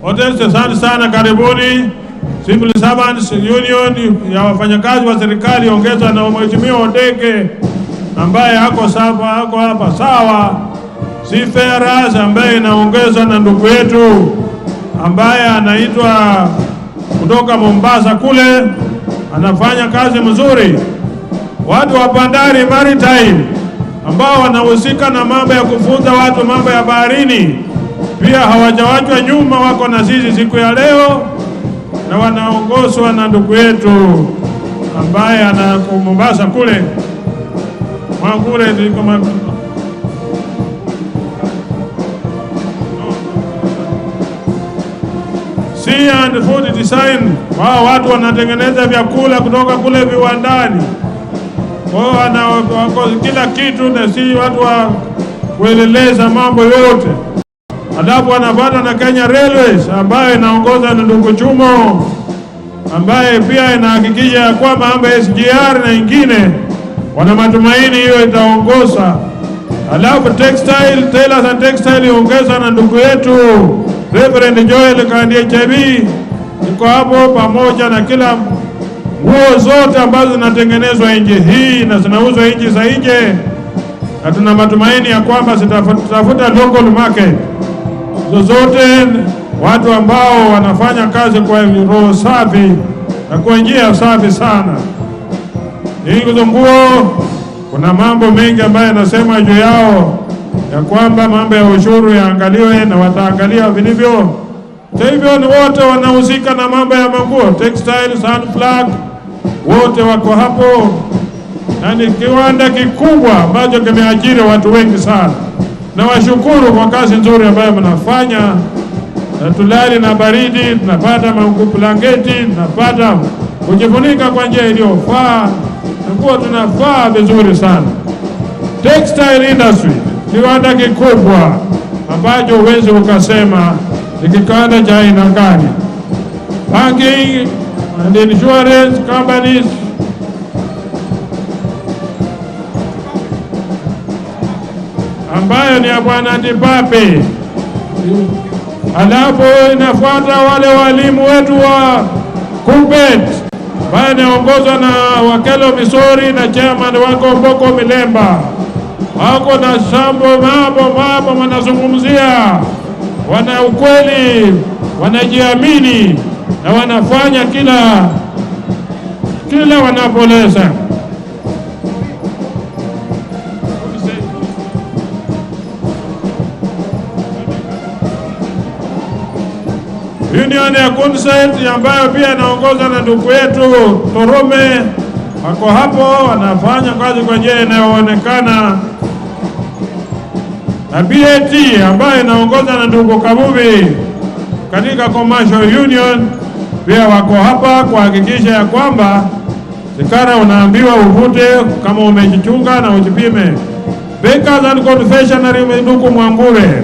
Hotels, asante sana, karibuni. Civil Servants Union ya wafanyakazi wa serikali ongezwa na Mheshimiwa Odeke ambaye ako sawa, ako hapa sawa. Seafarers ambaye inaongezwa na ndugu yetu ambaye anaitwa kutoka Mombasa kule, anafanya kazi mzuri. Watu wa bandari maritime ambao wanahusika na mambo ya kufunza watu mambo ya baharini pia hawajawachwa nyuma, wako na sisi siku ya leo na wanaongozwa na ndugu yetu ambaye ana Mombasa kule Mwangure ndiko. Sea and Food Design, wao watu wanatengeneza vyakula kutoka kule viwandani. Wao wana wako kila kitu, na si watu wa kueleleza mambo yote. Alafu wanafuata na Kenya Railways ambayo inaongoza na ndugu Chumo, ambaye pia inahakikisha ya kwamba mambo ya SGR na ingine, wana matumaini hiyo itaongoza. Alafu textile, Tailors and Textile iongeza na ndugu yetu Reverend Joel Kandie Chebi iko hapo, pamoja na kila nguo zote ambazo zinatengenezwa nchi hii na zinauzwa nchi za nje, na tuna matumaini ya kwamba zitatafuta local market zozote, watu ambao wanafanya kazi kwa roho safi na kwa njia safi sana. Hizo nguo, kuna mambo mengi ambayo yanasema juu yao ya kwamba mambo ya ushuru yaangaliwe na wataangalia vilivyo. Kwa hivyo ni wote wanahusika na mambo ya manguo, textiles, hand flag, wote wako hapo, na ni kiwanda kikubwa ambacho kimeajiri watu wengi sana. Nawashukuru kwa kazi nzuri ambayo mnafanya, na tulali na baridi, tunapata blanketi, tunapata kujifunika kwa njia iliyofaa, na tunafaa vizuri sana. Textile industry, kiwanda kikubwa ambacho huwezi ukasema ni kiwanda cha aina gani. Banking and insurance companies. Ambayo ni ya Bwana Ndipape. Alafu inafuata wale walimu wetu wa KUPPET ambayo inaongozwa na Wakelo Misori na chairman wako Mboko Milemba, wako na sambo mambo mambo wanazungumzia, wana ukweli, wanajiamini na wanafanya kila wanapoleza. Union ya Kunset ambayo pia inaongozwa na ndugu yetu Torome, wako hapo wanafanya kazi kwa njia inayoonekana, na BAT ambayo inaongozwa na ndugu Kabubi katika Commercial Union pia wako hapa kuhakikisha ya kwamba sigara unaambiwa uvute kama umejichunga na ujipime. Bakers and Confectionery ndugu Mwangure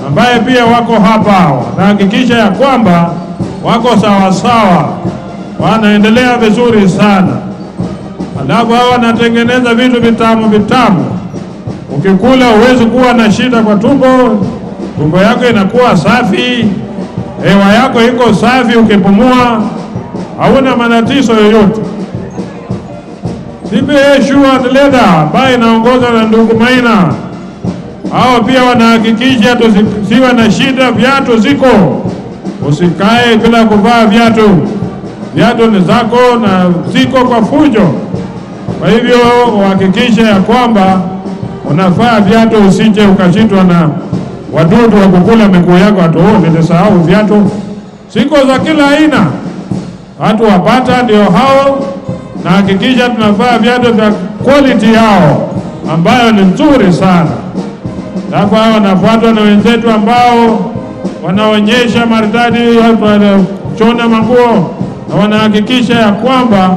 ambaye pia wako hapa wanahakikisha ya kwamba wako sawasawa, sawa, wanaendelea vizuri sana. Alafu hao wanatengeneza vitu vitamu vitamu, ukikula huwezi kuwa na shida kwa tumbo, tumbo yako inakuwa safi, hewa yako iko safi, ukipumua hauna matatizo yoyote. CPA Shoe and Leather ambayo inaongozwa na ndugu Maina, hao pia wanahakikisha tusiwe na shida, viatu ziko, usikae bila kuvaa viatu. Viatu ni zako na ziko kwa fujo. Kwa hivyo uhakikishe ya kwamba unavaa viatu, usije ukashindwa na wadudu wa kukula miguu yako, ati oh, nilisahau viatu. Ziko za kila aina, watu wapata ndio hao, na hakikisha tunavaa viatu vya quality yao ambayo ni nzuri sana. Alafu hao wanafuatwa na wenzetu ambao wanaonyesha maridadi, watu wanachona manguo na wanahakikisha ya kwamba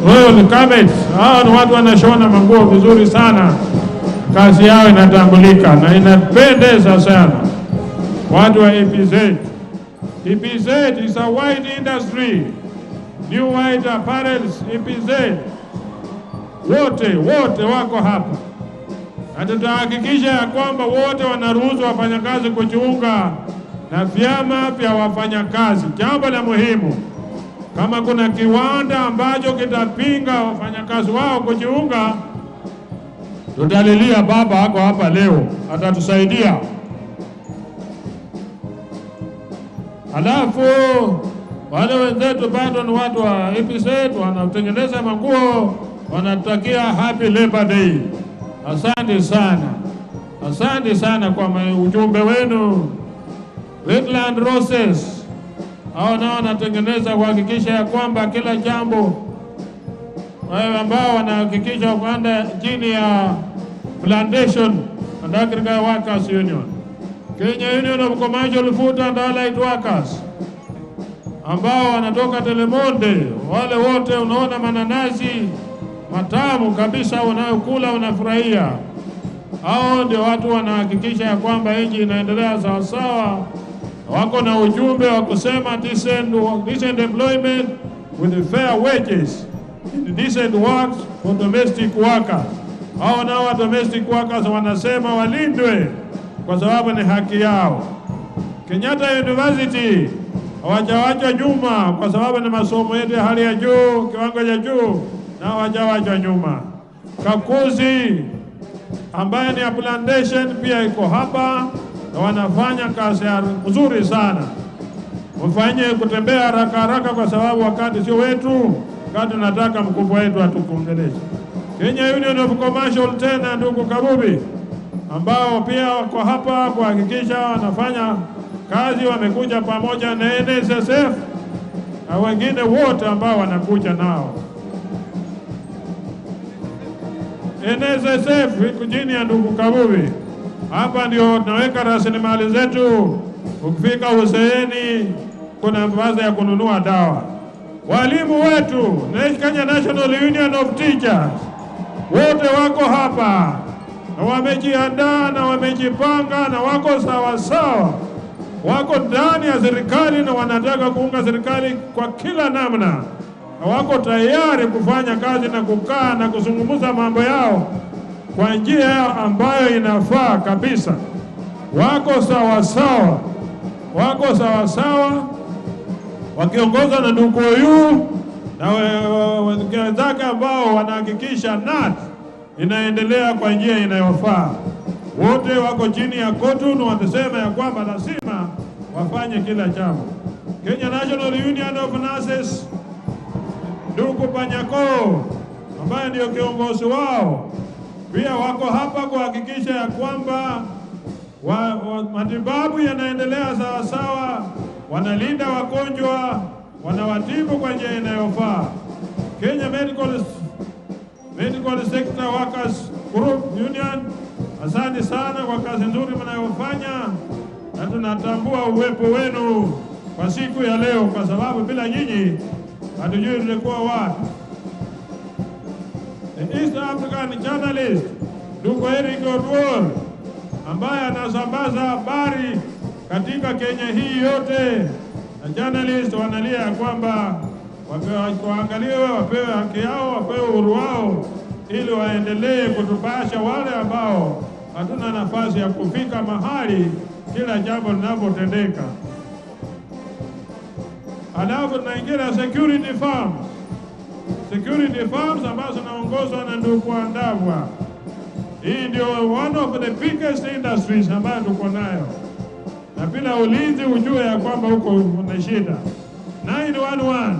Royal Garments, hao ni watu wanashona manguo vizuri sana, kazi yao inatambulika na inapendeza sana. Watu wa EPZ, EPZ is a wide industry, New White Apparels, EPZ, wote wote wako hapa na tutahakikisha ya kwamba wote wanaruhusu wafanyakazi kujiunga na vyama vya wafanyakazi. Jambo la muhimu, kama kuna kiwanda ambacho kitapinga wafanyakazi wao kujiunga, tutalilia baba ako hapa leo, atatusaidia. Alafu wale wenzetu bado ni watu wa EPZ, wanatengeneza manguo, wanatakia Happy Labor Day. Asante sana, asante sana kwa ujumbe wenu. Wetland Roses hao nao wanatengeneza kuhakikisha ya kwamba kila jambo, wale ambao wanahakikisha kwamba chini ya Plantation and Agricultural Workers Union, Kenya Union of Commercial Food and Allied Workers ambao wanatoka Telemonde, wale wote unaona mananasi matamu kabisa unayokula unafurahia. Hao ndio watu wanahakikisha ya kwamba nchi inaendelea sawa sawa. Wako na ujumbe wa kusema decent employment with fair wages and decent works for domestic workers. Hao nao domestic workers wanasema walindwe kwa sababu ni haki yao. Kenyatta University hawajawachwa nyuma kwa sababu ni masomo yetu ya hali ya juu, kiwango cha juu, na hawajawachwa nyuma. Kakuzi ambaye ni plantation pia iko hapa na wanafanya kazi nzuri sana. Mfanye kutembea haraka haraka kwa sababu wakati sio wetu, wakati tunataka mkubwa wetu atukuongeleshe. Kenya Union of Commercial tena, ndugu Kabubi, ambao pia wako hapa kuhakikisha wanafanya kazi, wamekuja pamoja na NSSF na wengine wote ambao wanakuja nao. NSSF iko chini ya ndugu Kabubi. Hapa ndio tunaweka rasilimali zetu. Ukifika uzeeni kuna nafasi ya kununua dawa. Walimu wetu, Kenya National Union of Teachers, wote wako hapa na wamejiandaa na wamejipanga na wako sawa sawa, wako ndani ya serikali na wanataka kuunga serikali kwa kila namna, na wako tayari kufanya kazi na kukaa na kuzungumza mambo yao kwa njia ambayo inafaa kabisa. Wako sawa sawa, wako sawa sawa, wakiongozwa na ndugu huyu na wenzake ambao wanahakikisha NAT inaendelea kwa njia inayofaa. Wote wako chini ya KOTU na wanasema ya kwamba lazima wafanye kila jambo. Kenya National Union of Nurses, ndugu Panyako ambaye ndio kiongozi wao, pia wako hapa kuhakikisha ya kwamba matibabu yanaendelea sawa sawa, wanalinda wagonjwa, wanawatibu kwa njia inayofaa. Kenya Medical Sector Workers Group Union, asante sana kwa kazi nzuri mnayofanya, na tunatambua uwepo wenu kwa siku ya leo, kwa sababu bila nyinyi hatujui tulikuwa wapi. The East African Journalist, ndugu Eric Oduor, ambaye anasambaza habari katika Kenya hii yote, na journalist wanalia ya kwamba waangaliwe, wapewe haki yao, wapewe uhuru wao, ili waendelee kutupasha wale ambao hatuna nafasi ya kufika mahali kila jambo linapotendeka. Alafu tunaingia security firms. Security firms ambazo zinaongozwa na ndugu Andavwa. Hii ndio one of the biggest industries ambayo tuko nayo, na bila ulinzi ujue ya kwamba huko una shida. 911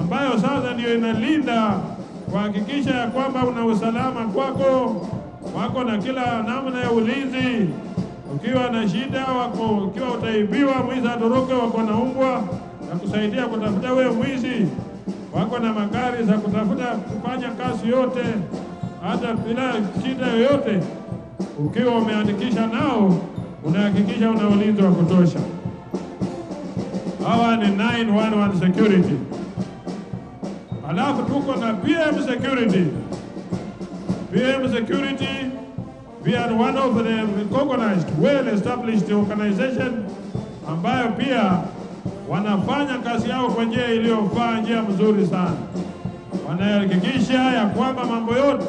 ambayo sasa ndio inalinda kuhakikisha ya kwamba una usalama kwako, wako na kila namna ya ulinzi. Ukiwa na shida wako, ukiwa utaibiwa mwizi atoroke, wako na umbwa na kusaidia kutafuta wewe mwizi, wako na magari za kutafuta kufanya kazi yote hata bila shida yoyote. Ukiwa umeandikisha nao unahakikisha una ulinzi wa kutosha. Hawa ni 911 security. Alafu tuko na PM security. PM security, we are one of the recognized, well-established organization ambayo pia wanafanya kazi yao kwa njia iliyofaa, njia mzuri sana. Wanahakikisha ya kwamba mambo yote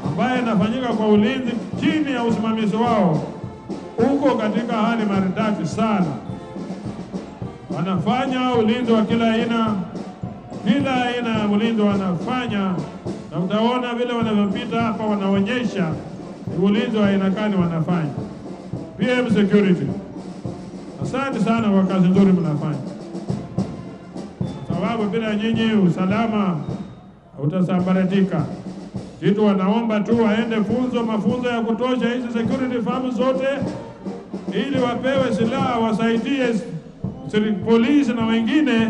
ambayo yanafanyika kwa ulinzi chini ya usimamizi wao uko katika hali maridadi sana. Wanafanya ulinzi wa kila aina, kila aina ya ulinzi wanafanya, na utaona vile wanavyopita hapa wanaonyesha ni ulinzi wa aina gani wanafanya. PM Security, asante sana kwa kazi nzuri mnafanya, kwa sababu bila nyinyi usalama utasambaratika. Kitu wanaomba tu waende funzo, mafunzo ya kutosha hizi security firms zote, ili wapewe silaha wasaidie polisi na wengine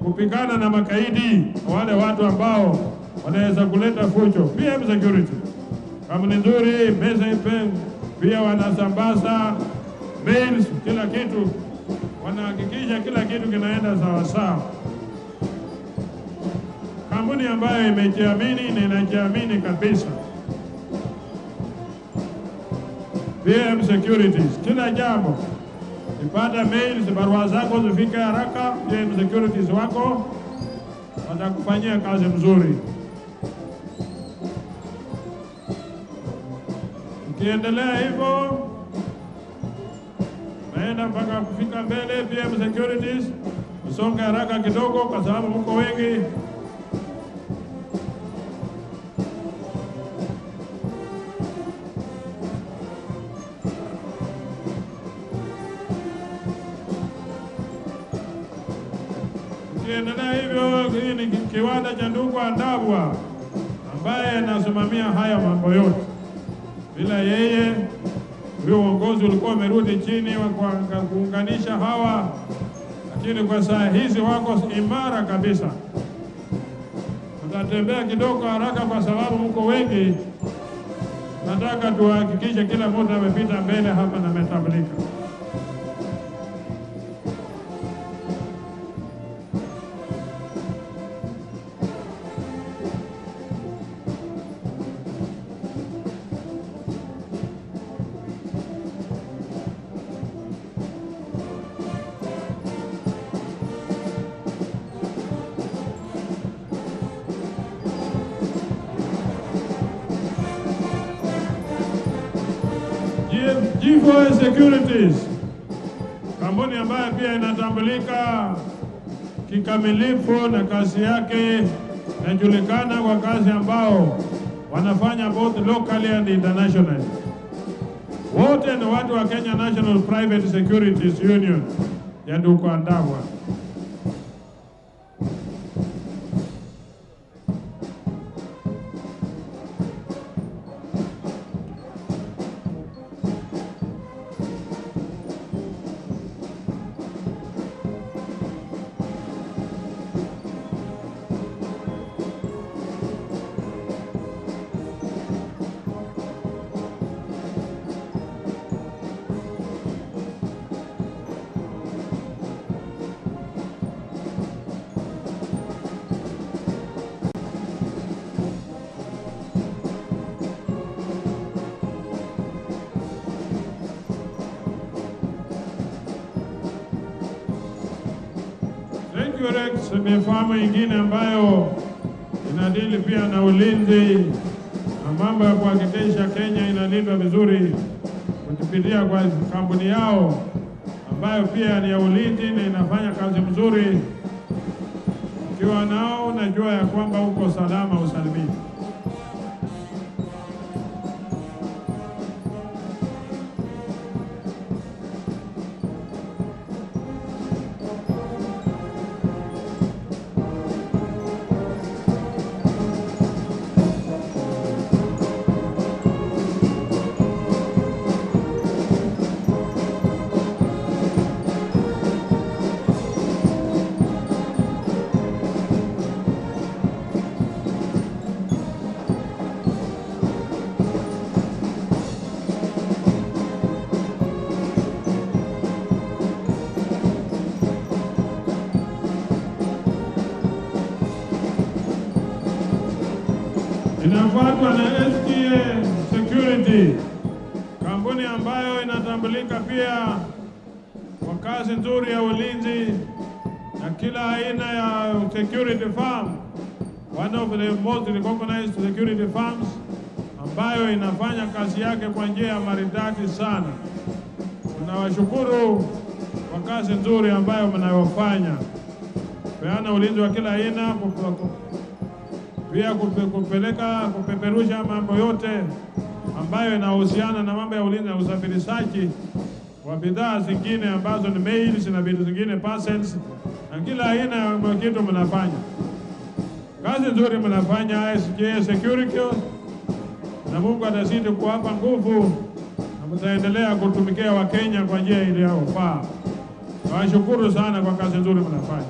kupigana na makaidi, wale watu ambao wanaweza kuleta fujo. PM Security kampuni nzuri, meza ipe pia wanasambaza mails, kila kitu wanahakikisha kila kitu kinaenda sawa sawa. Kampuni ambayo imejiamini na inajiamini kabisa. PM Securities, kila jambo ipata mails, barua zako zifike haraka. PM Securities wako watakufanyia kazi mzuri. Ukiendelea hivyo naenda mpaka kufika mbele. PM Securities, usonge haraka kidogo kwa sababu mko wengi. Ukiendelea hivyo, hii ni kiwanda cha ndugu Andabwa ambaye anasimamia haya mambo yote. Bila yeye huyo uongozi ulikuwa umerudi chini wa kuunganisha hawa, lakini kwa saa hizi wako imara kabisa. Tutatembea kidogo haraka kwa sababu mko wengi. Nataka tuhakikishe kila mtu amepita mbele hapa na ametambulika. G4 Securities, kampuni ambayo pia inatambulika kikamilifu na kazi yake inajulikana kwa kazi ambao wanafanya both locally and internationally. Wote ni watu wa Kenya National Private Securities Union ya ndugu Andabwa. Securex ni famu ingine ambayo inadili pia na ulinzi na mambo ya kuhakikisha Kenya inalindwa vizuri kupitia kwa kampuni yao ambayo pia ni ya ulinzi na inafanya kazi mzuri. Ukiwa nao unajua ya kwamba uko salama usalimini. Inafuatwa na STA Security, kampuni ambayo inatambulika pia kwa kazi nzuri ya ulinzi na kila aina ya security firm, one of the most recognized security firms ambayo inafanya kazi yake kwa njia ya maridadi sana. Tunawashukuru kwa kazi nzuri ambayo mnayofanya. Peana ulinzi wa kila aina, pia kupeleka kupeperusha mambo yote ambayo inahusiana na mambo ya ulinzi na usafirishaji wa bidhaa zingine ambazo ni mails na vitu zingine, parcels na kila aina ya kitu mnafanya. Kazi nzuri mnafanya SJ Security, na Mungu atazidi kuwapa nguvu na mtaendelea kutumikia Wakenya kwa njia iliyofaa. Nawashukuru sana kwa kazi nzuri mnafanya.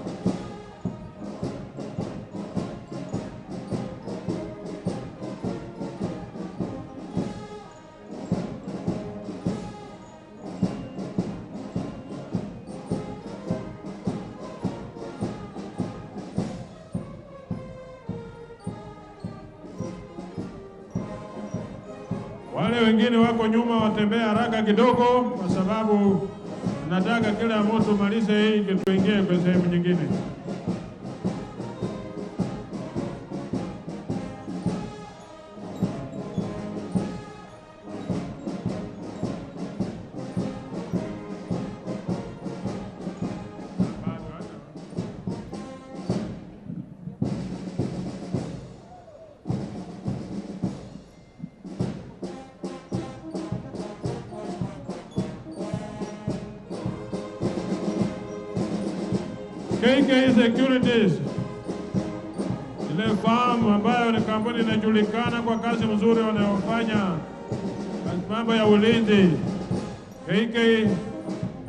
Wale wengine wako nyuma watembea haraka kidogo, kwa sababu nataka kila mtu malize hii tuingie kwa sehemu nyingine. KK Securities, ile farm ambayo ni kampuni inajulikana kwa kazi mzuri wanayofanya mambo ya ulinzi. KK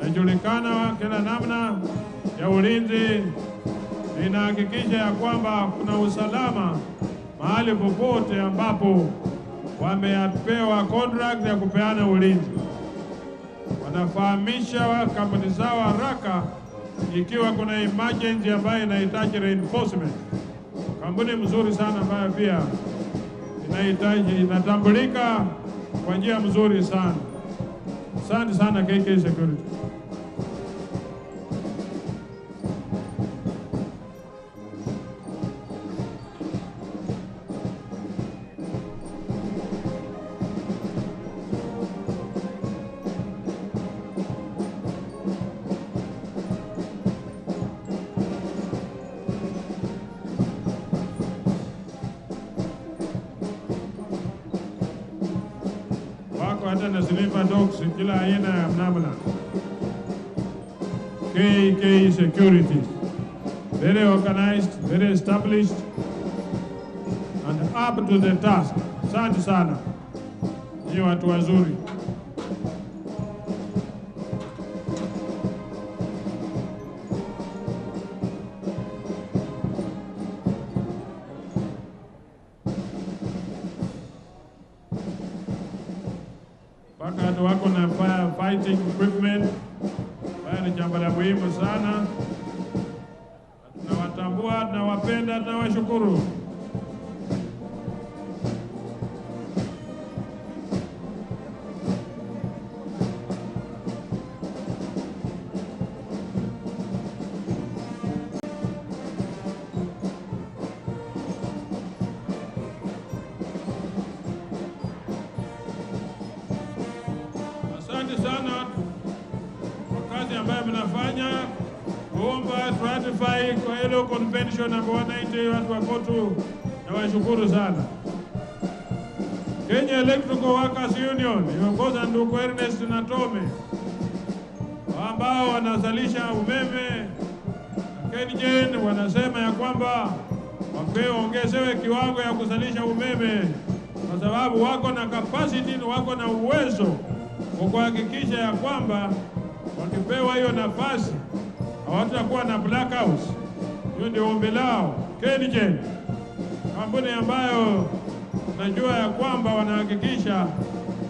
inajulikana kila namna ya ulinzi, inahakikisha ya kwamba kuna usalama mahali popote ambapo wamepewa contract ya kupeana ulinzi. Wanafahamisha kampuni zao haraka ikiwa kuna emergency ambayo inahitaji reinforcement. Kampuni mzuri sana ambayo pia inahitaji, inatambulika kwa njia mzuri sana. Asante sana KK Security. Hata na sniffer dogs kila aina ya namna. KK Securities, very organized, very established and up to the task. Asante sana, ni watu wazuri. Watu wako na fire fighting equipment, haya ni jambo la muhimu sana. Tunawatambua, tunawapenda, tunawashukuru. Asante sana kwa kazi ambayo mnafanya kuomba ratify kwa ILO Convention number 190. Watu wa KOTU nawashukuru sana. Kenya Electrical Workers Union iongoza ndugu Ernest Natome ambao wanazalisha umeme na KenGen, wanasema ya kwamba wapewe ongezewe kiwango ya kuzalisha umeme kwa sababu wako na capacity, wako na uwezo kwa kuhakikisha ya kwamba wakipewa hiyo nafasi hawatakuwa na blackout. Hiyo ndio ombi lao. KenGen, kampuni ambayo najua ya kwamba wanahakikisha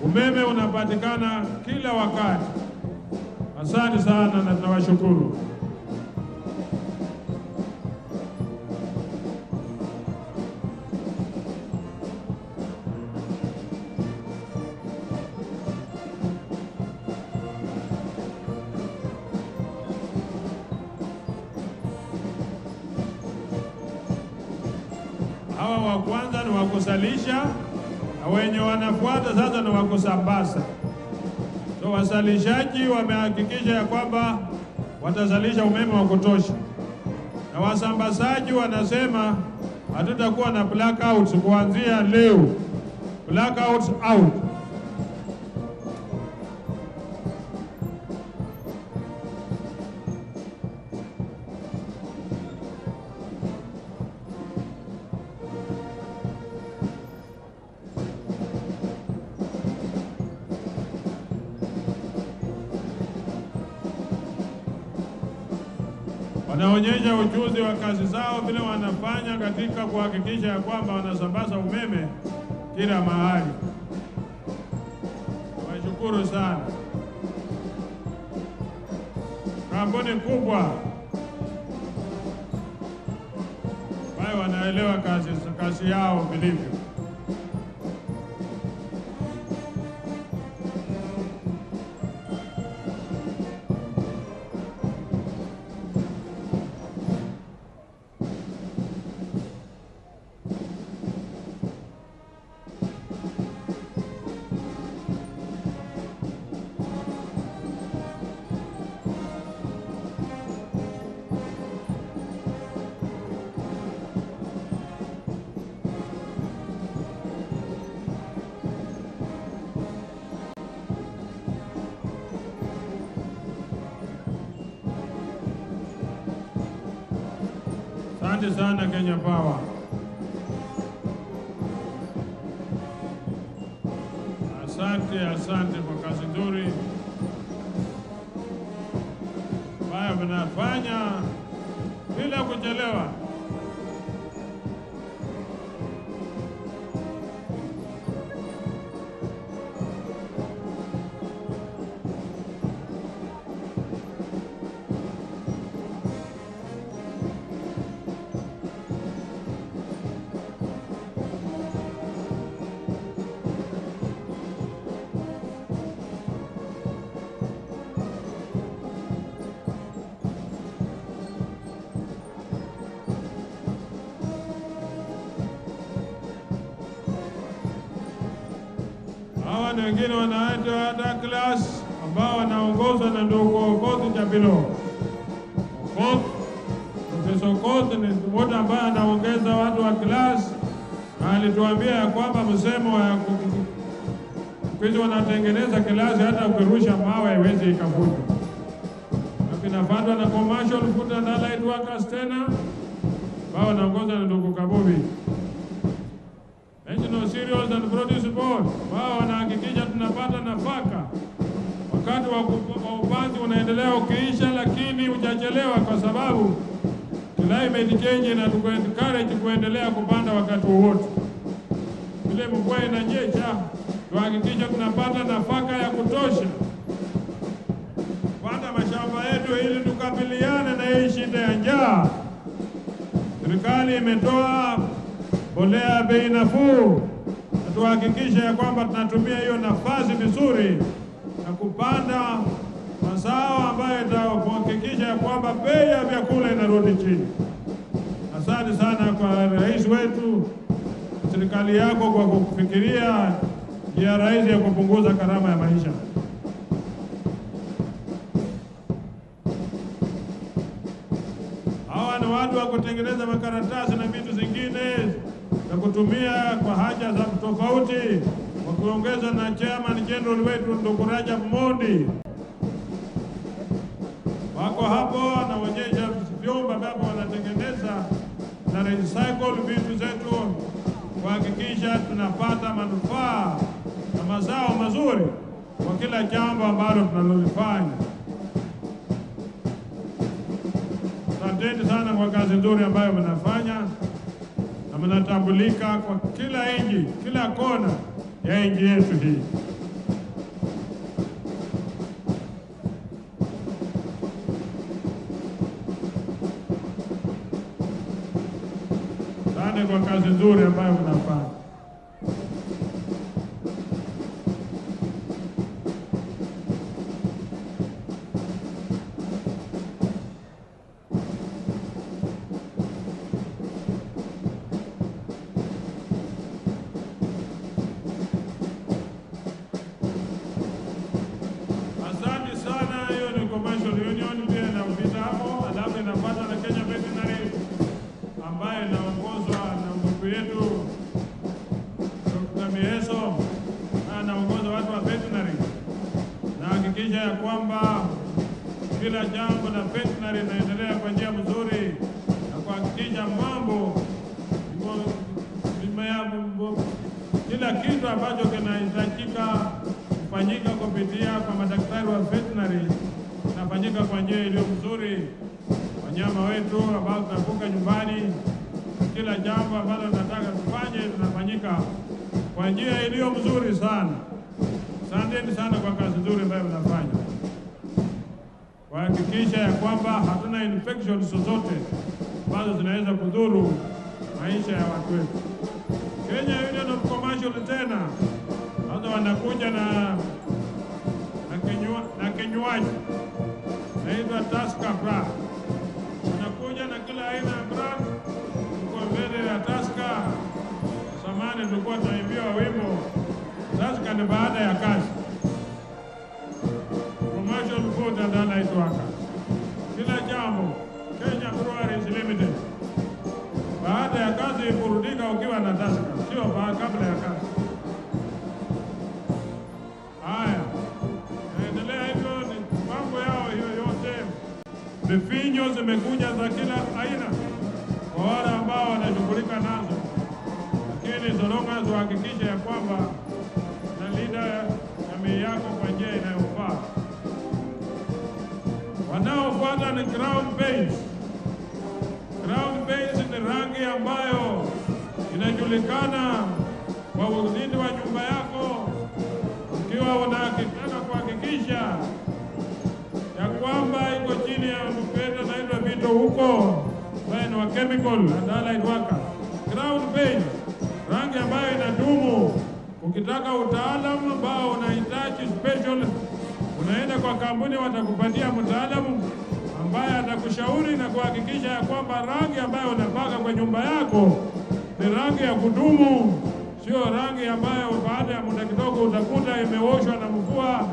umeme unapatikana kila wakati. Asante sana na tunawashukuru. Hawa wa kwanza ni wakusalisha, na wenye wanafuata sasa ni wakusambaza. So wasalishaji wamehakikisha ya kwamba watazalisha umeme wa kutosha, na wasambazaji wanasema hatutakuwa na blackouts kuanzia leo. Blackouts out. Wanaonyesha ujuzi wa kazi zao vile wanafanya katika kuhakikisha ya kwamba wanasambaza umeme kila mahali. Washukuru sana. Kampuni kubwa ambayo wanaelewa kazi yao vilivyo. Asante sana Kenya Power. Asante, asante kwa kazi nzuri ambayo mnafanya bila kuchelewa. Hawa ni wengine wanaitwa Douglas ambao wanaongozwa na ndugu Okoth Njabilo. Okoth, Profesa Okoth ni mmoja ambaye anaongeza watu wa class, na alituambia ya kwamba msemo wa kwizi wanatengeneza klasi hata ukirusha mawe haiwezi ikavunjwa. Na kinafuatwa na Commercial Food and Allied Workers tena ambao wanaongozwa na ndugu Kabubi. National Cereals and Produce Board wao wanahakikisha tunapata nafaka wakati wa upanzi unaendelea ukiisha, lakini hujachelewa kwa sababu climate change na encourage kuendelea kupanda wakati wowote. Vile mvua inanyesha, tuhakikishe tunapata nafaka ya kutosha kupanda mashamba yetu ili tukabiliane na hii shida ya njaa. Serikali imetoa mbolea bei nafuu, na tuhakikishe ya kwamba tunatumia hiyo nafasi vizuri na kupanda mazao ambayo itahakikisha ya kwamba bei ya vyakula inarudi chini. Asante sana kwa rais wetu, serikali yako kwa kufikiria njia rahisi ya kupunguza gharama ya maisha. Hawa ni watu wa kutengeneza makaratasi na vitu zingine na kutumia kwa haja za tofauti, wakiongeza na chairman general wetu ndugu Rajab Mondi. Wako hapo wanaonyesha vyombo ambavyo wanatengeneza na recycle vitu zetu kuhakikisha tunapata manufaa na mazao mazuri kwa kila jambo ambalo tunalolifanya. Asanteni sana kwa kazi nzuri ambayo mnafanya na mnatambulika kwa kila nchi, kila kona ya nchi yetu hii. Asante kwa kazi nzuri ambayo mnafanya. Asante sana. Hiyo ni Commercial Union pia na ofisi Kila jambo la veterinary linaendelea kwa njia mzuri na kuhakikisha mambo kila kitu ambacho kinahitajika kufanyika kupitia kwa madaktari wa veterinary inafanyika kwa njia iliyo mzuri. Wanyama wetu ambao tunafuga nyumbani, kila jambo ambalo tunataka tufanye linafanyika kwa njia iliyo mzuri sana. Asanteni sana kwa kazi nzuri ambayo mnafanya, kuhakikisha ya kwamba hatuna infections zozote ambazo zinaweza kudhuru maisha ya watu wetu. Kenya Union of Commercial tena sasa wanakuja na kinywaji naitwa Tusker brand. Wanakuja na kila aina ya brand. Tuko mbele ya Tusker. Zamani tulikuwa tunaimbiwa wimbo Tusker ni baada ya kazi. Commercial food and allied workers. Kila jambo Kenya Breweries Limited. Baada ya kazi kurudika ukiwa na Tusker, sio kabla ya kazi. Haya, naendelea hivyo, ni mambo yao hiyo yote. Vifinyo zimekuja za kila aina kwa wale ambao wanashughulika nazo, lakini so long as uhakikishe ya kwamba nalinda jamii yako kwa njia inayofaa. Wanaofuata ni Crown Paints. Crown Paints ni rangi ambayo inajulikana kwa ulinzi wa nyumba yako. Ukiwa unataka kuhakikisha ya kwamba iko chini ya mpenda naitwa vito huko ambaye ni wa chemical and allied worker. Crown Paint, rangi ambayo inadumu. Ukitaka utaalamu ambao unahitaji special, unaenda kwa kampuni, watakupatia mtaalamu ambaye atakushauri na kuhakikisha ya kwamba rangi ambayo unapaka kwa nyumba yako ni rangi ya kudumu, sio rangi ambayo baada ya muda kidogo utakuta imeoshwa na mvua,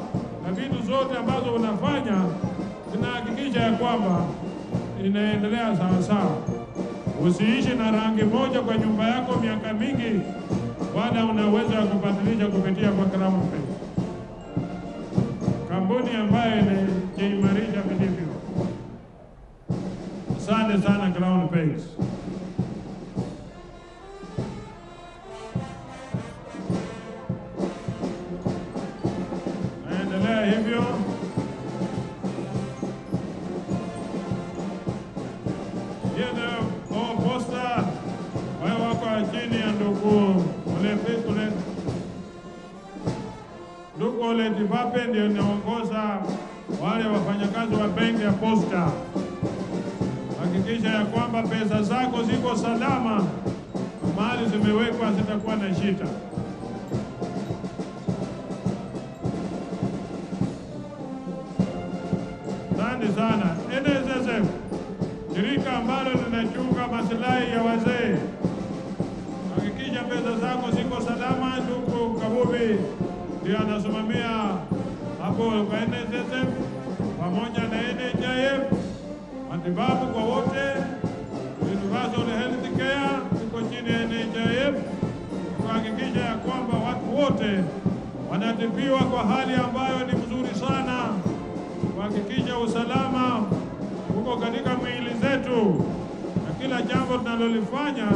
na vitu zote ambazo unafanya zinahakikisha ya kwamba inaendelea sawa sawa. Usiishi na rangi moja kwa nyumba yako miaka mingi, wala unaweza kubadilisha kupitia kwa Crown Paint, kampuni ambayo inajiimarisha vilivyo. Asante sana Crown Paints. Naendelea hivyo. Hiyo ndio posta wao wako chini ya ndugu Ndugu Ole Tibape ndio naongoza wale wafanyakazi wa benki ya Posta. Hakikisha ya kwamba pesa zako ziko salama, mali zimewekwa zitakuwa na shida. Asante sana. NSSF, shirika ambalo linachunga maslahi ya wazee. Hakikisha pesa zako ziko salama. Ndugu Kabubi ndio anasimamia hapo kwa NSSF pamoja na NHIF, matibabu kwa wote, universal health care iko chini ya NHIF, kuhakikisha ya kwamba watu wote wanatibiwa kwa hali ambayo ni mzuri sana, kuhakikisha usalama uko katika miili zetu, na kila jambo tunalolifanya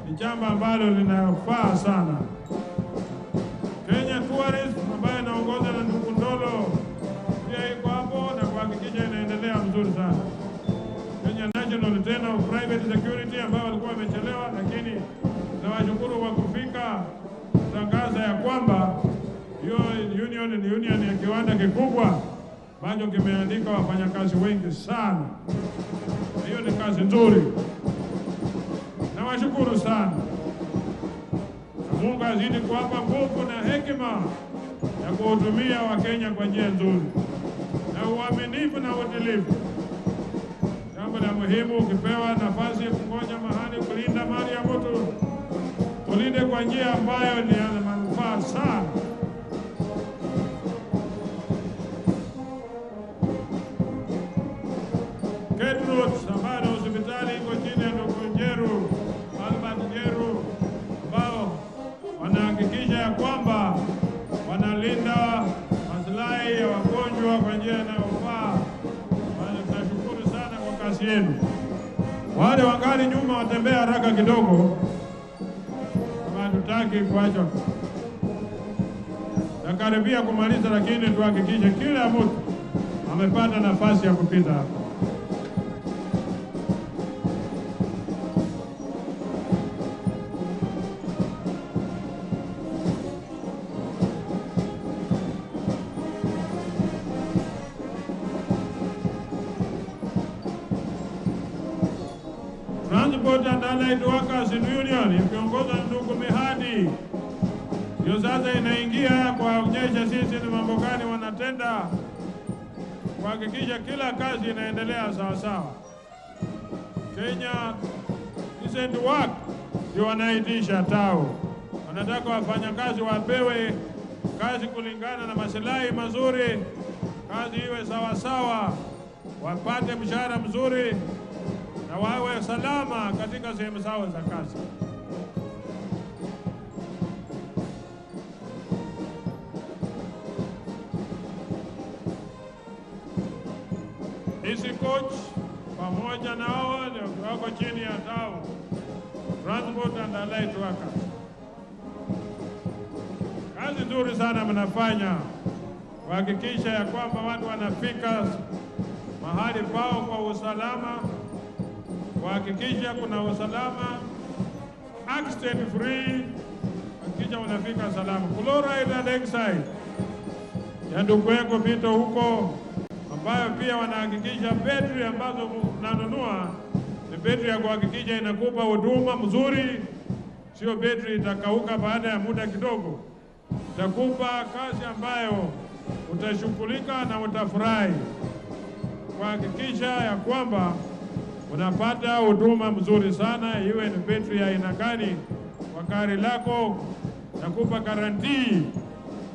ni jambo ambalo linafaa sana. Kenya Tourism ambayo inaongoza na ndugu Ndolo pia iko hapo na kuhakikisha inaendelea mzuri sana. Kenya National tena of Private Security ambao walikuwa wamechelewa, lakini nawashukuru kwa kufika kutangaza ya kwamba hiyo union ni union ya kiwanda kikubwa ambacho kimeandika wafanyakazi wengi sana. Hiyo ni kazi nzuri. Nawashukuru sana. Mungu azidi kuwapa nguvu na hekima ya kuhudumia Wakenya kwa njia nzuri na uaminifu na uadilifu. Jambo la muhimu, ukipewa nafasi ya kungoja mahali kulinda mali ya mtu, ulinde kwa njia ambayo ni ya manufaa sana. Kedrut ambayo ni hospitali iko chini ya ndugu Njeru, Albert Njeru, ambao wanahakikisha ya kwamba wanalinda maslahi ya wagonjwa kwa njia inayofaa. kasi yenu. Wale wangali nyuma watembea haraka kidogo, kama hatutaki kuacha. Nakaribia kumaliza, lakini tuhakikishe kila mtu amepata nafasi ya kupita hapa. Transport and Allied Workers Union ikiongozwa na ndugu Mihadi ndio sasa inaingia kuwaonyesha sisi ni mambo gani wanatenda kuhakikisha kila kazi inaendelea sawa sawa. Kenya Decent Work ndio wanaitisha TAO, wanataka wafanyakazi wapewe kazi kulingana na maslahi mazuri, kazi iwe sawa sawa, wapate mshahara mzuri na wawe salama katika sehemu zao za kazi. Easy Coach pamoja na hao wako chini ya TAO, Transport and Allied Workers. Kazi nzuri sana mnafanya kuhakikisha ya kwamba watu wanafika mahali pao kwa usalama, kuhakikisha kuna usalama, accident free, kuhakikisha unafika salama. Chloride and Oxide ya ndugu yako Vito huko, ambayo pia wanahakikisha betri ambazo mnanunua ni betri ya kuhakikisha inakupa huduma mzuri, sio betri itakauka baada ya muda kidogo. Itakupa kazi ambayo utashughulika na utafurahi, kuhakikisha ya kwamba unapata huduma mzuri sana, iwe ni betri ya aina gani kwa gari lako, nakupa garantii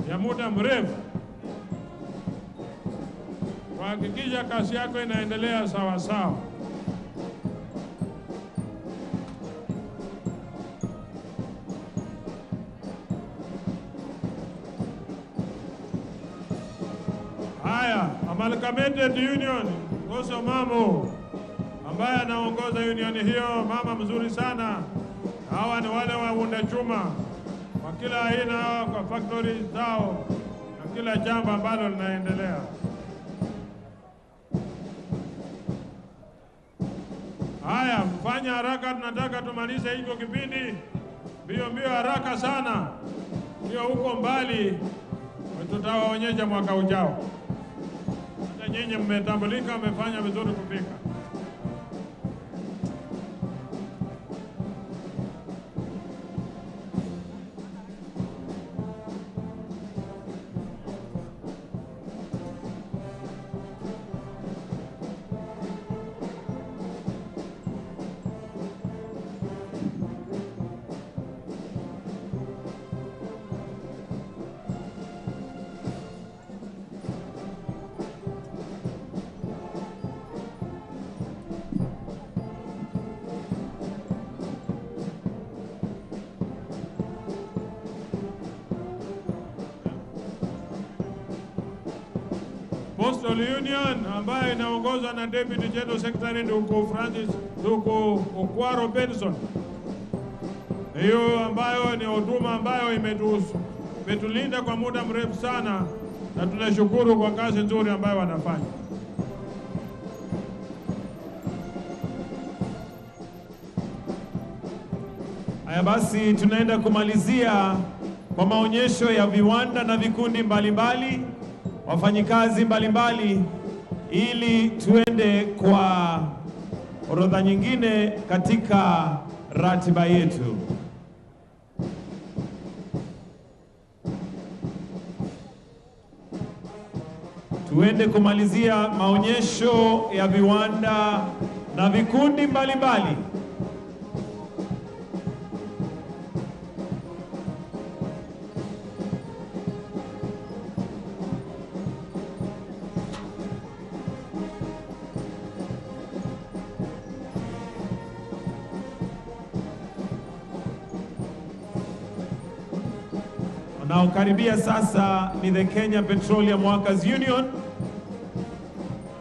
ya muda mrefu kuhakikisha kazi yako inaendelea sawa sawa. Haya, Amalgamated Union, Ngoso Mamo ambaye anaongoza union hiyo, mama mzuri sana. Hawa ni wale waunda chuma kwa kila aina, kwa factory zao na kila jambo ambalo linaendelea. Haya, mfanye haraka, tunataka tumalize hicho kipindi mbio mbio, haraka sana, sio huko mbali, tutawaonyesha mwaka ujao. Hata nyinyi mmetambulika, mmefanya vizuri kufika. Postal Union ambayo inaongozwa na Deputy General Secretary ndugu Francis ndugu Okwaro Benson. Hiyo ambayo ni huduma ambayo imetulinda kwa muda mrefu sana, na tunashukuru kwa kazi nzuri ambayo wanafanya. Haya basi, tunaenda kumalizia kwa maonyesho ya viwanda na vikundi mbalimbali, wafanyikazi mbalimbali, ili tuende kwa orodha nyingine katika ratiba yetu. Tuende kumalizia maonyesho ya viwanda na vikundi mbalimbali. Wanaokaribia sasa ni the Kenya Petroleum Workers Union,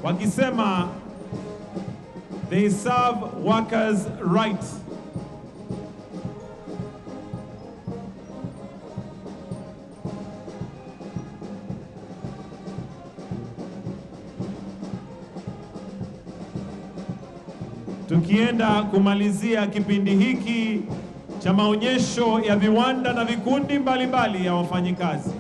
wakisema They serve workers' rights. Tukienda kumalizia kipindi hiki cha maonyesho ya viwanda na vikundi mbalimbali ya wafanyikazi.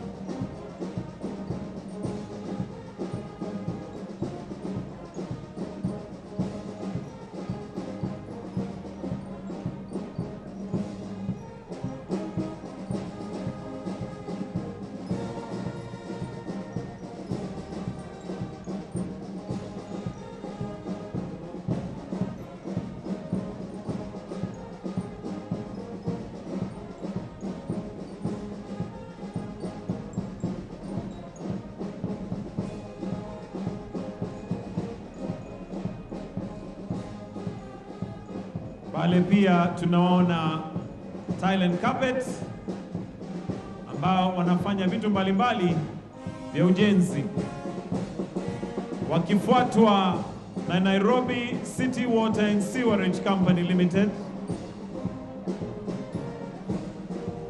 Pale pia tunaona Tile and Carpet ambao wanafanya vitu mbalimbali vya ujenzi, wakifuatwa na Nairobi City Water and Sewerage Company Limited.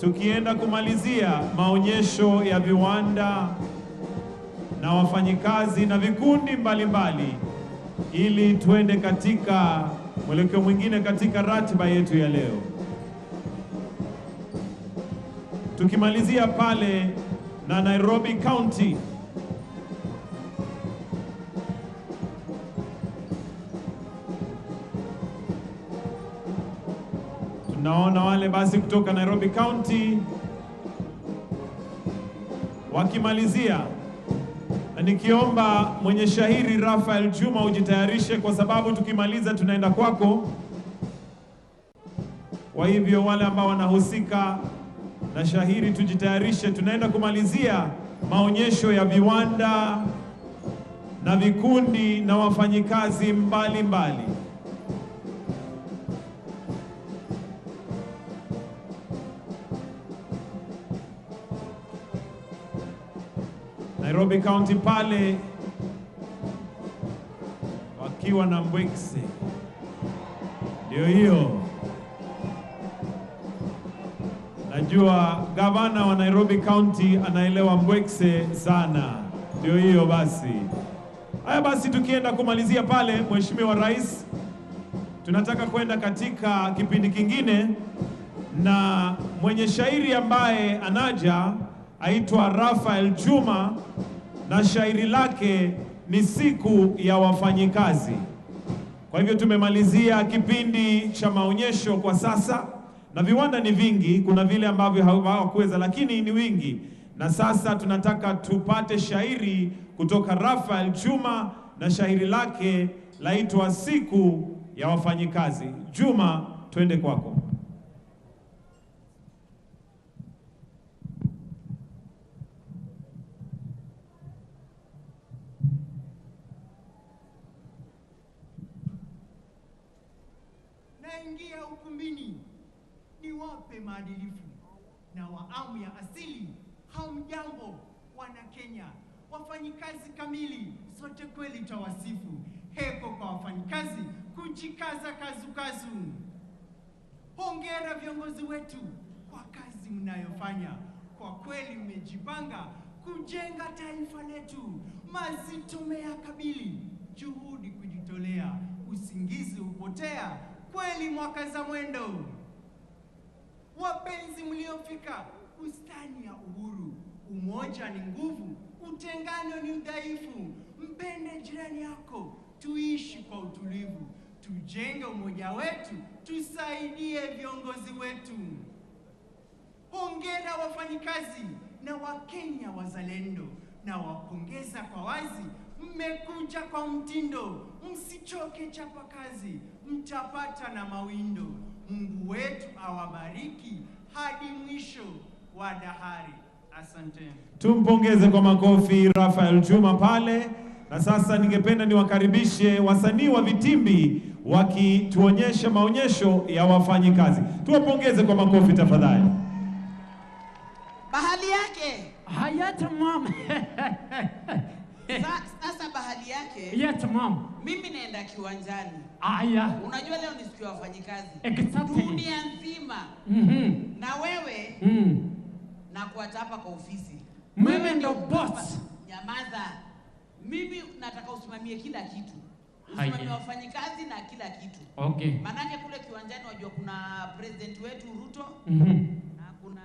Tukienda kumalizia maonyesho ya viwanda na wafanyikazi na vikundi mbalimbali, ili tuende katika mwelekeo mwingine katika ratiba yetu ya leo. Tukimalizia pale na Nairobi County. Tunaona wale basi kutoka Nairobi County wakimalizia. Na nikiomba mwenye shahiri Raphael Juma ujitayarishe, kwa sababu tukimaliza tunaenda kwako. Kwa hivyo wale ambao wanahusika na shahiri tujitayarishe, tunaenda kumalizia maonyesho ya viwanda na vikundi na wafanyikazi mbalimbali. Nairobi County pale wakiwa na Mbwekse. Ndio hiyo. Najua gavana wa Nairobi County anaelewa Mbwekse sana. Ndio hiyo basi. Haya basi, tukienda kumalizia pale, Mheshimiwa Rais, tunataka kwenda katika kipindi kingine na mwenye shairi ambaye anaja aitwa Raphael Juma, na shairi lake ni siku ya wafanyikazi. Kwa hivyo tumemalizia kipindi cha maonyesho kwa sasa, na viwanda ni vingi, kuna vile ambavyo hawakuweza lakini ni wingi. Na sasa tunataka tupate shairi kutoka Raphael Juma, na shairi lake laitwa siku ya wafanyikazi. Juma, twende kwako. Naingia ukumbini niwape maadilifu na waamu ya asili. Hamjambo wana Kenya, wafanyikazi kamili, sote kweli tawasifu. Heko kwa wafanyikazi kujikaza kazukazu. Hongera viongozi wetu kwa kazi mnayofanya, kwa kweli mmejipanga kujenga taifa letu. Mazito meyakabili, juhudi kujitolea, usingizi hupotea, kweli mwaka za mwendo. Wapenzi mliofika bustani ya uhuru, umoja ni nguvu, utengano ni udhaifu. Mpende jirani yako, tuishi kwa utulivu, tujenge umoja wetu, tusaidie viongozi wetu. Hongera wafanyikazi na Wakenya wazalendo, na wapongeza kwa wazi, mmekuja kwa mtindo. Msichoke chapa kazi, mtapata na mawindo. Mungu wetu awabariki hadi mwisho wa dahari. Asante. Tumpongeze kwa makofi Raphael Juma pale. Na sasa ningependa niwakaribishe wasanii wa vitimbi wakituonyesha maonyesho ya wafanyikazi. Tuwapongeze kwa makofi tafadhali. Bahali yake. Haya tamam. Sasa bahali yake. Yes, mom. Mimi naenda kiwanjani. Aya. Unajua leo ni siku ya wafanyikazi. Exactly. Dunia nzima. Na wewe na kuacha hapa kwa ofisi. Mimi ndo boss. Nyamaza. Mimi nataka usimamie kila kitu. Usimamie wafanyikazi na kila kitu. Okay. Manake kule kiwanjani wajua kuna president wetu Ruto na kuna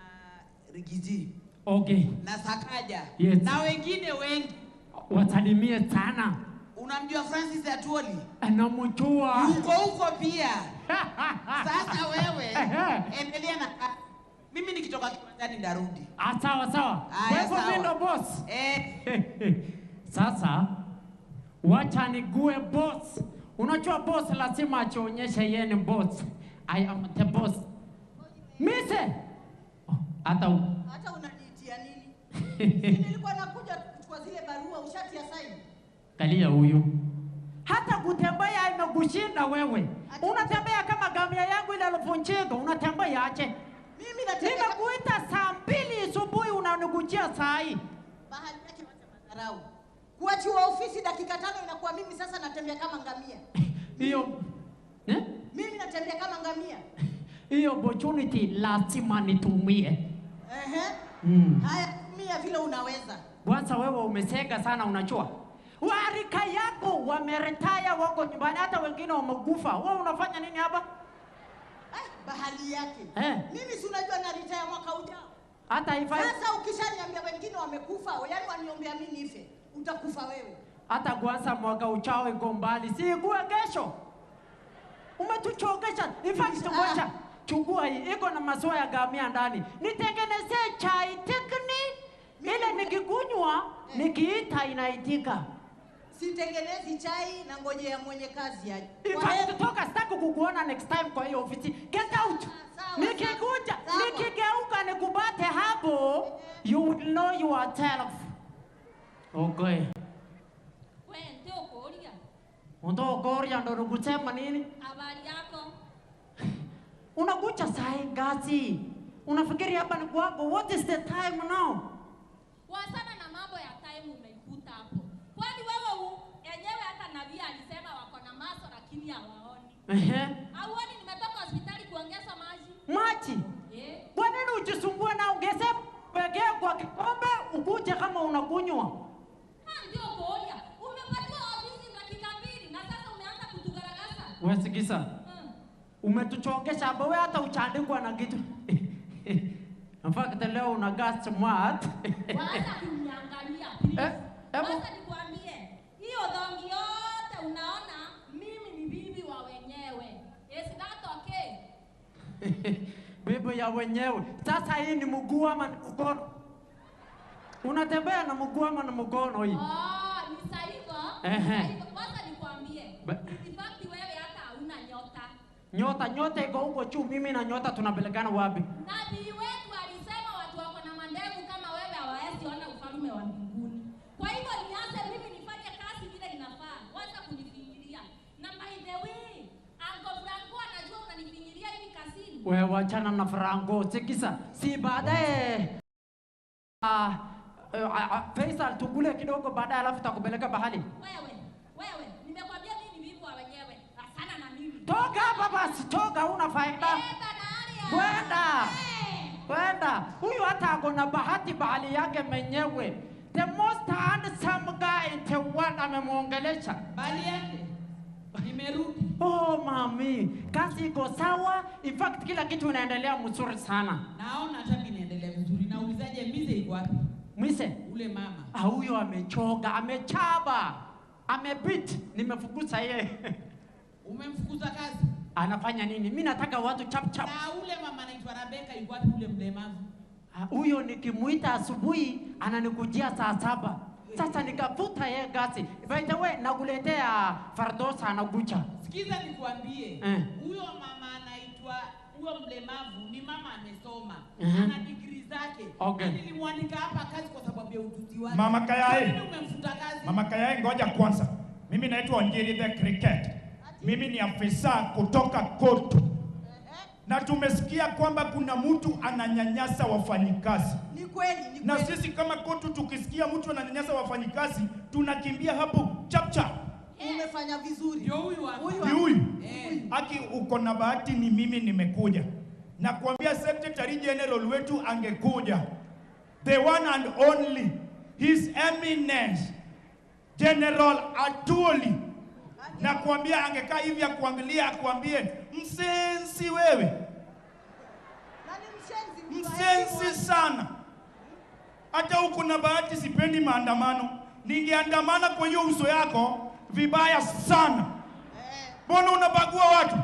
Rigiji. Okay. Na Sakaja. Yes. Na wengine wengi. Wasalimie sana. Unamjua Francis Atwoli? Anamjua. Yuko huko pia. Sasa wewe endelea na mimi nikitoka kiwanjani ndarudi. Ah, sawa sawa. Aya, Wewe mimi ndo boss. Sasa wacha nigue boss. Unajua boss lazima ajionyeshe yeye ni boss. I am the boss. Mise. Hata hata unaniitia nini? Si nilikuwa nakuja kuchukua zile barua ushatia saini. Kalia huyu. Hata kutembea imekushinda wewe. Unatembea kama gamia yangu ile alivunjika, unatembea aje? Mimi natembea. Nimekuita saa 2 asubuhi unanikujia saa hii. Bahali yake wacha madharau. Kuachiwa ofisi dakika 5 inakuwa mimi sasa natembea kama ngamia. Hiyo eh? Mimi natembea kama ngamia. Hiyo opportunity lazima nitumie. Ehe. Haya, tumia vile unaweza. Kwanza wewe umesega sana unajua. Warika yako wameretire wako nyumbani hata wengine wamekufa. Wewe unafanya nini hapa? Bahali yake. Mimi si unajua na retire mwaka ujao. Hata ifai. Sasa ukishaniambia wengine wamekufa, yaani waniombea mimi nife, utakufa wewe. Hata kwanza mwaka ujao iko mbali. Si kuwa kesho. Umetuchokesha. In fact ngoja. Chukua hii iko na maziwa ya ngamia ndani. Nitengenezee chai tekni ile nikikunywa nikiita inaitika. Sitengenezi chai na ngojea mwenye kazi aje. In fact toka sitaki kukuona next time kwa hiyo ofisi. Get out. Nikikuja, nikigeuka nikubate hapo, you will know yourself. Okay. Wewe ndio ukoria. Ndio ukoria ndio unakusema nini? Habari yako? Unakuja saa ngazi. Unafikiri hapa ni kwako? What is the time now? Wasana na mambo ya time umeikuta hapo. Kwani wewe yenyewe hata nabii alisema wako na macho lakini hawaoni. Ehe. Hauoni nimetoka hospitali kuongeza maji? Maji? Eh. Kwa nini ujisumbue na ongeze pekee kwa kikombe ukuje kama unakunywa? Ah, ndio kuonya. Umepatiwa ofisi dakika 2 na sasa umeanza kutugaragaza. Wewe sikiza. Umetuchokesha hapo wewe hata uchaandikwa na kitu. In fact leo una gas smart. Wacha kuniangalia please. Wacha nikwambie, hiyo dhongi yote unaona mimi ni bibi wa wenyewe. Is that okay? Bibi ya wenyewe. Sasa hii ni mguu ama mkono? Unatembea na mguu ama na mkono hii? Oh, ni sahihi. Wacha nikwambie. In fact wewe hata hauna nyota. Nyota, nyota iko huko juu, mimi na nyota tunapelekana wapi? Nabii wetu alisema watu wako na mandevu kama wewe hawawezi ona ufalme wa mbinguni. Kwa hivyo nianze mimi nifanye kazi vile inafaa. Wacha kunifinyilia. Na by the way, Uncle Franco anajua unanifinyilia hivi kazini. Wewe wachana na Franco, sikiza. Si baadaye Faisal tukule kidogo baadaye alafu takupeleka bahali. Wewe, nimekwambia mimi ni bibi wa wenyewe. Asana na mimi. Toka hapa basi, toka una faida. Kwenda. Kwenda. Huyu hata ako na bahati bahali yake mwenyewe. The most handsome guy in the world amemuongelesha. Bahali yake. Nimerudi. Oh mami, kazi iko sawa. In fact kila kitu inaendelea mzuri sana. Naona hata mimi naendelea vizuri. Naulizaje Mise iko wapi? Mise? Ule mama. Ah, huyo amechoka, amechaba. Amebit, nimefukuza yeye. Umemfukuza kazi? Anafanya nini? Mimi nataka watu chap chap. Na ule mama anaitwa Rebecca yuko wapi ule mlemavu? Huyo nikimuita asubuhi ananikujia saa 7. Sasa nikavuta yeye kazi. By the way, nakuletea Fardosa anakuja. Sikiza nikuambie. Huyo mama anaitwa huyo mlemavu ni mama amesoma. Ana degree zake. Okay. Nilimwandika hapa kazi kwa sababu ya ujuzi wake. Mama Kayai. Umemfuta kazi. Mama Kayai, ngoja kwanza. Mimi naitwa Onjiri the Cricket. Mimi ni afisa kutoka koti. Na tumesikia kwamba kuna mtu ananyanyasa wafanyikazi. Ni kweli, ni Na kweli. sisi kama KOTU tukisikia mtu ananyanyasa wafanyikazi tunakimbia hapo chap chap. Umefanya vizuri. Ndio huyu hapa. Huyu Ni hapa. huyu. Eh. Aki uko na bahati ni mimi nimekuja. Na kuambia Secretary General wetu angekuja. The one and only His Eminence General Atwoli. Na kuambia angekaa hivi akuangalia akuambie msensi wewe. Na ni mshenzi mtu Msensi sana. Hata huko na bahati sipendi maandamano. Ningeandamana kwa hiyo uso yako vibaya sana. Mbona unabagua watu?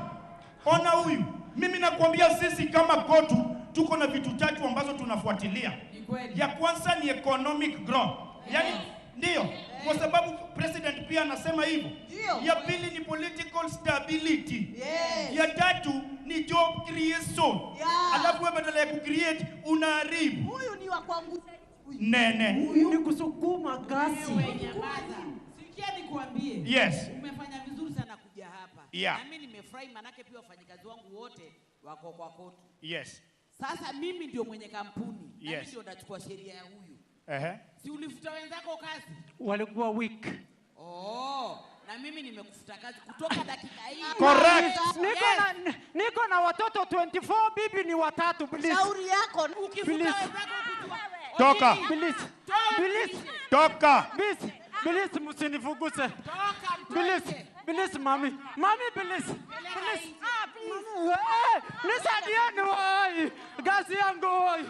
Ona huyu. Mimi nakwambia sisi kama KOTU tuko na vitu tatu ambazo tunafuatilia. Ni kweli. Ya kwanza ni economic growth. Yaani ndio, kwa sababu president pia anasema hivyo. Ndio. Ya pili ni political stability. Yes. Ya tatu ni job creation. Yeah. Alafu wewe badala ya kucreate unaharibu. Huyu ni wa kuangusha huyu. Nene. Ni kusukuma gasi. Wewe nyamaza. Sikia nikuambie. Yes. Umefanya vizuri sana kuja hapa. Yeah. Na mimi nimefurahi manake pia wafanyikazi wangu wote wako kwa KOTU. Yes. Sasa mimi ndio mwenye kampuni. Na Yes. mimi ndio ndachukua sheria ya huyu. Ehe. Si ulifuta wenzako kazi? Walikuwa weak. Oh, na mimi nimekufuta kazi kutoka dakika hii. Correct. Niko na watoto 24, bibi ni watatu, please. Shauri yako. Ukifuta Please. wenzako kujua. Toka. Ojini, Please. toa Please. nje. Toka. Please. Please msinifukuse. Toka mtoke. Please. Please mami. Mami please. Please. Eh, nisaidieni woi. Gasi yangu woi.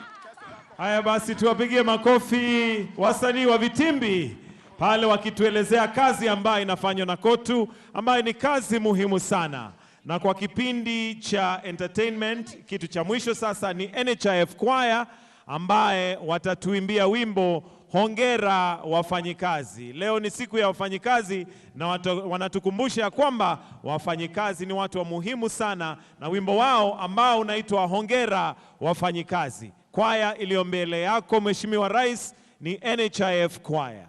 Haya basi, tuwapigie makofi wasanii wa Vitimbi pale wakituelezea kazi ambayo inafanywa na KOTU, ambayo ni kazi muhimu sana. Na kwa kipindi cha entertainment, kitu cha mwisho sasa ni NHIF Choir ambaye watatuimbia wimbo Hongera Wafanyikazi. Leo ni siku ya wafanyikazi na wanatukumbusha ya kwamba wafanyikazi ni watu wa muhimu sana, na wimbo wao ambao unaitwa Hongera Wafanyikazi. Kwaya iliyo mbele yako Mheshimiwa Rais ni NHIF Choir.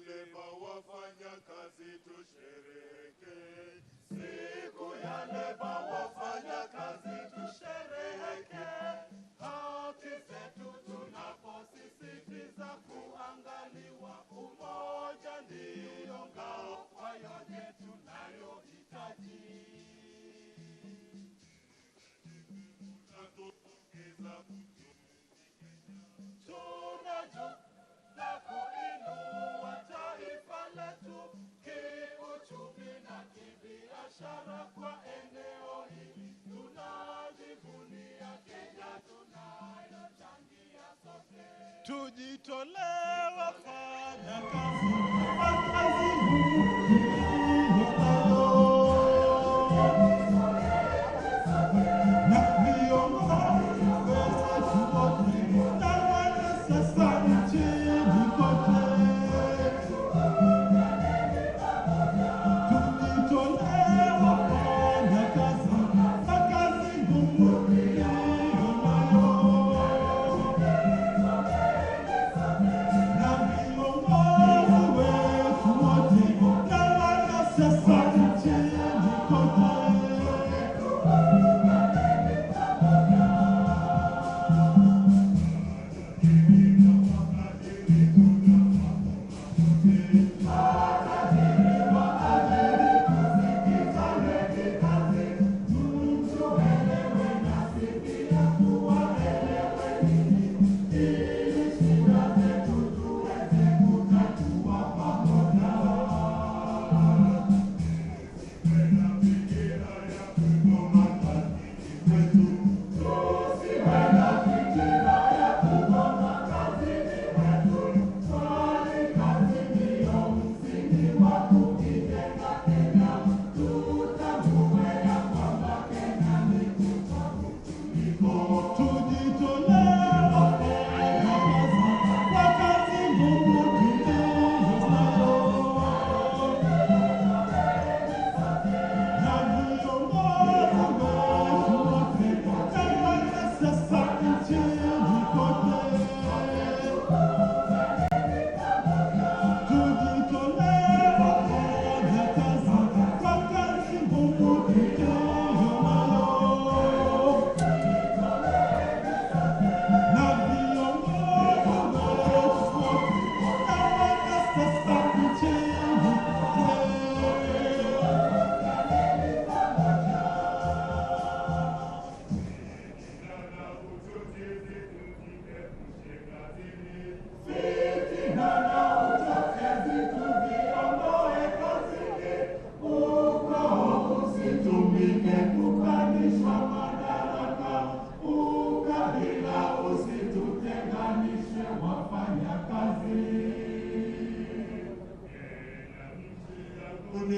Leba wafanya kazi tushereheke. Siku ya leba wafanya kazi tushereheke. Haki zetu tunaposisitiza kuangaliwa, umoja ndiyo ngao kwa yote tunayohitaji. Tunapongeza tunajua na kuinua taifa letu kiuchumi na kibiashara kwa eneo hili. Tunajivunia Kenya tunayochangia sote. Tujitolee wafanya kazi kwa kazi na viongozi wetu wote na wanasiasa nchini kote. Tujitolee wafanya kazi na kazi ngumu tuliyo nayo. Na viongozi wetu wote na wanasiasa nchini kote.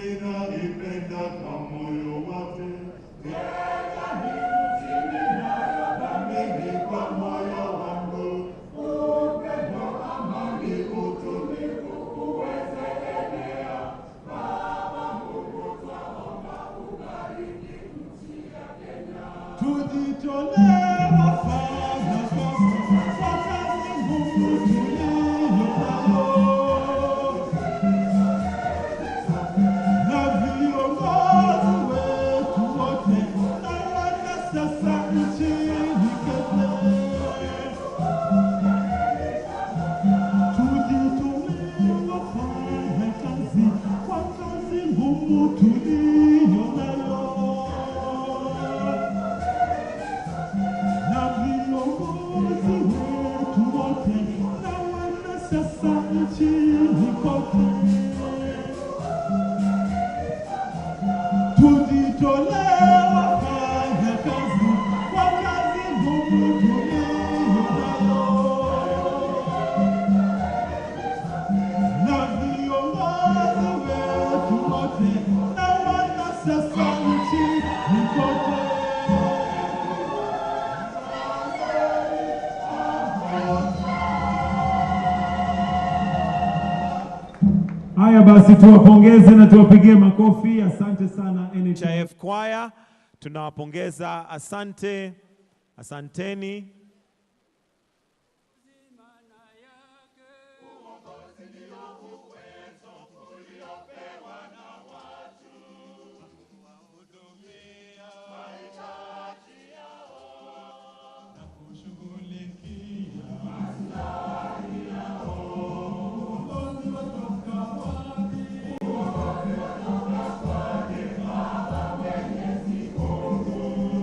ninaipenda kwa moyo wote. Kenya ni nchi ninayothamini kwa moyo wangu. Upendo, amani, utulivu uweze enea. Baba Mungu twaomba ubariki nchi ya Kenya. Tujitolee wafanya kazi kwa kazi ngumu tuliyo nayo. Na viongozi wetu wote na wanasiasa nchini kote. Tujitolee wafanya kazi kwa kazi ngumu tuliyo nayo. Na viongozi wetu wote na wanasiasa nchini kote. Tujitolee wafanya kazi kwa kazi ngumu tuliyo nayo. Na viongozi wetu wote na wanasiasa nchini kote. Haya basi, tuwapongeze na tuwapigie makofi. Asante sana NHIF Choir, tunawapongeza. Asante, asanteni.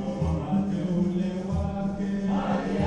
Wateule wake.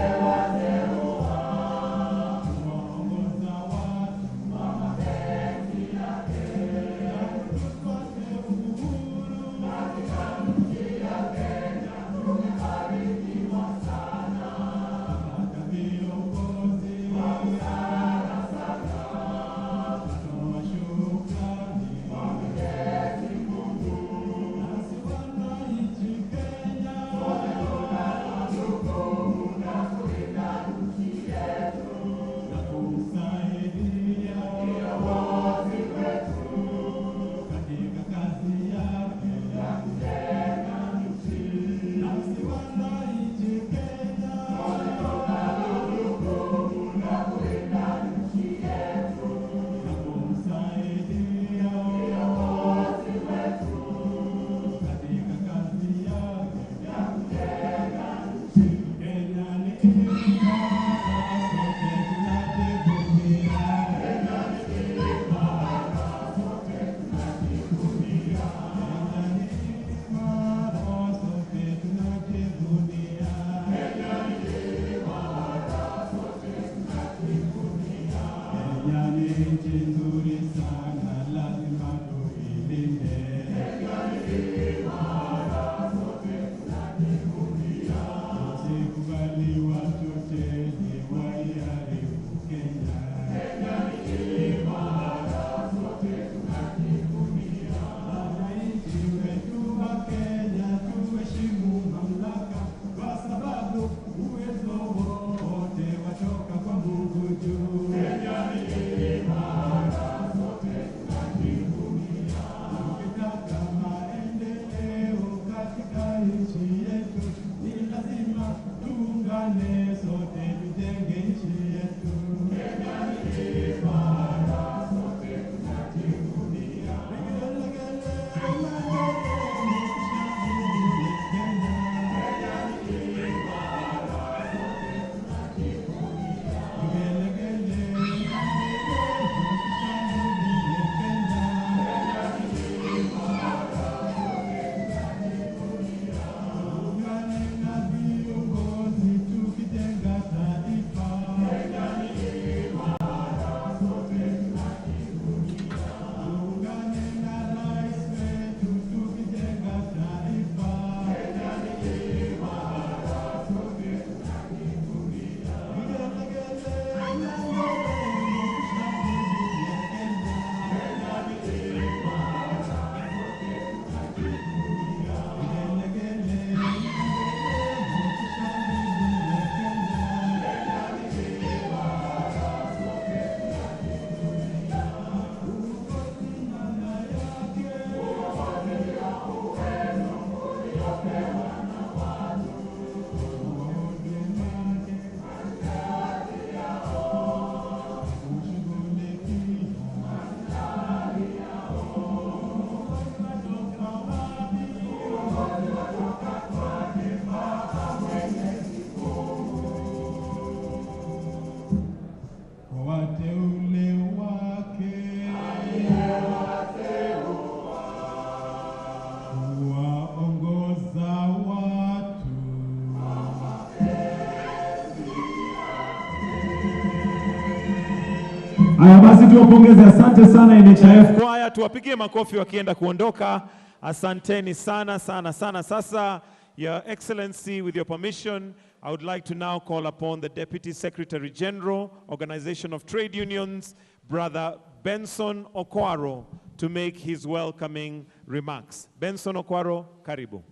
Haya basi, tuwapongeze. Asante sana NHIF kwaya, tuwapigie makofi wakienda kuondoka. Asanteni sana sana sana. Sasa, Your Excellency, with your permission, I would like to now call upon the Deputy Secretary General, Organization of Trade Unions, Brother Benson Okwaro, to make his welcoming remarks. Benson Okwaro, karibu.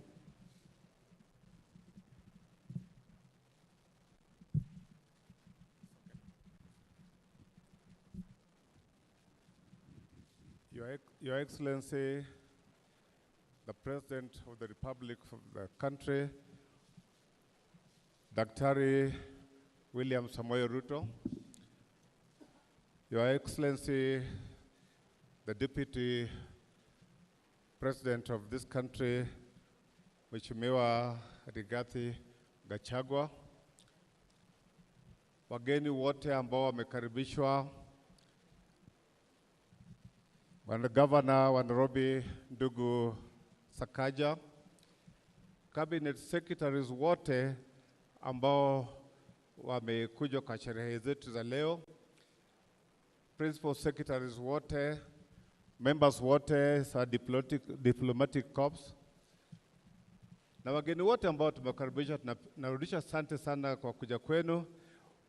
Your Excellency, the President of the Republic of the country, Daktari William Samoei Ruto, Your Excellency, the Deputy President of this country, Mheshimiwa Rigathi Gachagua, wageni wote ambao wamekaribishwa, Bwana Gavana wa Nairobi ndugu Sakaja, cabinet secretaries wote ambao wamekuja kwa sherehe zetu za leo, principal secretaries wote, members wote za diplomatic corps na wageni wote ambao tumekaribisha, tunarudisha asante sana kwa kuja kwenu.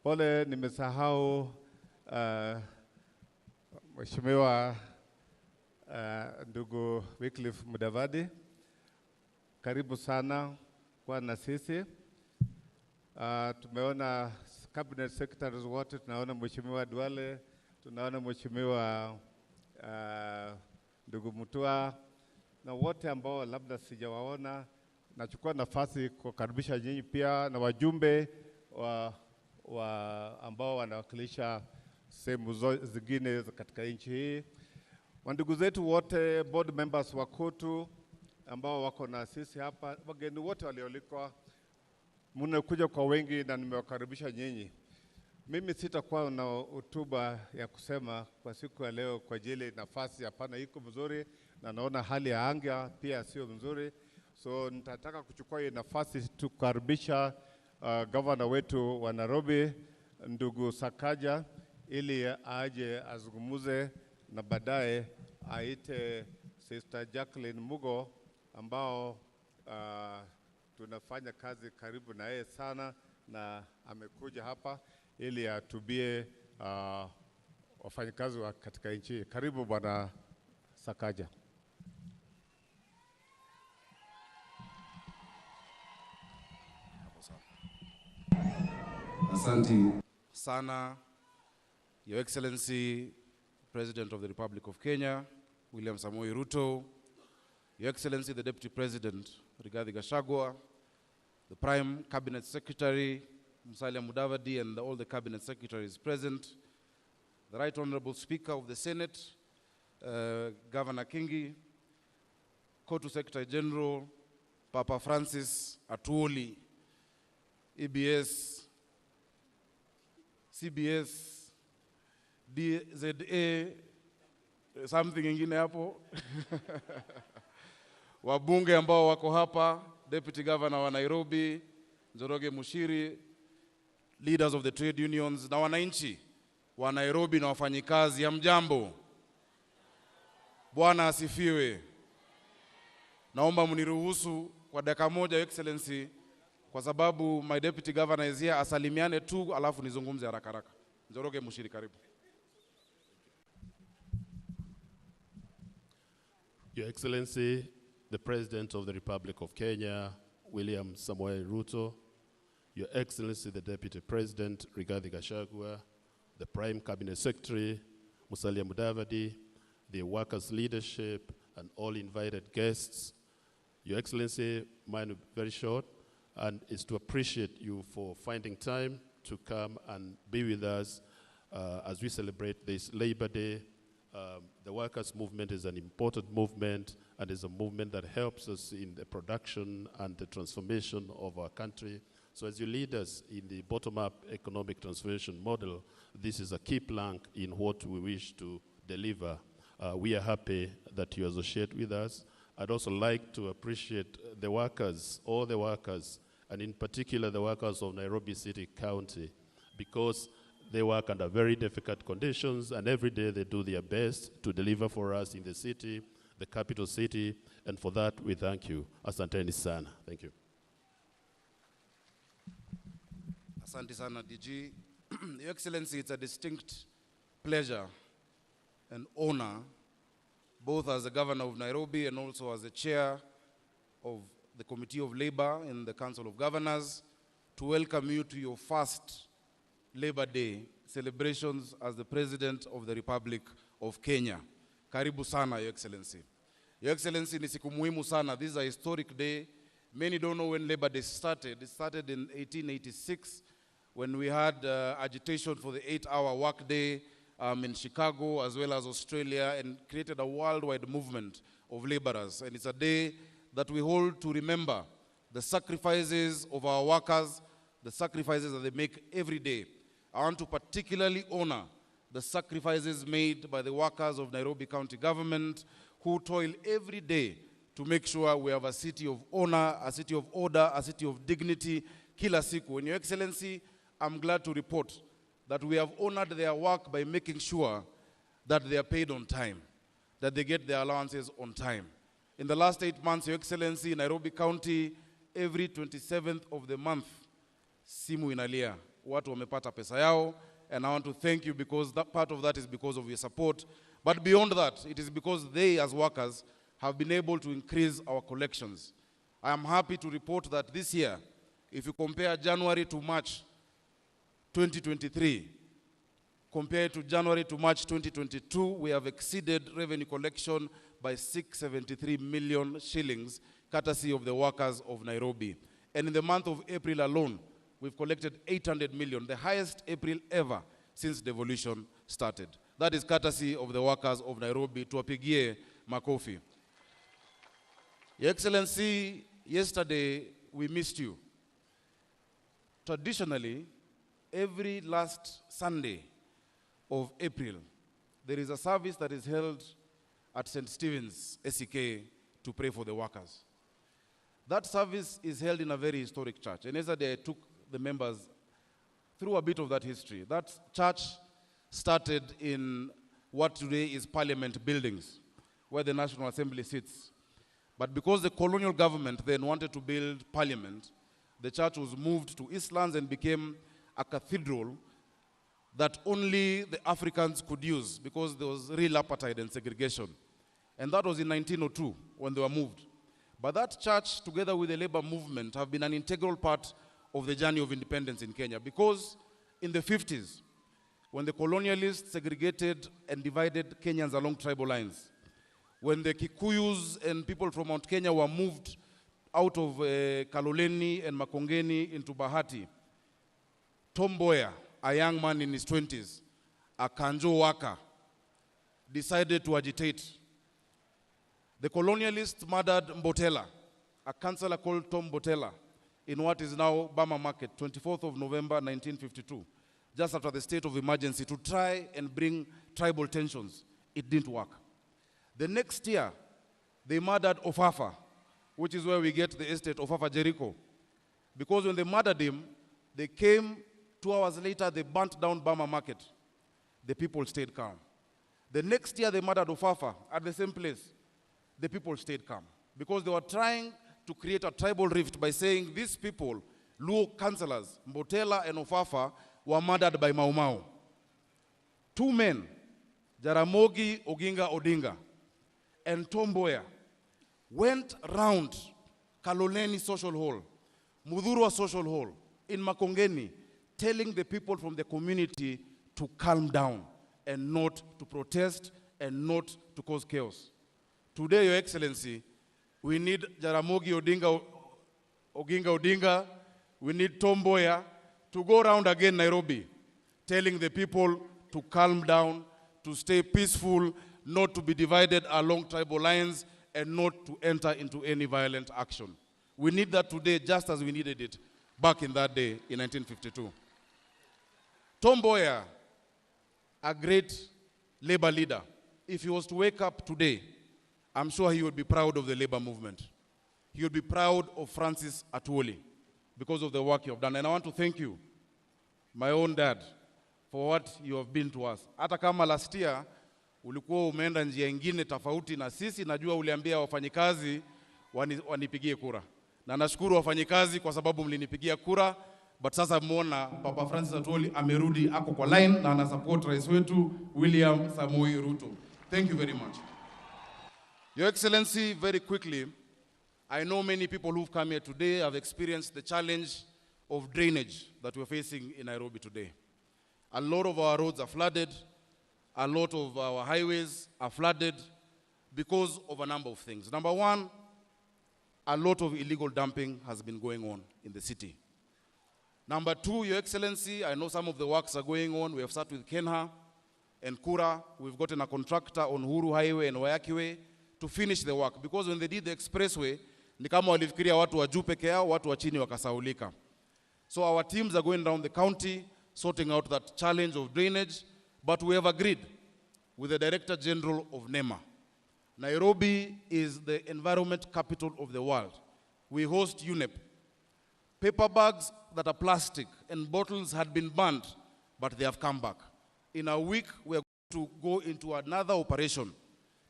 Pole nimesahau Mheshimiwa ndugu Wycliffe Mudavadi, karibu sana kwa na sisi. Tumeona cabinet secretaries wote, tunaona Mheshimiwa Duale, tunaona Mheshimiwa ndugu Mutua na wote ambao labda sijawaona. Nachukua nafasi kukaribisha nyinyi pia na wajumbe wa ambao wanawakilisha sehemu zingine katika nchi hii. Wandugu zetu wote, board members wa KOTU ambao wako na sisi hapa, wageni wote walioalikwa, mnakuja kwa wengi na nimewakaribisha nyinyi. Mimi sitakuwa na hotuba ya kusema kwa siku ya leo kwa ajili nafasi hapana iko mzuri, na naona hali ya anga pia sio mzuri, so nitataka kuchukua hii nafasi tukaribisha governor wetu wa Nairobi ndugu Sakaja ili aje azungumuze na baadaye aite Sister Jacqueline Mugo ambao tunafanya kazi karibu na yeye sana na amekuja hapa ili atubie wafanyikazi wa katika nchi. Karibu Bwana Sakaja. Asante sana, Your Excellency, President of the Republic of Kenya, William Samoei Ruto, Your Excellency, the Deputy President, Rigathi Gachagua, the Prime Cabinet Secretary, Musalia Mudavadi, and all the Cabinet Secretaries present, the Right Honorable Speaker of the Senate, Governor Kingi, KOTU Secretary General, Papa Francis Atwoli, EBS, CBS, DZA, something ingine hapo. Wabunge ambao wako hapa, Deputy Governor wa Nairobi, Njoroge Mushiri, leaders of the trade unions na wananchi wa Nairobi na wafanyikazi, hamjambo? Bwana asifiwe. Naomba mniruhusu kwa dakika moja, Your Excellency, kwa sababu my Deputy Governor is here, asalimiane tu alafu nizungumze haraka haraka. Njoroge Mushiri, karibu. Your Excellency, the President of the Republic of Kenya, William Samoei Ruto, Your Excellency, the Deputy President, Rigathi Gachagua, the Prime Cabinet Secretary, Musalia Mudavadi, the workers' leadership, and all invited guests. Your Excellency, mine will be very short, and is to appreciate you for finding time to come and be with us as we celebrate this Labor Day. The workers' movement is an important movement and is a movement that helps us in the production and the transformation of our country. So as you lead us in the bottom-up economic transformation model, this is a key plank in what we wish to deliver. We are happy that you associate with us. I'd also like to appreciate the workers, all the workers, and in particular the workers of Nairobi City County, because They work under very difficult conditions, and every day they do their best to deliver for us in the city, the capital city, and for that we thank you. Asanteni sana. Thank you. Asante sana, DG. Your Excellency, it's a distinct pleasure and honor, both as the Governor of Nairobi and also as the Chair of the Committee of Labor in the Council of Governors, to welcome you to your first Labor Day celebrations as the President of the Republic of Kenya. Karibu sana, Your Excellency. Your Excellency, ni siku muhimu sana. This is a historic day. Many don't know when Labor Day started. It started in 1886 when we had agitation for the 8-hour workday in Chicago as well as Australia, and created a worldwide movement of laborers. And it's a day that we hold to remember the sacrifices of our workers, the sacrifices that they make every day. I want to particularly honor the sacrifices made by the workers of Nairobi County Government, who toil every day to make sure we have a city of honor, a city of order, a city of dignity, kila siku. And Your Excellency, I'm glad to report that we have honored their work by making sure that they are paid on time, that they get their allowances on time. In the last 8 months, Your Excellency, Nairobi County, every 27th of the month, simu inalia, watu wamepata pesa yao, and I want to thank you because that part of that is because of your support. But beyond that, it is because they, as workers, have been able to increase our collections. I am happy to report that this year, if you compare January to March 2023, compared to January to March 2022, we have exceeded revenue collection by 673 million shillings, courtesy of the workers of Nairobi. And in the month of April alone, we've collected 800 million, the highest April ever since devolution started. That is courtesy of the workers of Nairobi. Tuwapigie makofi. Your Excellency, yesterday we missed you. Traditionally, every last Sunday of April, there is a service that is held at St. Stephen's SEK to pray for the workers. That service is held in a very historic church. And yesterday I took the members through a bit of that history. That church started in what today is Parliament buildings, where the National Assembly sits. But because the colonial government then wanted to build Parliament, the church was moved to Eastlands and became a cathedral that only the Africans could use because there was real apartheid and segregation. And that was in 1902 when they were moved. But that church, together with the labor movement, have been an integral part of the journey of independence in Kenya, because in the 50s, when the colonialists segregated and divided Kenyans along tribal lines, when the Kikuyus and people from Mount Kenya were moved out of Kaloleni and Makongeni into Bahati, Tom Mboya, a young man in his 20s, a Kanjo worker, decided to agitate. The colonialists murdered Mbotela, a councillor called Tom Mbotela, in what is now Bama Market, 24th of November, 1952, just after the state of emergency, to try and bring tribal tensions. It didn't work. The next year, they murdered Ofafa, which is where we get the estate Ofafa Jericho. Because when they murdered him, they came 2 hours later, they burnt down Bama Market. The people stayed calm. The next year, they murdered Ofafa at the same place. The people stayed calm because they were trying to create a tribal rift by saying these people, Luo councillors, Mbotela and Ofafa, were murdered by Mau Mau. Two men, Jaramogi Oginga Odinga and Tom Mboya, went round Kaloleni Social Hall, Muthurwa Social Hall in Makongeni, telling the people from the community to calm down and not to protest and not to cause chaos. Today, Your Excellency, we need Jaramogi Oginga Odinga, we need Tom Mboya to go round again Nairobi, telling the people to calm down, to stay peaceful, not to be divided along tribal lines, and not to enter into any violent action. We need that today just as we needed it back in that day in 1952. Tom Mboya, a great labor leader, if he was to wake up today, I'm sure he would be proud of the labor movement. He would be proud of Francis Atwoli because of the work you have done. And I want to thank you, my own dad, for what you have been to us. Hata kama last year ulikuwa umeenda njia ingine tofauti na sisi, najua uliambia wafanyikazi wanipigie kura, na nashukuru wafanyikazi kwa sababu mlinipigia kura, but sasa muona Papa Francis Atwoli amerudi, ako kwa line na ana support rais wetu William Samoei Ruto. Thank you very much. Your Excellency, very quickly, I know many people who've come here today have experienced the challenge of drainage that we're facing in Nairobi today. A lot of our roads are flooded, a lot of our highways are flooded because of a number of things. Number one, a lot of illegal dumping has been going on in the city. Number two, Your Excellency, I know some of the works are going on. We have sat with Kenha and Kura. We've gotten a contractor on Uhuru Highway and Waiyaki Way to finish the work, because when they did the expressway, ni kama walifikiria watu wa juu peke yao, watu wa chini wakasaulika. So our teams are going down the county, sorting out that challenge of drainage, but we have agreed with the Director General of NEMA. Nairobi is the environment capital of the world. We host UNEP. Paper bags that are plastic and bottles had been banned, but they have come back. In a week, we are going to go into another operation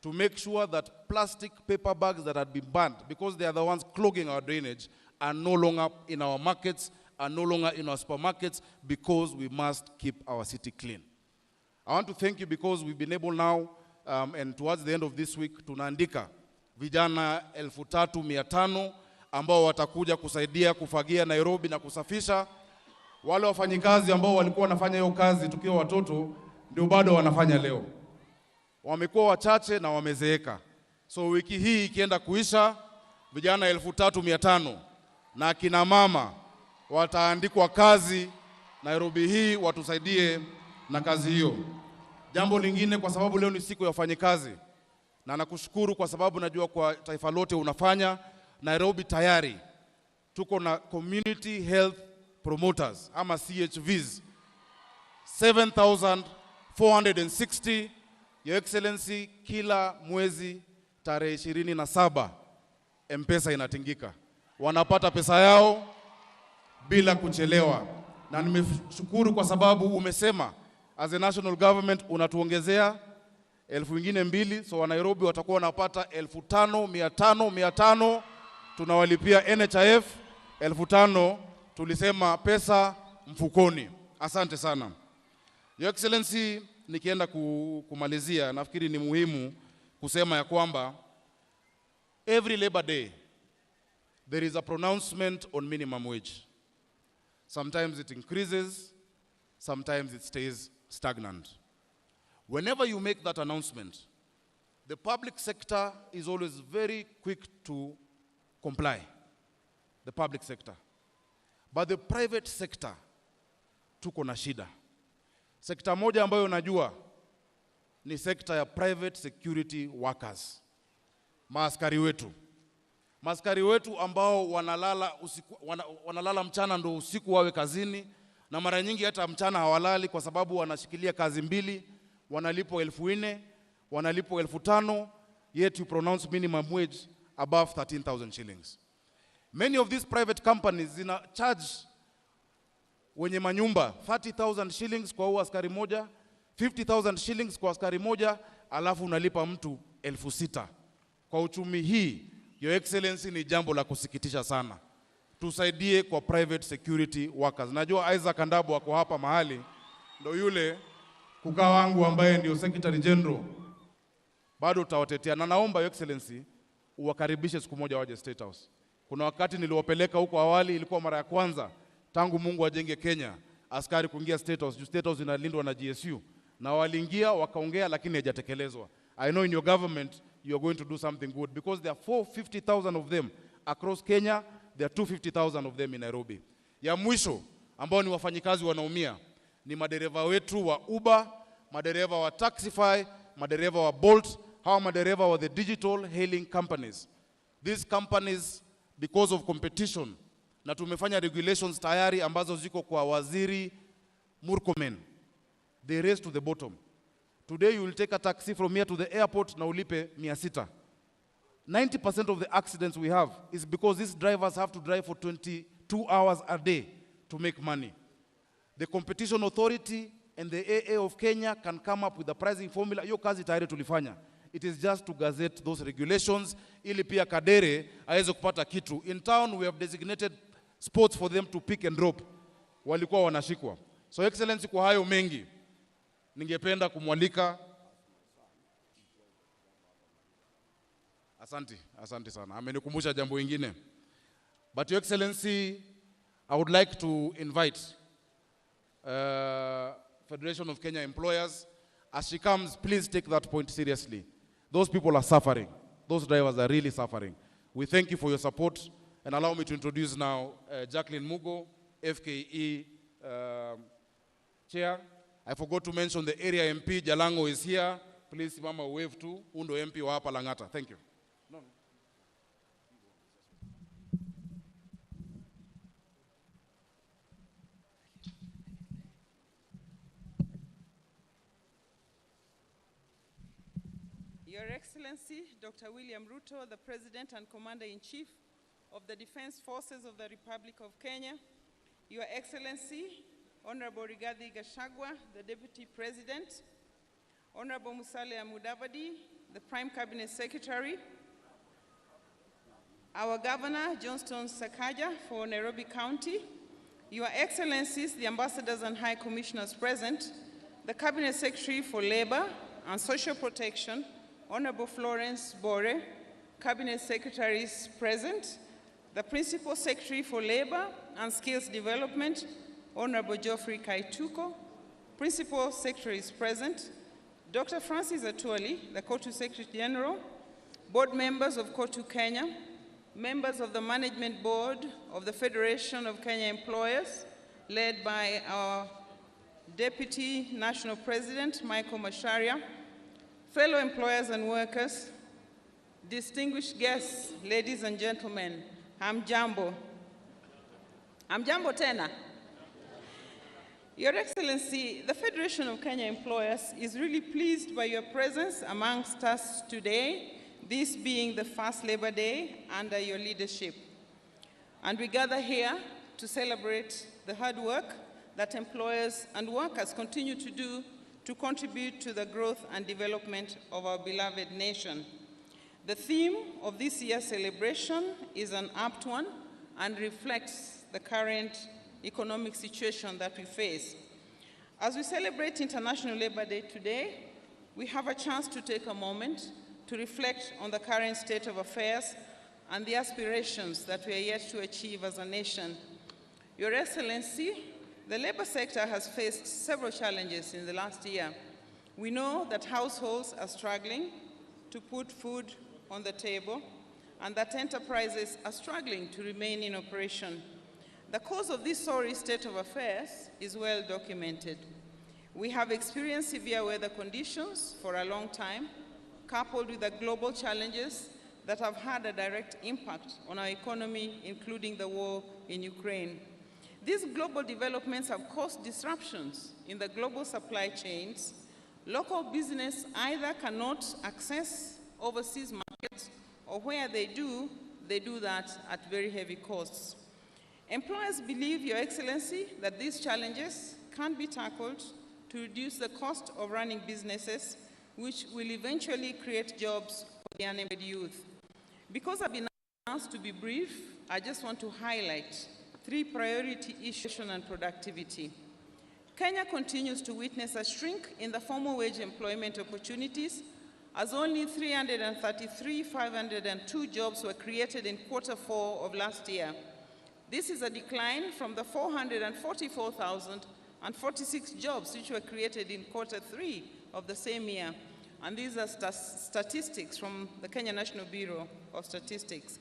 to make sure that plastic paper bags that had been banned, because they are the ones clogging our drainage, are no longer in our markets, are no longer in our supermarkets, because we must keep our city clean. I want to thank you because we've been able now, and towards the end of this week, tunaandika vijana 3,500 ambao watakuja kusaidia kufagia Nairobi na kusafisha. Wale wafanyikazi ambao walikuwa wanafanya hiyo kazi tukiwa watoto ndio bado wanafanya leo. Wamekuwa wachache na wamezeeka. So wiki hii ikienda kuisha, vijana 3,500 na akina mama wataandikwa kazi Nairobi hii, watusaidie na kazi hiyo. Jambo lingine, kwa sababu leo ni siku ya wafanyikazi, na nakushukuru kwa sababu najua kwa taifa lote unafanya. Nairobi tayari tuko na community health promoters ama CHVs 7,460. Your Excellency, kila mwezi tarehe 27 M-Pesa inatingika, wanapata pesa yao bila kuchelewa. Na nimeshukuru kwa sababu umesema as a national government unatuongezea 2,000, so wa Nairobi watakuwa wanapata 5,500 500. Tunawalipia NHIF 5,000, tulisema pesa mfukoni. Asante sana. Your Excellency, nikienda kumalizia, nafikiri ni muhimu kusema ya kwamba every Labor Day there is a pronouncement on minimum wage. Sometimes it increases, sometimes it stays stagnant. Whenever you make that announcement, the public sector is always very quick to comply, the public sector. But the private sector, tuko na shida. Sekta moja ambayo najua ni sekta ya private security workers. Maaskari wetu. Maaskari wetu ambao wanalala usiku, wanalala mchana ndo usiku wawe kazini, na mara nyingi hata mchana hawalali kwa sababu wanashikilia kazi mbili, wanalipwa 4,000, wanalipwa 5,000, yet you pronounce minimum wage above 13,000 shillings. Many of these private companies zina charge wenye manyumba 30,000 shillings kwa huo askari moja, 50,000 shillings kwa askari moja, alafu unalipa mtu 6,000. Kwa uchumi hii, Your Excellency, ni jambo la kusikitisha sana. Tusaidie kwa private security workers. Najua Isaac Andabo ako hapa mahali, ndo yule kukaa wangu ambaye ndio Secretary General. Bado utawatetea, na naomba Your Excellency uwakaribishe siku moja waje State House. Kuna wakati niliwapeleka huko awali, ilikuwa mara ya kwanza tangu Mungu ajenge Kenya askari kuingia State House. Juu State House inalindwa na GSU, na waliingia wakaongea, lakini haijatekelezwa. I know in your government you are going to do something good, because there are 450,000 of them across Kenya, there are 250,000 of them in Nairobi. Ya mwisho ambao ni wafanyikazi wanaumia ni madereva wetu wa Uber, madereva wa Taxify, madereva wa Bolt, hawa madereva wa the digital hailing companies. These companies, because of competition, na tumefanya regulations tayari ambazo ziko kwa Waziri Murkomen, they race to the bottom. Today you will take a taxi from here to the airport na ulipe 600. 90% of the accidents we have is because these drivers have to drive for 22 hours a day to make money. The Competition Authority and the AA of Kenya can come up with a pricing formula. Hiyo kazi tayari tulifanya. It is just to gazette those regulations ili pia Kadere aweze kupata kitu. In town we have designated spots for them to pick and drop. Walikuwa wanashikwa. So Excellency, kwa hayo mengi ningependa kumwalika. Asante, asante sana. Amenikumbusha jambo ingine. But Your Excellency, I would like to invite Federation of Kenya Employers. As she comes, please take that point seriously. Those people are suffering. Those drivers are really suffering. We thank you for your support. And allow me to introduce now Jacqueline Mugo, FKE Chair. I forgot to mention the area MP, Jalango, is here. Please, Mama, wave to Undo MP wa hapa Lang'ata. Thank you. No. Your Excellency, Dr. William Ruto, the President and Commander-in-Chief of the Defense Forces of the Republic of Kenya, Your Excellency, Honorable Rigathi Gachagua, the Deputy President, Honorable Musalia Mudavadi, the Prime Cabinet Secretary, our Governor, Johnston Sakaja for Nairobi County, Your Excellencies, the Ambassadors and High Commissioners present, the Cabinet Secretary for Labor and Social Protection, Honorable Florence Bore, Cabinet Secretaries present, the Principal Secretary for Labor and Skills Development, Honorable Geoffrey Kaituko, Principal Secretaries present, Dr. Francis Atwoli, the COTU Secretary General, board members of COTU Kenya, members of the Management Board of the Federation of Kenya Employers, led by our Deputy National President, Michael Macharia, fellow employers and workers, distinguished guests, ladies and gentlemen, hamjambo. Hamjambo tena. Your Excellency, the Federation of Kenya Employers is really pleased by your presence amongst us today, this being the first Labor Day under your leadership. And we gather here to celebrate the hard work that employers and workers continue to do to contribute to the growth and development of our beloved nation. The theme of this year's celebration is an apt one and reflects the current economic situation that we face. As we celebrate International Labour Day today, we have a chance to take a moment to reflect on the current state of affairs and the aspirations that we are yet to achieve as a nation. Your Excellency, the labor sector has faced several challenges in the last year. We know that households are struggling to put food on the table and that enterprises are struggling to remain in operation. The cause of this sorry state of affairs is well documented. We have experienced severe weather conditions for a long time, coupled with the global challenges that have had a direct impact on our economy, including the war in Ukraine. These global developments have caused disruptions in the global supply chains. Local business either cannot access overseas markets, or where they do that at very heavy costs. Employers believe, Your Excellency, that these challenges can be tackled to reduce the cost of running businesses, which will eventually create jobs for the unemployed youth. Because I've been asked to be brief, I just want to highlight three priority issues and productivity. Kenya continues to witness a shrink in the formal wage employment opportunities, as only 333,502 jobs were created in Q4 of last year. This is a decline from the 444,046 jobs which were created in Q3 of the same year. And these are statistics from the Kenya National Bureau of Statistics.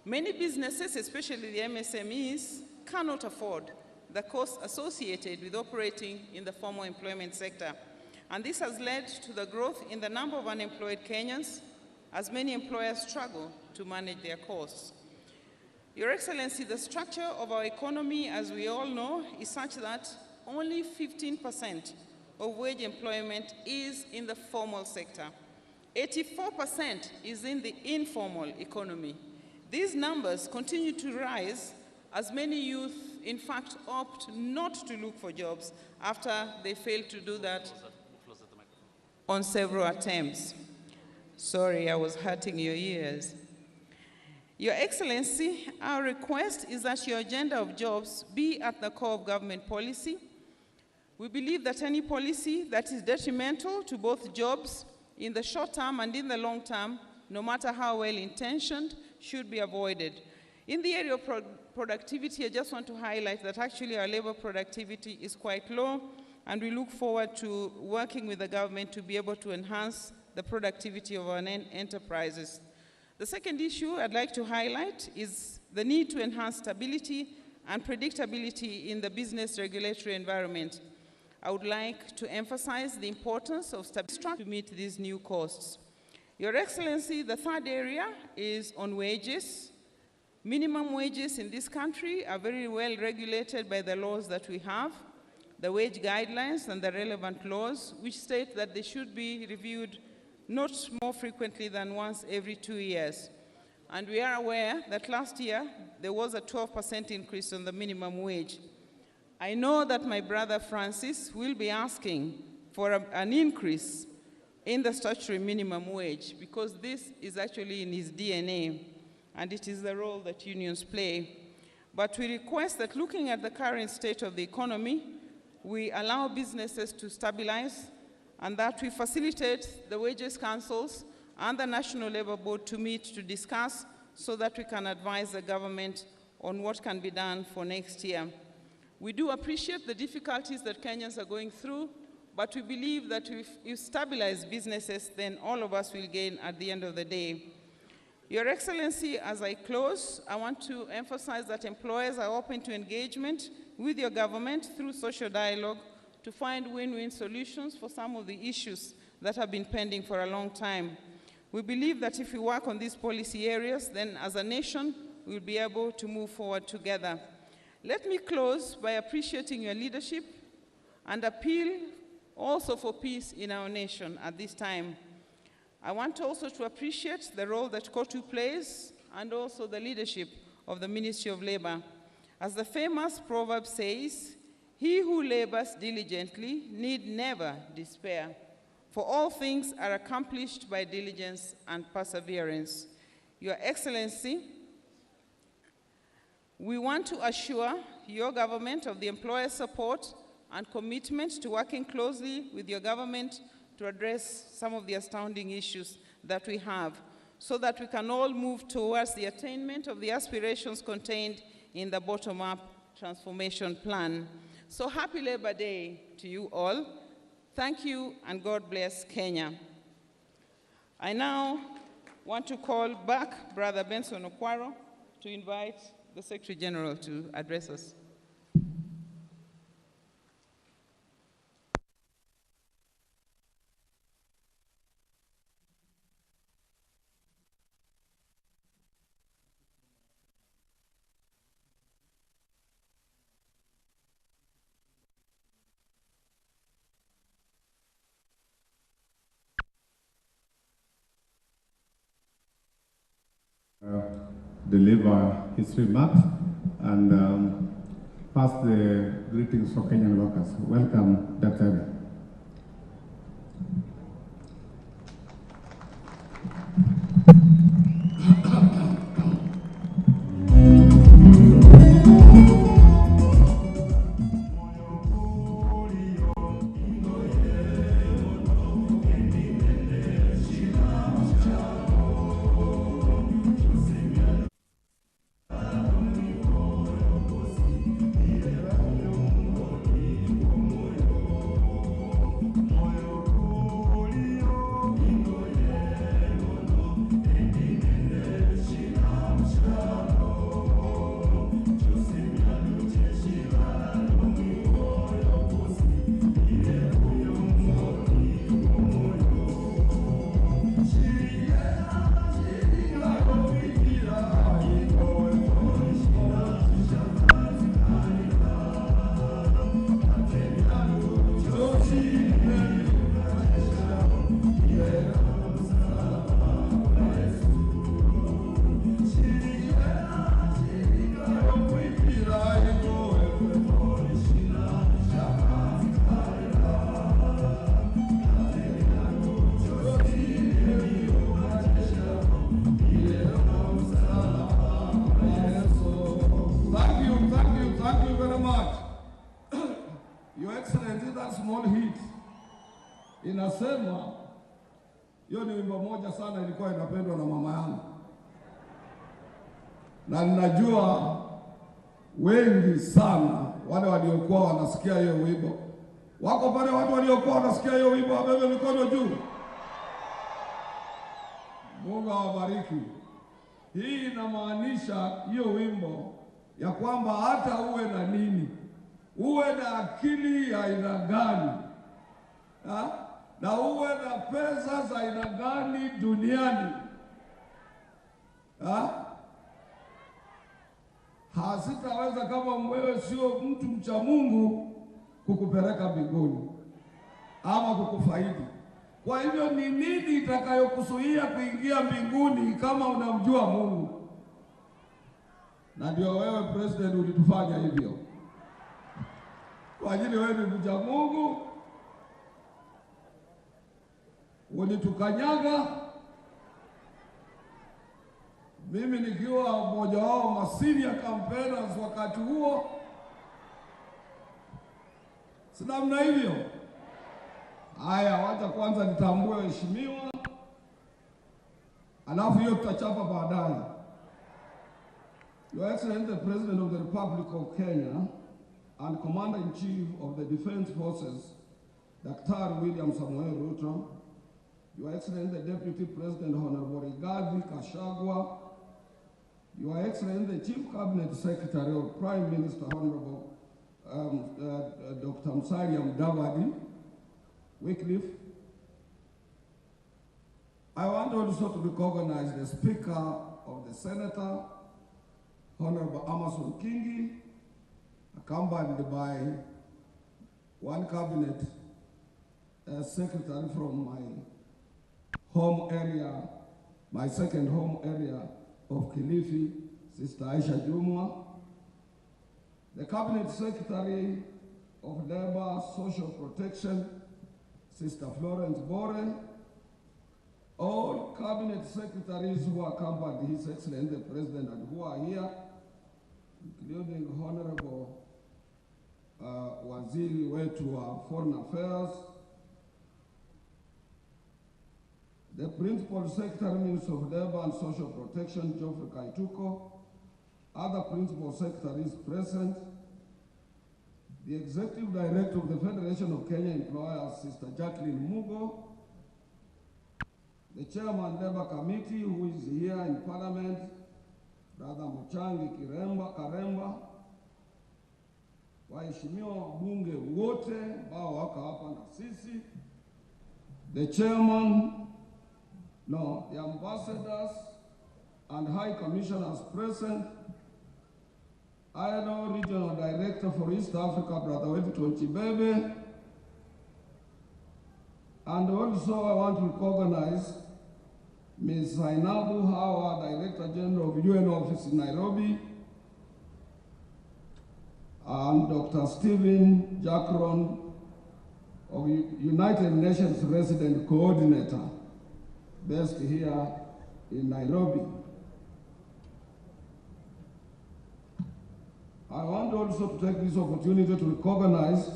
Many businesses, especially the MSMEs, cannot afford the costs associated with operating in the formal employment sector. And this has led to the growth in the number of unemployed Kenyans, as many employers struggle to manage their costs. Your Excellency, the structure of our economy, as we all know, is such that only 15% of wage employment is in the formal sector. 84% is in the informal economy. These numbers continue to rise as many youth, in fact, opt not to look for jobs after they fail to do that on several attempts. Sorry, I was hurting your ears. Your Excellency, our request is that your agenda of jobs be at the core of government policy. We believe that any policy that is detrimental to both jobs in the short term and in the long term, no matter how well intentioned, should be avoided. In the area of productivity, I just want to highlight that actually our labor productivity is quite low, and we look forward to working with the government to be able to enhance the productivity of our enterprises. The second issue I'd like to highlight is the need to enhance stability and predictability in the business regulatory environment. I would like to emphasize the importance of stability to meet these new costs. Your Excellency, the third area is on wages. Minimum wages in this country are very well regulated by the laws that we have, the wage guidelines and the relevant laws, which state that they should be reviewed not more frequently than once every 2 years. And we are aware that last year there was a 12% increase on the minimum wage. I know that my brother Francis will be asking for an increase in the statutory minimum wage, because this is actually in his DNA, and it is the role that unions play. But we request that, looking at the current state of the economy, we allow businesses to stabilize, and that we facilitate the wages councils and the National Labour Board to meet to discuss, so that we can advise the government on what can be done for next year. We do appreciate the difficulties that Kenyans are going through, but we believe that if you stabilize businesses, then all of us will gain at the end of the day. Your Excellency, as I close, I want to emphasize that employers are open to engagement with your government through social dialogue to find win-win solutions for some of the issues that have been pending for a long time. We believe that if we work on these policy areas, then as a nation, we'll be able to move forward together. Let me close by appreciating your leadership and appeal also for peace in our nation at this time. I want also to appreciate the role that COTU plays and also the leadership of the Ministry of Labor. As the famous proverb says, he who labors diligently need never despair, for all things are accomplished by diligence and perseverance. Your Excellency, we want to assure your government of the employer support and commitment to working closely with your government to address some of the astounding issues that we have, so that we can all move towards the attainment of the aspirations contained in the bottom-up transformation plan. So happy Labor Day to you all. Thank you, and God bless Kenya. I now want to call back Brother Benson Okwaro to invite the Secretary General to address us. Deliver his remarks and pass the greetings for Kenyan workers. Welcome, Dr. See that small hit inasema, hiyo ni wimbo moja sana ilikuwa inapendwa na mama yangu, na ninajua wengi sana wale waliokuwa wanasikia hiyo wimbo wako pale. Watu waliokuwa wanasikia hiyo wimbo wabebe mikono juu. Mungu awabariki. Hii inamaanisha hiyo wimbo ya kwamba hata uwe na nini, uwe na akili ya aina gani, na uwe na pesa za aina gani duniani, hazitaweza kama wewe sio mtu mcha Mungu kukupeleka mbinguni ama kukufaidi. Kwa hivyo ni nini itakayokuzuia kuingia mbinguni kama unamjua Mungu? Na ndio wewe president ulitufanya hivyo. Kwa ajili wewe ni mcha Mungu, ulitukanyaga. Mimi nikiwa mmoja wao masinia campaigners wakati huo. Si namna hivyo? Haya, wacha kwanza nitambue waheshimiwa, alafu hiyo tutachapa baadaye. Your Excellency, the President of the Republic of Kenya and Commander-in-Chief of the Defense Forces, Dr. William Samoei Ruto, Your Excellency, the Deputy President, Honorable Rigathi Gachagua, Your Excellency, the Chief Cabinet Secretary of Prime Minister, Honorable Dr. Musalia Mudavadi Wycliffe. I want also to recognize the Speaker of the Senator, Honorable Amason Kingi, accompanied by one cabinet secretary from my home area, my second home area of Kilifi, Sister Aisha Jumwa, the Cabinet Secretary of Labor Social Protection, Sister Florence Bore, all cabinet secretaries who accompanied His Excellency the President and who are here, including Honorable Waziri wetu wa Foreign Affairs, the Principal Secretary, Minister of Labor and Social Protection, Geoffrey Kaituko, other Principal Secretaries present, the Executive Director of the Federation of Kenya Employers, Sister Jacqueline Mugo, the Chairman Labor Committee, who is here in Parliament, Brother Muchangi Karemba, waheshimiwa wabunge wote ambao wako hapa na sisi, the chairman, no, the ambassadors and high commissioners present, ILO Regional Director for East Africa, Brother Wellington Chibebe, and also I want to recognize Ms. Zainabu Hawa, Director General of UN Office in Nairobi, and Dr. Stephen Jackron of United Nations Resident Coordinator, based here in Nairobi. I want also to take this opportunity to recognize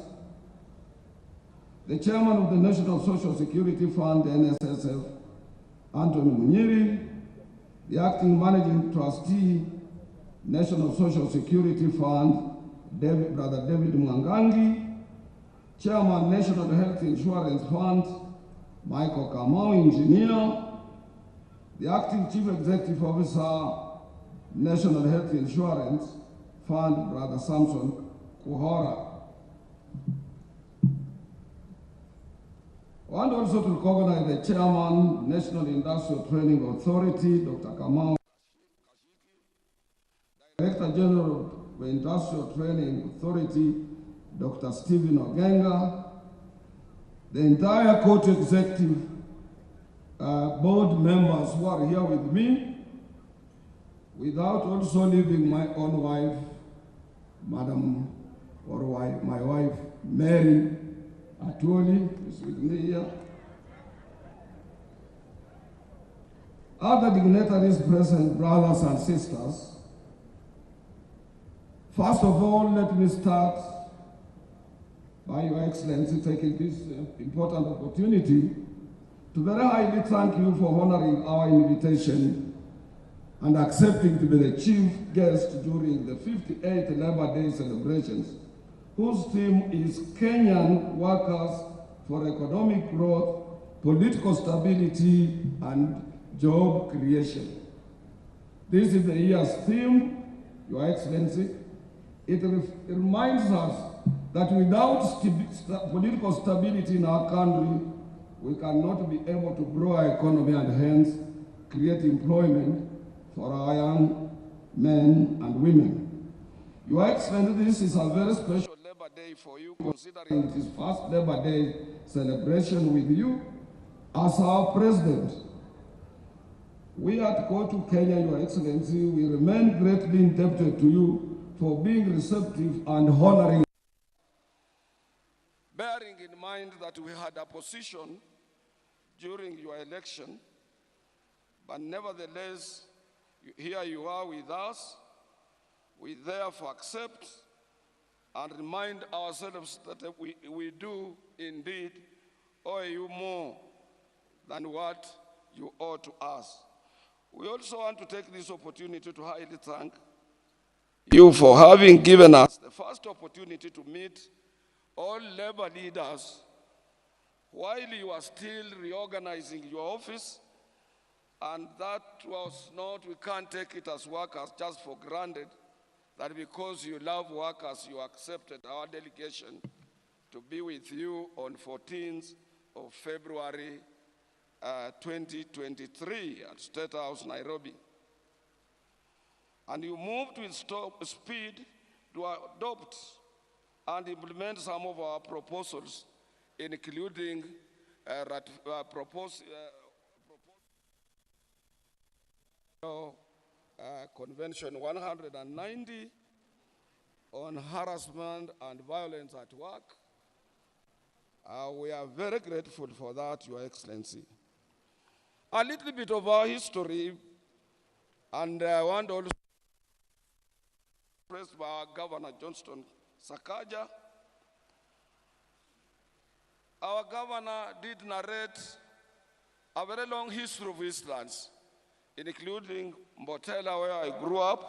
the Chairman of the National Social Security Fund, NSSF, Anthony Munyiri, the Acting Managing Trustee, National Social Security Fund, Brother David Mwangangi, Chairman, National Health Insurance Fund, Michael Kamau, Engineer, the Acting Chief Executive Officer, National Health Insurance Fund, Brother Samson Kuhora. I want also to recognize the Chairman, National Industrial Training Authority, Dr. Kamau, Director General of the Industrial Training Authority, Dr. Stephen Ogenga, the entire COTU Executive Board members who are here with me, without also leaving my own wife, Madam, or wife, my wife, Mary Atwoli, is with me here. Other dignitaries present, brothers and sisters, first of all, let me start by Your Excellency taking this important opportunity to very highly thank you for honoring our invitation and accepting to be the chief guest during the 58th Labor Day celebrations, whose theme is Kenyan Workers for Economic Growth, Political Stability, and Job Creation. This is the year's theme, Your Excellency. It reminds us that without political stability in our country, we cannot be able to grow our economy and hence create employment for our young men and women. Your Excellency, this is a very special Labor Day for you, considering it is first Labor Day celebration with you as our president. We at COTU Kenya, Your Excellency, we remain greatly indebted to you for being receptive and honoring. Bearing in mind that we had a position during your election, but nevertheless, here you are with us. We therefore accept and remind ourselves that we do indeed owe you more than what you owe to us. We also want to take this opportunity to highly thank you for having given us the first opportunity to meet all labor leaders while you are still reorganizing your office, and that was not, we can't take it as workers just for granted, that because you love workers, you accepted our delegation to be with you on 14th of February 2023 at State House, Nairobi. And you moved with speed to adopt and implement some of our proposals, including Convention 190 on harassment and violence at work. We are very grateful for that, Your Excellency. A little bit of our history, and I want also to express by our Governor Johnston Sakaja. Our governor did narrate a very long history of Eastlands, including Mbotela, where I grew up,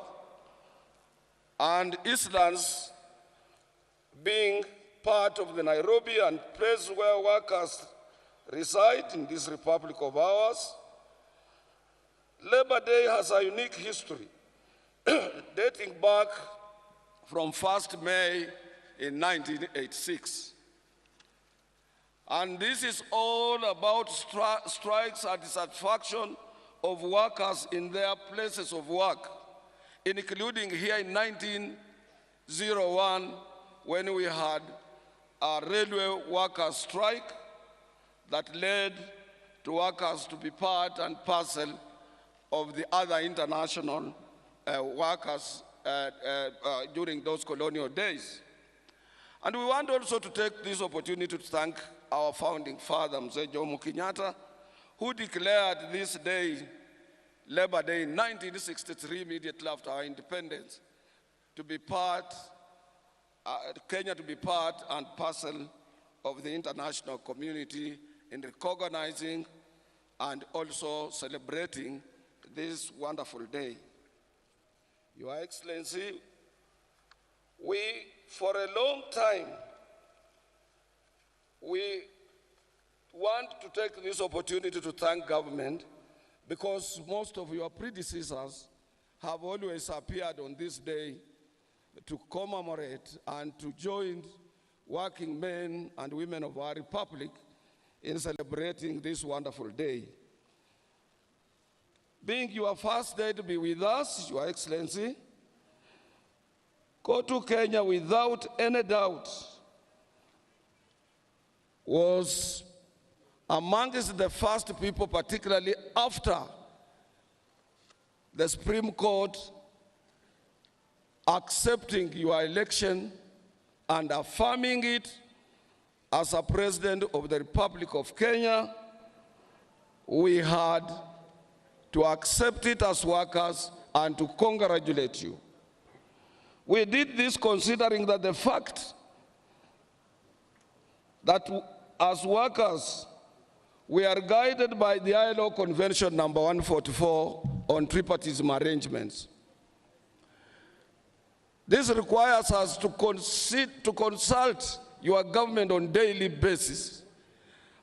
and Eastlands being part of the Nairobi and place where workers reside in this republic of ours. Labor Day has a unique history, dating back from 1st May in 1986. And this is all about strikes and dissatisfaction of workers in their places of work, including here in 1901 when we had a railway workers' strike that led to workers to be part and parcel of the other international workers during those colonial days. And we want also to take this opportunity to thank our founding father, Mzee Jomo Kenyatta, who declared this day, Labor Day in 1963, immediately after our independence, to be part, Kenya to be part and parcel of the international community in recognizing and also celebrating this wonderful day. Your Excellency, we, for a long time, we want to take this opportunity to thank government, because most of your predecessors have always appeared on this day to commemorate and to join working men and women of our republic in celebrating this wonderful day. Being your first day to be with us, Your Excellency, COTU Kenya, without any doubt, was amongst the first people, particularly after the Supreme Court accepting your election and affirming it as a president of the Republic of Kenya. We had to accept it as workers and to congratulate you. We did this considering that the fact that as workers, we are guided by the ILO Convention number 144 on tripartism arrangements. This requires us to consult your government on daily basis,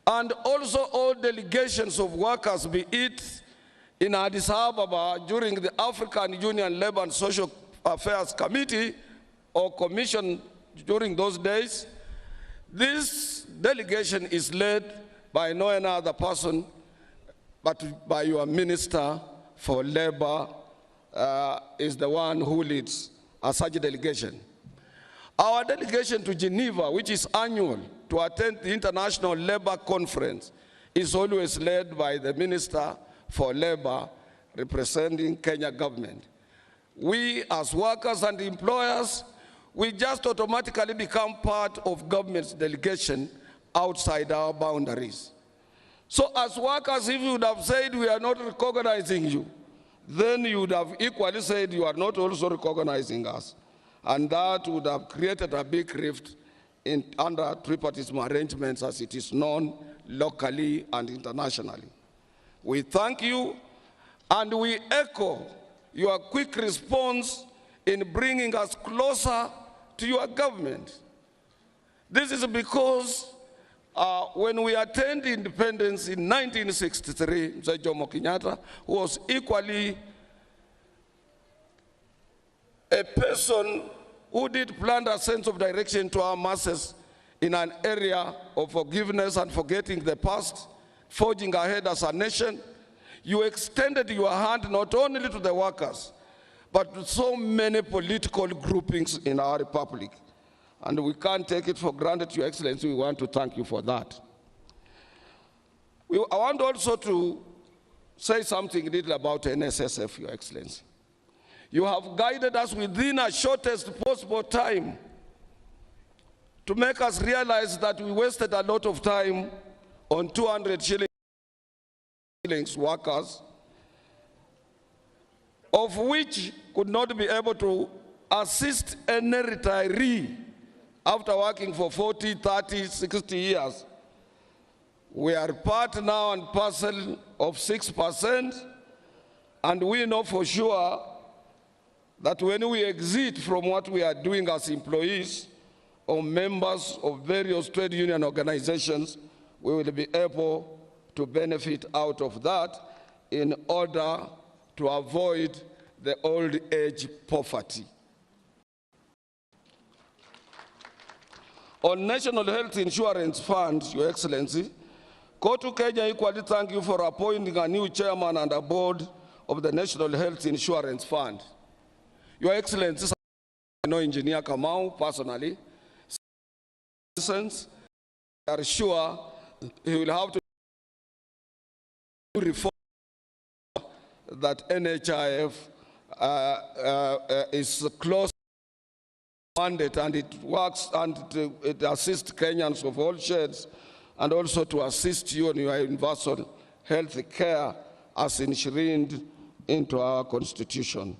and also all delegations of workers, be it in Addis Ababa during the African Union Labor and Social Affairs Committee or Commission during those days. This delegation is led by no other person but by your Minister for Labor is the one who leads a such delegation. Our delegation to Geneva, which is annual, to attend the International Labor Conference, is always led by the Minister for Labor representing Kenya government. We as workers and employers, we just automatically become part of government's delegation outside our boundaries. So as workers, if you would have said we are not recognizing you, then you would have equally said you are not also recognizing us. And that would have created a big rift under tripartism arrangements as it is known locally and internationally. We thank you and we echo your quick response in bringing us closer to your government. This is because when we attained independence in 1963, Mzee Jomo Kenyatta, who was equally a person who did plant a sense of direction to our masses in an area of forgiveness and forgetting the past, forging ahead as a nation, you extended your hand not only to the workers, but to so many political groupings in our republic. And we can't take it for granted, Your Excellency. We want to thank you for that. I want also to say something little about NSSF, Your Excellency. You have guided us within a shortest possible time to make us realize that we wasted a lot of time on 200 shillings workers, of which could not be able to assist any retiree after working for 40, 30, 60 years. We are part now and parcel of 6%, and we know for sure that when we exit from what we are doing as employees or members of various trade union organizations, we will be able to benefit out of that in order to avoid the old age poverty. On National Health Insurance Fund, Your Excellency, COTU Kenya equally thank you for appointing a new chairman and a board of the National Health Insurance Fund. Your Excellency, I know Engineer Kamau personally, since I are sure he will have to reform that NHIF is close mandate and it works and it assists Kenyans of all shades, and also to assist you in your universal health care as enshrined into our constitution.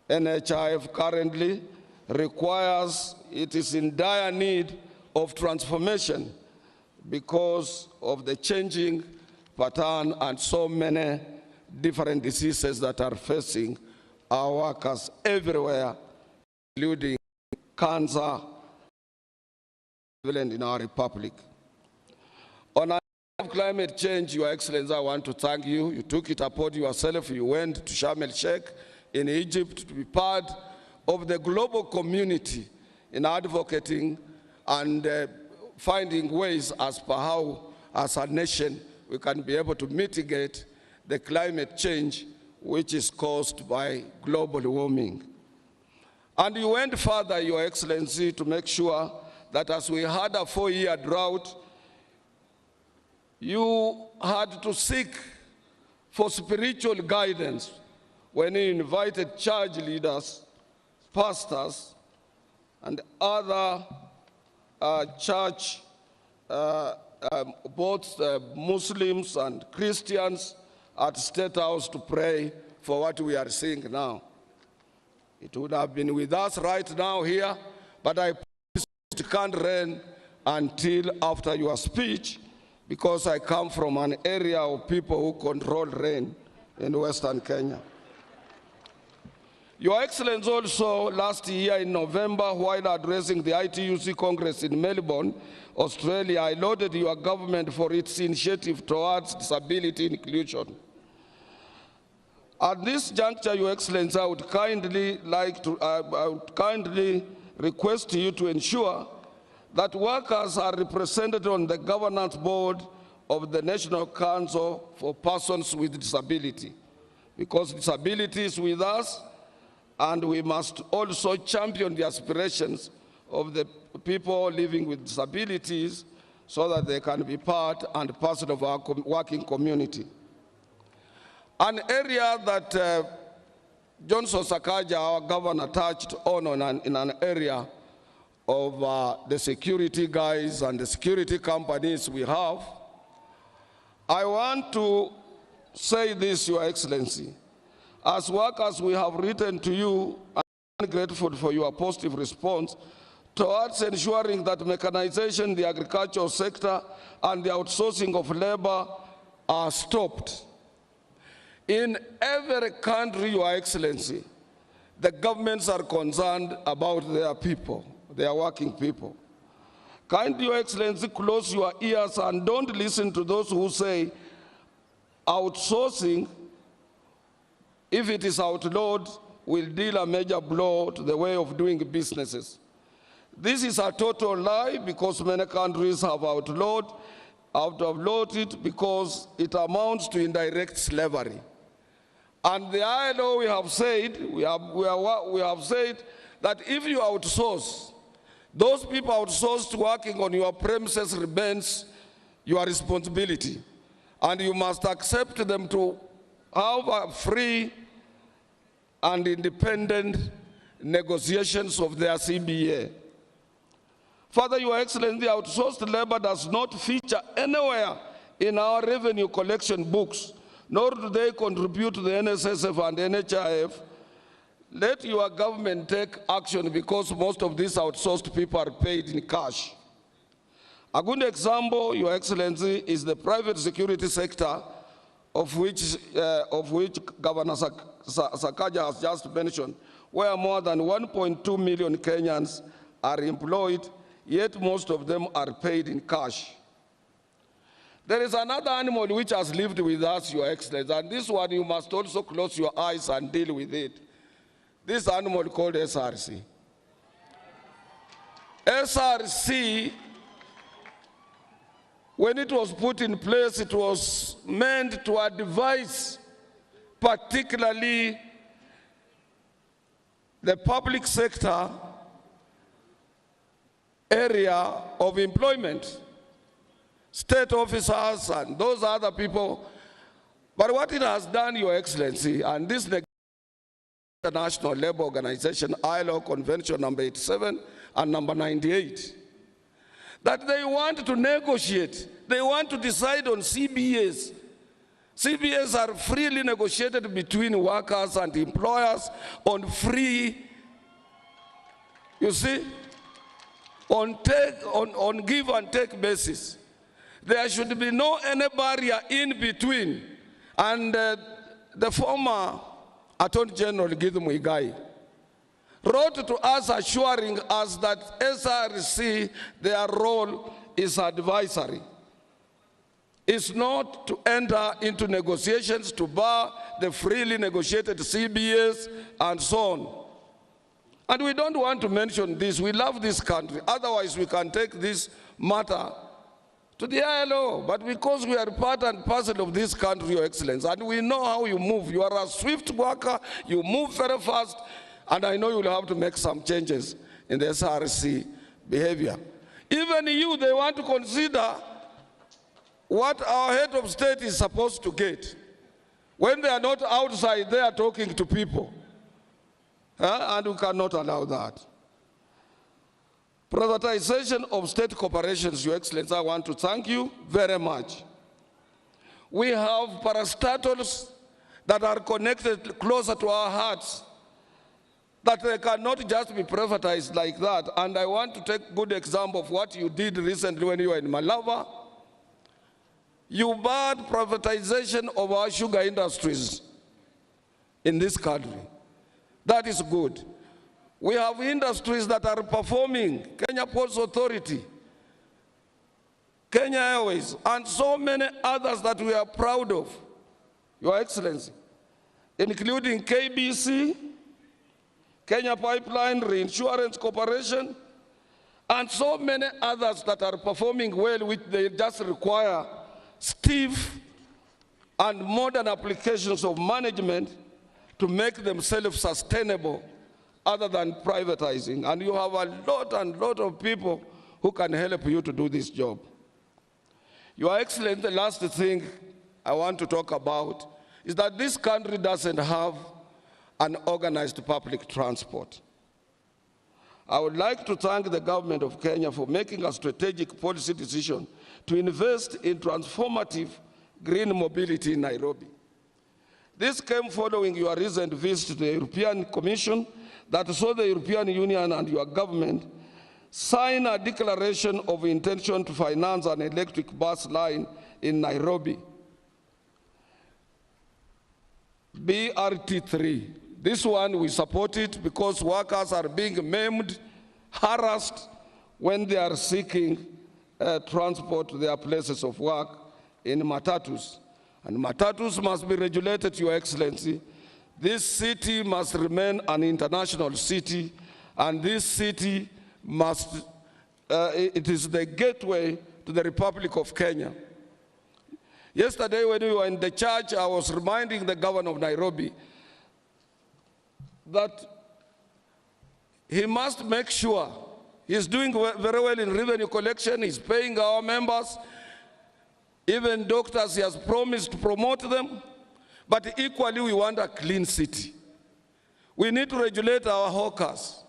NHIF currently requires, it is in dire need of transformation because of the changing pattern and so many different diseases that are facing our workers everywhere, including cancer in our republic. On climate change, Your Excellency, I want to thank you. You took it upon yourself. You went to Sharm el-Sheikh in Egypt to be part of the global community in advocating and finding ways as per how, as a nation, we can be able to mitigate the climate change which is caused by global warming. And you went further, Your Excellency, to make sure that as we had a 4-year drought, you had to seek for spiritual guidance when you invited church leaders, pastors, and other church, both Muslims and Christians at State House to pray for what we are seeing now. It would have been with us right now here, but I promise it can't rain until after your speech, because I come from an area of people who control rain in Western Kenya. Your Excellency, also last year in November, while addressing the ITUC Congress in Melbourne, Australia, I lauded your government for its initiative towards disability inclusion. At this juncture, Your Excellency, I would kindly request you to ensure that workers are represented on the governance board of the National Council for Persons with Disability, because disability is with us, and we must also champion the aspirations of the people living with disabilities so that they can be part and parcel of our working community. An area that Johnson Sakaja, our governor, touched on in an area of the security guys and the security companies we have, I want to say this, Your Excellency. As workers, we have written to you and grateful for your positive response towards ensuring that mechanization, the agricultural sector, and the outsourcing of labor are stopped. In every country, Your Excellency, the governments are concerned about their people, their working people. Kindly, Your Excellency, close your ears and don't listen to those who say outsourcing, if it is outlawed, will deal a major blow to the way of doing businesses. This is a total lie, because many countries have outlawed it because it amounts to indirect slavery. And the ILO, we have said that if you outsource, those people outsourced working on your premises remains your responsibility. And you must accept them to have a free and independent negotiations of their CBA. Further, Your Excellency, outsourced labor does not feature anywhere in our revenue collection books, nor do they contribute to the NSSF and NHIF. Let your government take action, because most of these outsourced people are paid in cash. A good example, Your Excellency, is the private security sector, of which Governor Sakaja has just mentioned, where more than 1.2 million Kenyans are employed, yet most of them are paid in cash. There is another animal which has lived with us, Your Excellency, and this one you must also close your eyes and deal with it. This animal called SRC. SRC, when it was put in place, it was meant to advise particularly the public sector area of employment, state officers and those other people. But what it has done, Your Excellency, and this International Labour Organization, ILO Convention number 87 and number 98, that they want to negotiate, they want to decide on CBAs. CBAs are freely negotiated between workers and employers on free, you see, on give and take basis. There should be no any barrier in between. And the former Attorney General Githu Muigai wrote to us assuring us that SRC, their role is advisory. It's not to enter into negotiations to bar the freely negotiated CBAs and so on. And we don't want to mention this. We love this country. Otherwise, we can take this matter to the ILO. But because we are part and parcel of this country, Your Excellency, and we know how you move. You are a swift worker. You move very fast. And I know you will have to make some changes in the SRC behavior. Even you, they want to consider what our head of state is supposed to get. When they are not outside, they are talking to people. And we cannot allow that. Privatization of state corporations, Your Excellency, I want to thank you very much. We have parastatals that are connected closer to our hearts That they cannot just be privatized like that. And I want to take good example of what you did recently when you were in Malava. You barred privatization of our sugar industries in this country. That is good. We have industries that are performing, Kenya Ports Authority, Kenya Airways, and so many others that we are proud of, Your Excellency, including KBC, Kenya Pipeline Reinsurance Corporation, and so many others that are performing well, which they just require stiff and modern applications of management to make them self-sustainable other than privatizing. And you have a lot and lot of people who can help you to do this job. Your Excellency, the last thing I want to talk about is that this country doesn't have an organized public transport. I would like to thank the government of Kenya for making a strategic policy decision to invest in transformative green mobility in Nairobi. This came following your recent visit to the European Commission that saw the European Union and your government sign a declaration of intention to finance an electric bus line in Nairobi, BRT3. This one, we support it because workers are being maimed, harassed when they are seeking transport to their places of work in matatus. And matatus must be regulated, Your Excellency. This city must remain an international city, and this city must, it is the gateway to the Republic of Kenya. Yesterday when we were in the church, I was reminding the governor of Nairobi that he must make sure he's doing very well in revenue collection, he's paying our members, even doctors, he has promised to promote them, but equally we want a clean city. We need to regulate our hawkers.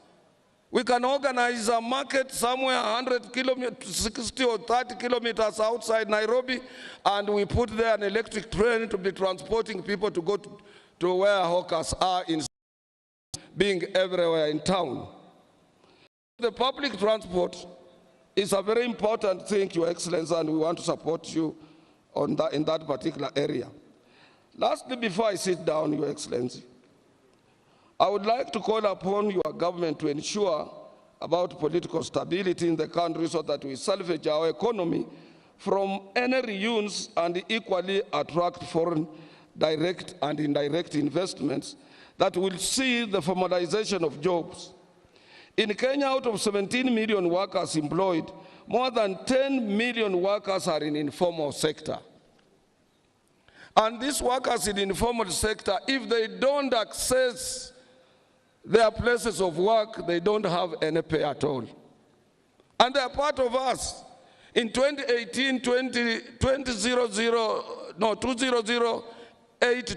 We can organize a market somewhere 100 kilometers, 60 or 30 kilometers outside Nairobi, and we put there an electric train to be transporting people to go to where hawkers are in being everywhere in town. The public transport is a very important thing, Your Excellency, and we want to support you on that, in that particular area. Lastly, before I sit down, Your Excellency, I would like to call upon your government to ensure about political stability in the country so that we salvage our economy from any ruins and equally attract foreign direct and indirect investments that will see the formalization of jobs. In Kenya, out of 17 million workers employed, more than 10 million workers are in informal sector. And these workers in the informal sector, if they don't access their places of work, they don't have any pay at all. And they are part of us. In 2018, 2008,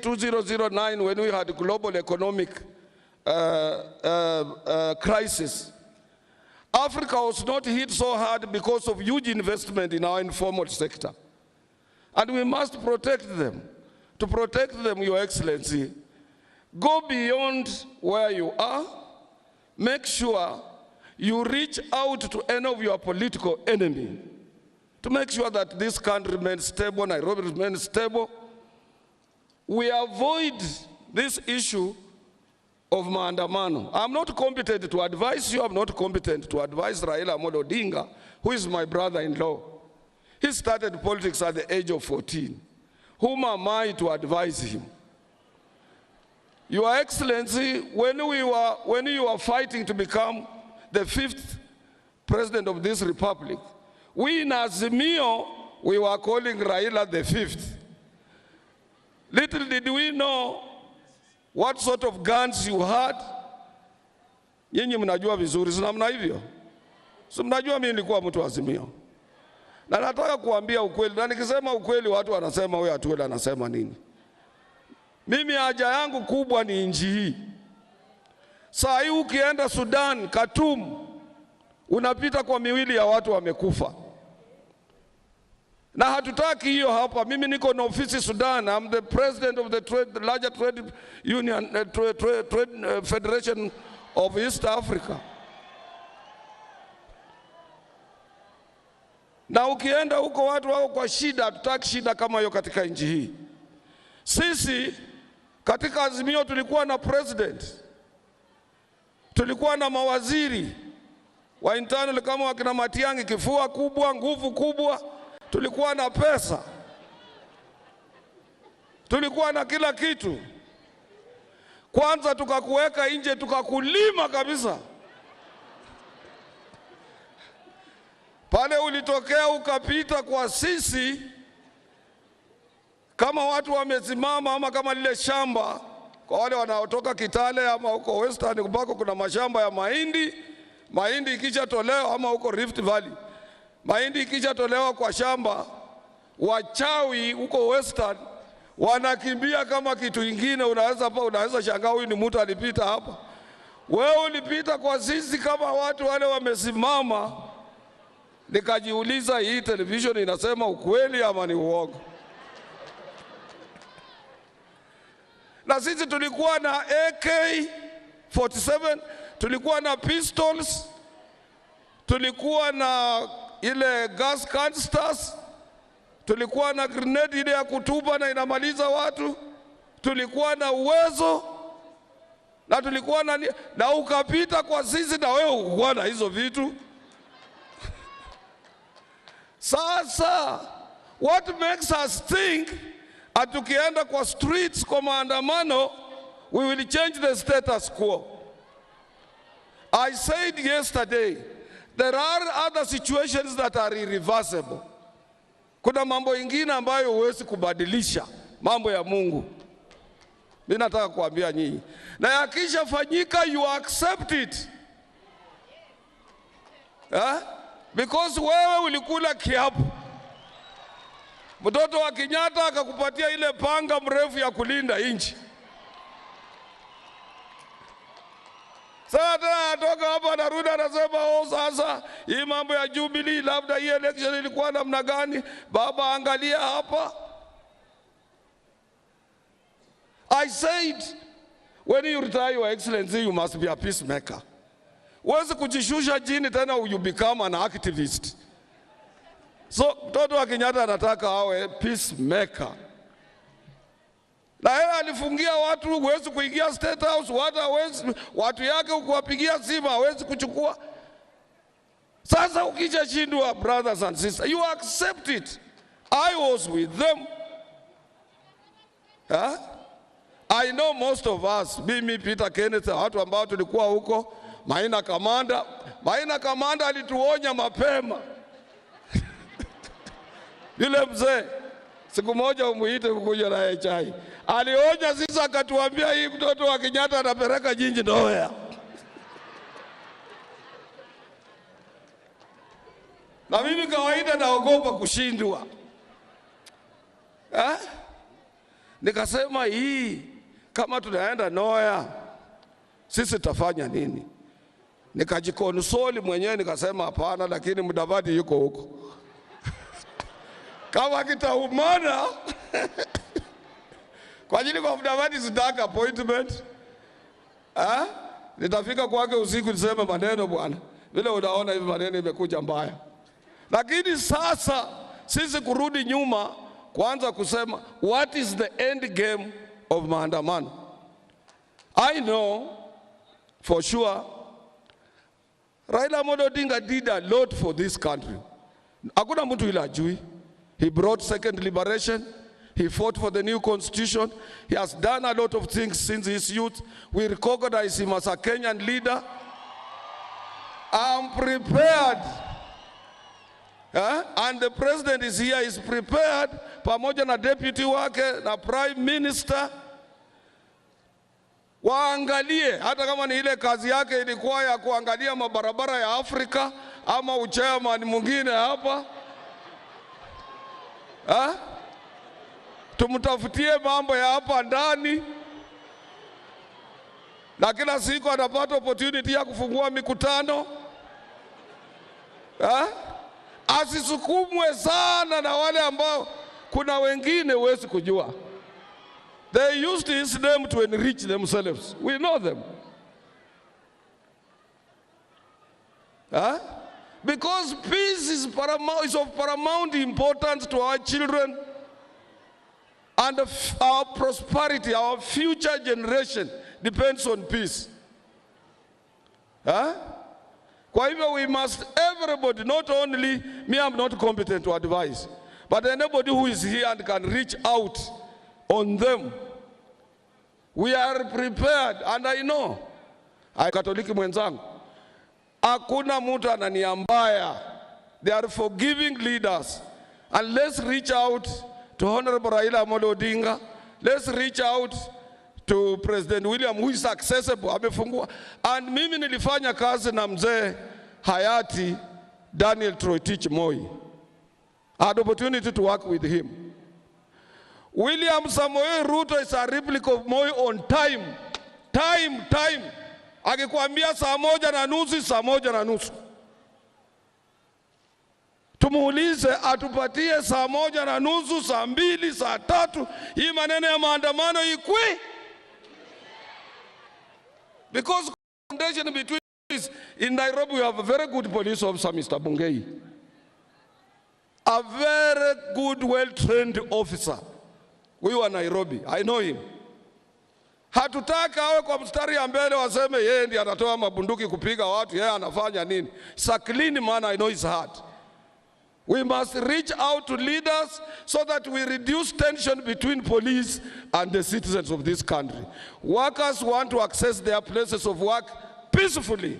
2009, when we had global economic crisis, Africa was not hit so hard because of huge investment in our informal sector. And we must protect them. To protect them, Your Excellency, go beyond where you are. Make sure you reach out to any of your political enemy to make sure that this country remains stable, Nairobi remains stable. We avoid this issue of maandamano. I'm not competent to advise you. I'm not competent to advise Raila Amolo Odinga, who is my brother-in-law. He started politics at the age of 14. Whom am I to advise him? Your Excellency, when you were fighting to become the fifth president of this republic, we in Azimio, we were calling Raila the fifth. Little did we know what sort of guns you had. Nyinyi mnajua vizuri, si namna hivyo? Si mnajua mimi nilikuwa mtu wa Azimio. Na nataka kuambia ukweli, na nikisema ukweli watu wanasema huyu Atwoli anasema nini. Mimi haja yangu kubwa ni nchi hii. Saa hii ukienda Sudan, Khartoum, unapita kwa miwili ya watu wamekufa. Na hatutaki hiyo hapa. Mimi niko na ofisi Sudan. I'm the president of the larger trade union, trade federation of East Africa. Na ukienda huko watu wako kwa shida, hatutaki shida kama hiyo katika nchi hii. Sisi katika Azimio tulikuwa na president, tulikuwa na mawaziri wa internal kama wakina Matiang'i, kifua kubwa, nguvu kubwa, tulikuwa na pesa, tulikuwa na kila kitu. Kwanza tukakuweka nje, tukakulima kabisa. Pale ulitokea ukapita kwa sisi kama watu wamesimama, ama kama lile shamba kwa wale wanaotoka Kitale ama huko Western ambako kuna mashamba ya mahindi. Mahindi ikishatolewa, ama huko Rift Valley, mahindi ikishatolewa kwa shamba, wachawi huko Western wanakimbia kama kitu ingine. Unaweza shangaa huyu ni mtu alipita hapa. Wewe ulipita kwa sisi kama watu wale wamesimama. Nikajiuliza, hii television inasema ukweli ama ni uongo? Na sisi tulikuwa na AK-47, tulikuwa na pistols, tulikuwa na ile gas canisters, tulikuwa na grenade ile ya kutupa na inamaliza watu, tulikuwa na uwezo na tulikuwa na ukapita kwa sisi, na wewe ukuwa na hizo vitu. Sasa what makes us think atukienda kwa streets kwa maandamano we will change the status quo? I said yesterday there are other situations that are irreversible. Kuna mambo ingine ambayo huwezi kubadilisha, mambo ya Mungu. Mimi nataka kuambia nyinyi, na yakishafanyika you accept it. Because wewe ulikula kiapo. Mtoto wa Kenyatta akakupatia ile panga mrefu ya kulinda nchi. Sasa tena atoka hapa anarudi anasema, oh, sasa hii mambo ya Jubilee, labda hii election ilikuwa namna gani? Baba angalia hapa. I said, when you retire, Your Excellency, you must be a peacemaker. Huwezi kujishusha chini tena you become an activist. So mtoto wa Kenyatta anataka awe peacemaker. Na yeye alifungia watu, huwezi kuingia State House, watu yake ukuwapigia simu hawezi kuchukua. Sasa ukishashindwa, brothers and sisters, you accept it. I was with them. Huh? I know most of us, mimi, Peter Kenneth, watu ambao tulikuwa huko, Maina Kamanda. Maina Kamanda alituonya mapema. Yule mzee, siku moja umuite kukuja na chai. Alionya sisi akatuambia hii mtoto wa Kenyatta anapeleka jinji nowhere. Na mimi kawaida naogopa kushindwa. Nikasema hii kama tunaenda nowhere sisi tutafanya nini? Nikajikonsoli mwenyewe nikasema hapana, lakini Mudavadi yuko huko. Kama kitaumana kwa ajili kwa Mudavadi sitaka appointment. Nitafika kwake usiku niseme maneno bwana. Vile unaona hivi maneno imekuja mbaya. Lakini sasa sisi kurudi nyuma kuanza kusema what is the end game of maandamano? I know for sure Raila Amolo Odinga did a lot for this country. Hakuna mtu ila ajui. He brought second liberation. He fought for the new constitution. He has done a lot of things since his youth. We recognize him as a Kenyan leader. I'm prepared. And the president is here, is prepared, pamoja na deputy wake, na prime minister. Waangalie, hata kama ni ile kazi yake ilikuwa ya kuangalia mabarabara ya Afrika, ama uchairman mwingine hapa. Tumtafutie mambo ya hapa ndani. Na kila siku anapata opportunity ya kufungua mikutano. Asisukumwe sana na wale ambao kuna wengine huwezi kujua. They used his name to enrich themselves. We know them. Huh? Because peace is paramount, is of paramount importance to our children and our prosperity, our future generation depends on peace. Huh? Kwa hivyo we must, everybody, not only me, I'm not competent to advise, but anybody who is here and can reach out on them. We are prepared, and I know, I Katoliki mwenzangu, hakuna mtu ana nia mbaya. They are forgiving leaders. And let's reach out to Honorable Raila Amolo Odinga. Let's reach out to President William, who is accessible. Amefungua. And mimi nilifanya kazi na mzee hayati Daniel Toroitich Moi. I had opportunity to work with him. William Samoei Ruto is a replica of Moi on time. Time, time. Akikwambia saa 1:30, saa 1:30. Tumuulize atupatie saa 1:30, saa 2, saa 3. Hii maneno ya maandamano ikwe. Because foundation between is in Nairobi we have a very good police officer, Mr. Bungei. A very good, well-trained officer. We were Nairobi. I know him. Hatutaka awe kwa mstari ya mbele waseme yeye ndiye anatoa mabunduki kupiga watu, yeye anafanya nini. It's a clean man, I know his heart. We must reach out to leaders so that we reduce tension between police and the citizens of this country. Workers want to access their places of work peacefully.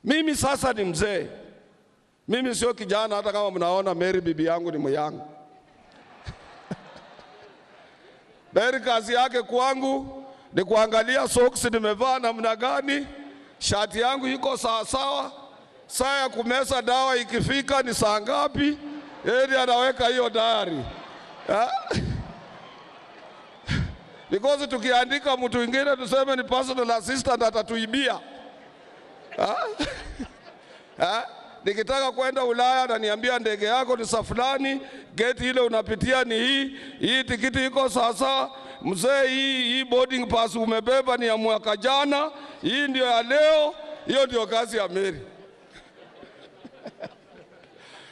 Mimi sasa ni mzee. Mimi sio kijana, hata kama mnaona Mary bibi yangu ni myangu. Mary kazi yake kwangu ni kuangalia socks nimevaa namna gani, shati yangu iko sawa sawa, saa ya kumeza dawa ikifika ni saa ngapi, yeye anaweka hiyo diary. Because tukiandika mtu mwingine tuseme ni personal assistant atatuibia. Nikitaka kwenda Ulaya ananiambia ndege yako ni saa fulani, gate ile unapitia ni hii, hii tikiti iko sasa, mzee hii boarding pass umebeba ni ya mwaka jana, hii ndio ya leo. Hiyo ndio kazi ya Mary.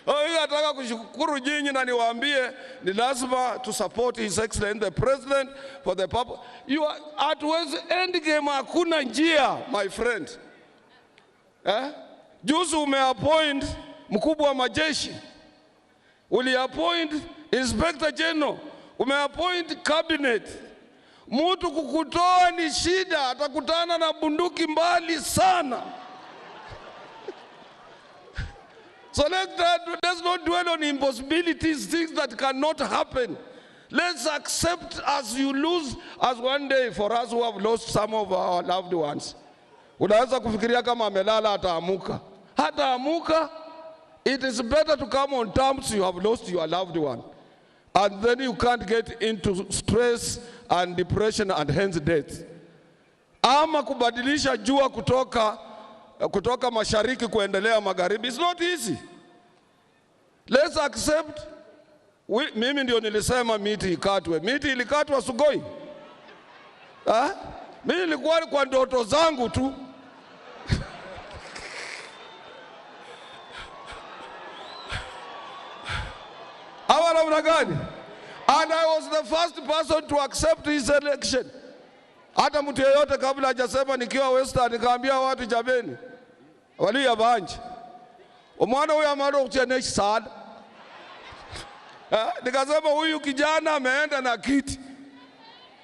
Oh, nataka kushukuru nyinyi na niwaambie ni lazima to support His Excellency the President for the purpose. You are at end game, hakuna njia, my friend. Eh? Juzi umeappoint mkubwa wa majeshi, uliappoint Inspector General, umeappoint cabinet. Mtu kukutoa ni shida, atakutana na bunduki mbali sana. So let's not dwell on impossibilities, things that cannot happen. Let's accept as you lose, as one day for us who have lost some of our loved ones. Unaweza kufikiria kama amelala ataamuka. Hataamuka. It is better to come on terms you have lost your loved one. And then you can't get into stress and depression and hence death. Ama kubadilisha jua kutoka mashariki kuendelea magharibi. It's not easy. Let's accept. Mimi ndio nilisema miti ikatwe. Miti ilikatwa Sugoi. Ha? Mimi nilikuwa kwa ndoto zangu tu. Hawa namna gani? And I was the first person to accept his election. Hata mtu yeyote kabla hajasema nikiwa Western nikaambia watu jameni, waliya banje. Omwana huyu amaro kuchia sana. Nikasema huyu kijana ameenda na kiti.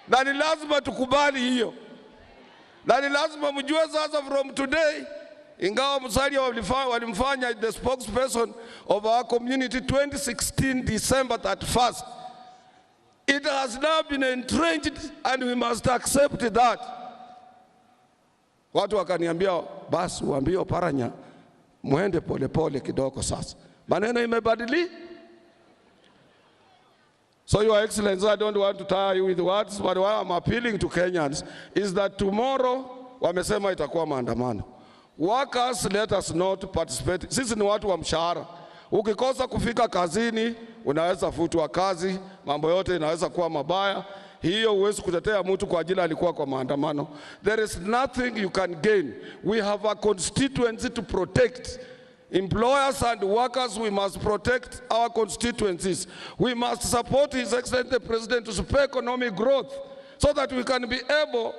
Na ni lazima tukubali hiyo. Na ni lazima mjue sasa from today, ingawa Musalia walimfanya the spokesperson of our community 2016 December 31st. It has now been entrenched and we must accept that. Watu wakaniambia basi waambie Oparanya muende pole pole kidogo sasa. Maneno imebadili. So Your Excellency, I don't want to tire you with words, but why I'm appealing to Kenyans is that tomorrow wamesema itakuwa maandamano. Workers, let us not participate. Sisi ni watu wa mshahara. Ukikosa kufika kazini, unaweza futwa kazi, mambo yote inaweza kuwa mabaya. Hiyo huwezi kutetea mtu kwa ajili alikuwa kwa maandamano. There is nothing you can gain. We have a constituency to protect. Employers and workers, we must protect our constituencies. We must support His Excellency the President to spur economic growth so that we can be able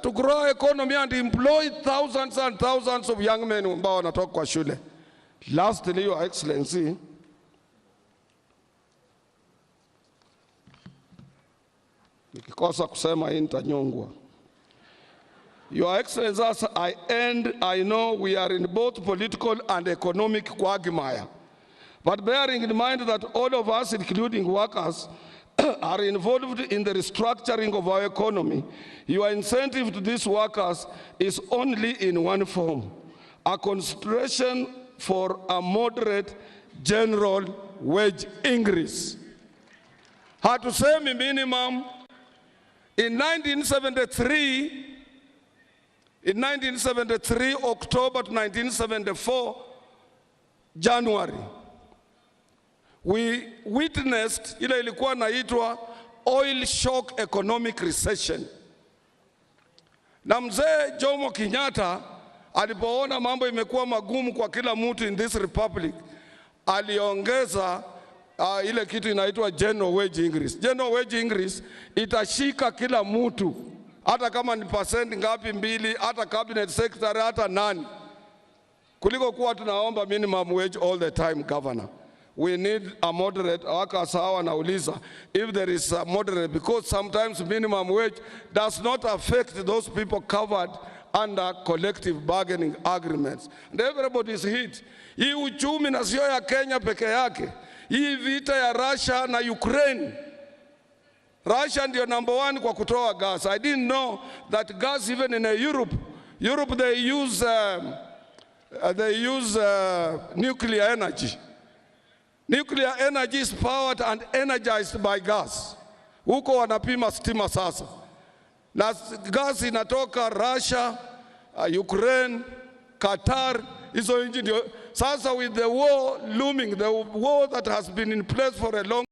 to grow our economy and employ thousands and thousands of young men ambao wanatoka kwa shule. Lastly, Your Excellency, nikikosa kusema hii nitanyongwa. Your Excellency, as I end, I know we are in both political and economic quagmire. But bearing in mind that all of us, including workers, are involved in the restructuring of our economy, your incentive to these workers is only in one form, a consideration for a moderate general wage increase. Hatusemi minimum. In 1973, October to 1974, January, we witnessed ile ilikuwa naitwa oil shock economic recession. Na mzee Jomo Kenyatta alipoona mambo imekuwa magumu kwa kila mtu in this republic, aliongeza ile kitu inaitwa general wage increase. General wage increase itashika kila mtu, hata kama ni percent ngapi mbili, hata cabinet secretary, hata nani, kuliko kuwa tunaomba minimum wage all the time. Governor, we need a moderate. Workers hawa nauliza if there is a moderate, because sometimes minimum wage does not affect those people covered under collective bargaining agreements. And everybody is hit. Hii uchumi na sio ya Kenya peke yake. Hii vita ya Russia na Ukraine. Russia ndio number one kwa kutoa gas. I didn't know that gas even in Europe. Europe they use nuclear energy. Nuclear energy is powered and energized by gas. Huko wanapima stima sasa. Na gas inatoka Russia, Ukraine, Qatar, hizo nchi ndio. Sasa with the war looming, the war that has been in place for a long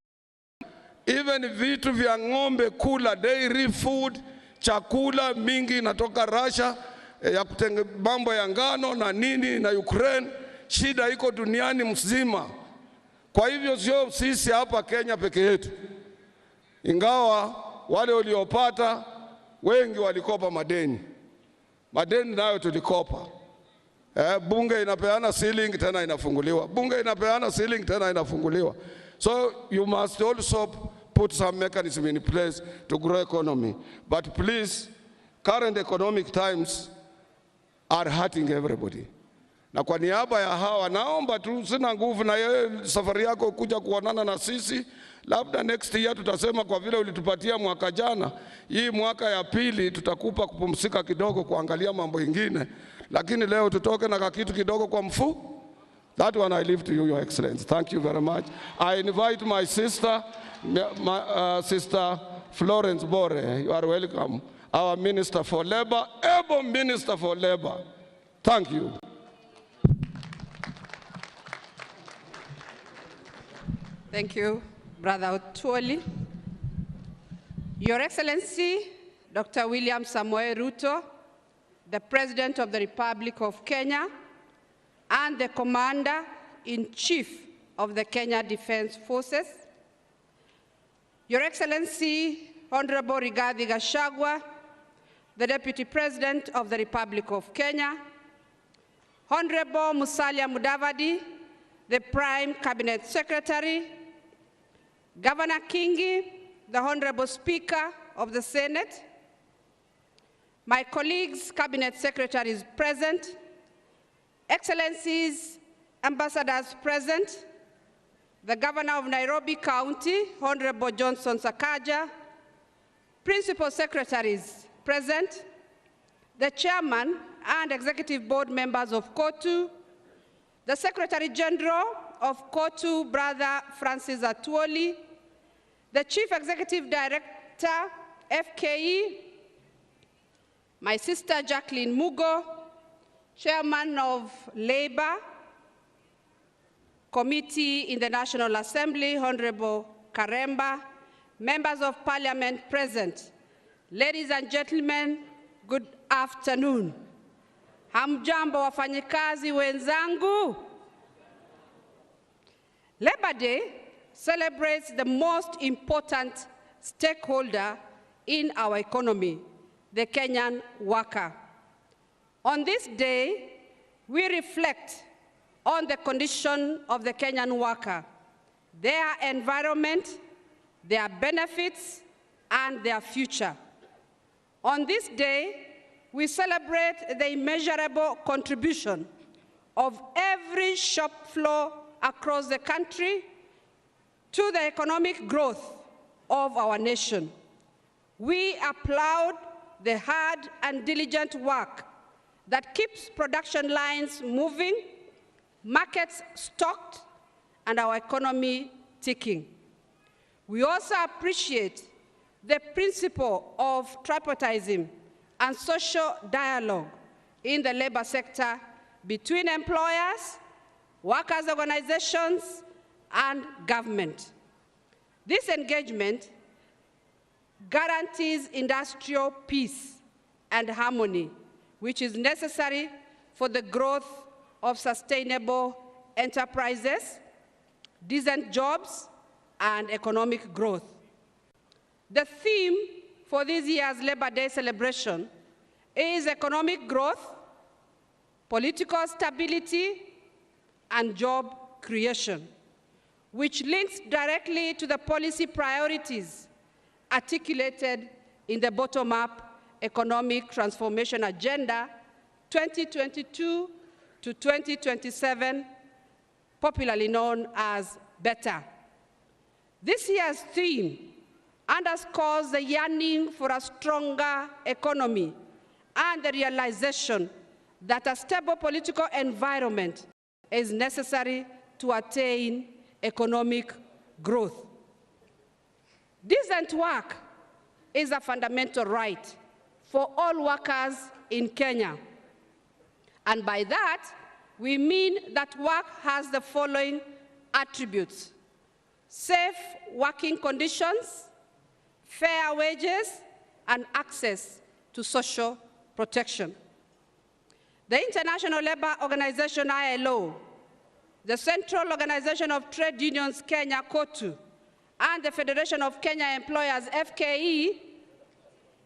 time, even vitu vya ng'ombe kula, dairy food, chakula mingi inatoka Russia, ya kutenge mambo ya ngano na nini na Ukraine. Shida iko duniani mzima. Kwa hivyo sio sisi hapa Kenya peke yetu. Ingawa wale waliopata wengi walikopa madeni. Madeni nayo tulikopa. Bunge inapeana ceiling tena inafunguliwa. Bunge inapeana ceiling tena inafunguliwa. So you must also put some mechanism in place to grow economy. But please, current economic times are hurting everybody. Na kwa niaba ya hawa naomba tu, sina nguvu na yeye safari yako kuja kuonana na sisi. Labda next year tutasema kwa vile ulitupatia mwaka jana, hii mwaka ya pili tutakupa kupumzika kidogo kuangalia mambo ingine. Lakini leo tutoke na kitu kidogo kwa mfu. That one I leave to you, Your Excellency. Thank you very much. I invite my sister, Sister Florence Bore. You are welcome. Our Minister for Labor, able Minister for Labor. Thank you. Thank you, Brother Otwoli. Your Excellency, Dr. William Samoei Ruto, the President of the Republic of Kenya and the Commander-in-Chief of the Kenya Defense Forces. Your Excellency, Honorable Rigathi Gachagua, the Deputy President of the Republic of Kenya, Honorable Musalia Mudavadi, the Prime Cabinet Secretary, Governor Kingi, the Honorable Speaker of the Senate, my colleagues, Cabinet Secretaries present, Excellencies, Ambassadors present, the Governor of Nairobi County, Honorable Johnson Sakaja, Principal Secretaries present, the Chairman and Executive Board members of COTU, the Secretary General of COTU, Brother Francis Atwoli, the Chief Executive Director, FKE, my sister Jacqueline Mugo, Chairman of Labor Committee in the National Assembly, Honorable Karemba, members of parliament present, ladies and gentlemen, good afternoon. Hamjambo wafanyikazi wenzangu. Labor Day celebrates the most important stakeholder in our economy, the Kenyan worker. On this day, we reflect on the condition of the Kenyan worker, their environment, their benefits, and their future. On this day, we celebrate the immeasurable contribution of every shop floor across the country to the economic growth of our nation. We applaud the hard and diligent work that keeps production lines moving, markets stocked, and our economy ticking. We also appreciate the principle of tripartism and social dialogue in the labor sector between employers, workers' organizations, and government. This engagement guarantees industrial peace and harmony, which is necessary for the growth of sustainable enterprises, decent jobs, and economic growth. The theme for this year's Labor Day celebration is economic growth, political stability, and job creation, which links directly to the policy priorities articulated in the bottom-up Economic Transformation Agenda 2022 to 2027, popularly known as BETTER. This year's theme underscores the yearning for a stronger economy and the realization that a stable political environment is necessary to attain economic growth. Decent work is a fundamental right for all workers in Kenya. And by that, we mean that work has the following attributes: safe working conditions, fair wages, and access to social protection. The International Labour Organization, ILO, the Central Organization of Trade Unions Kenya, COTU, and the Federation of Kenya Employers, FKE,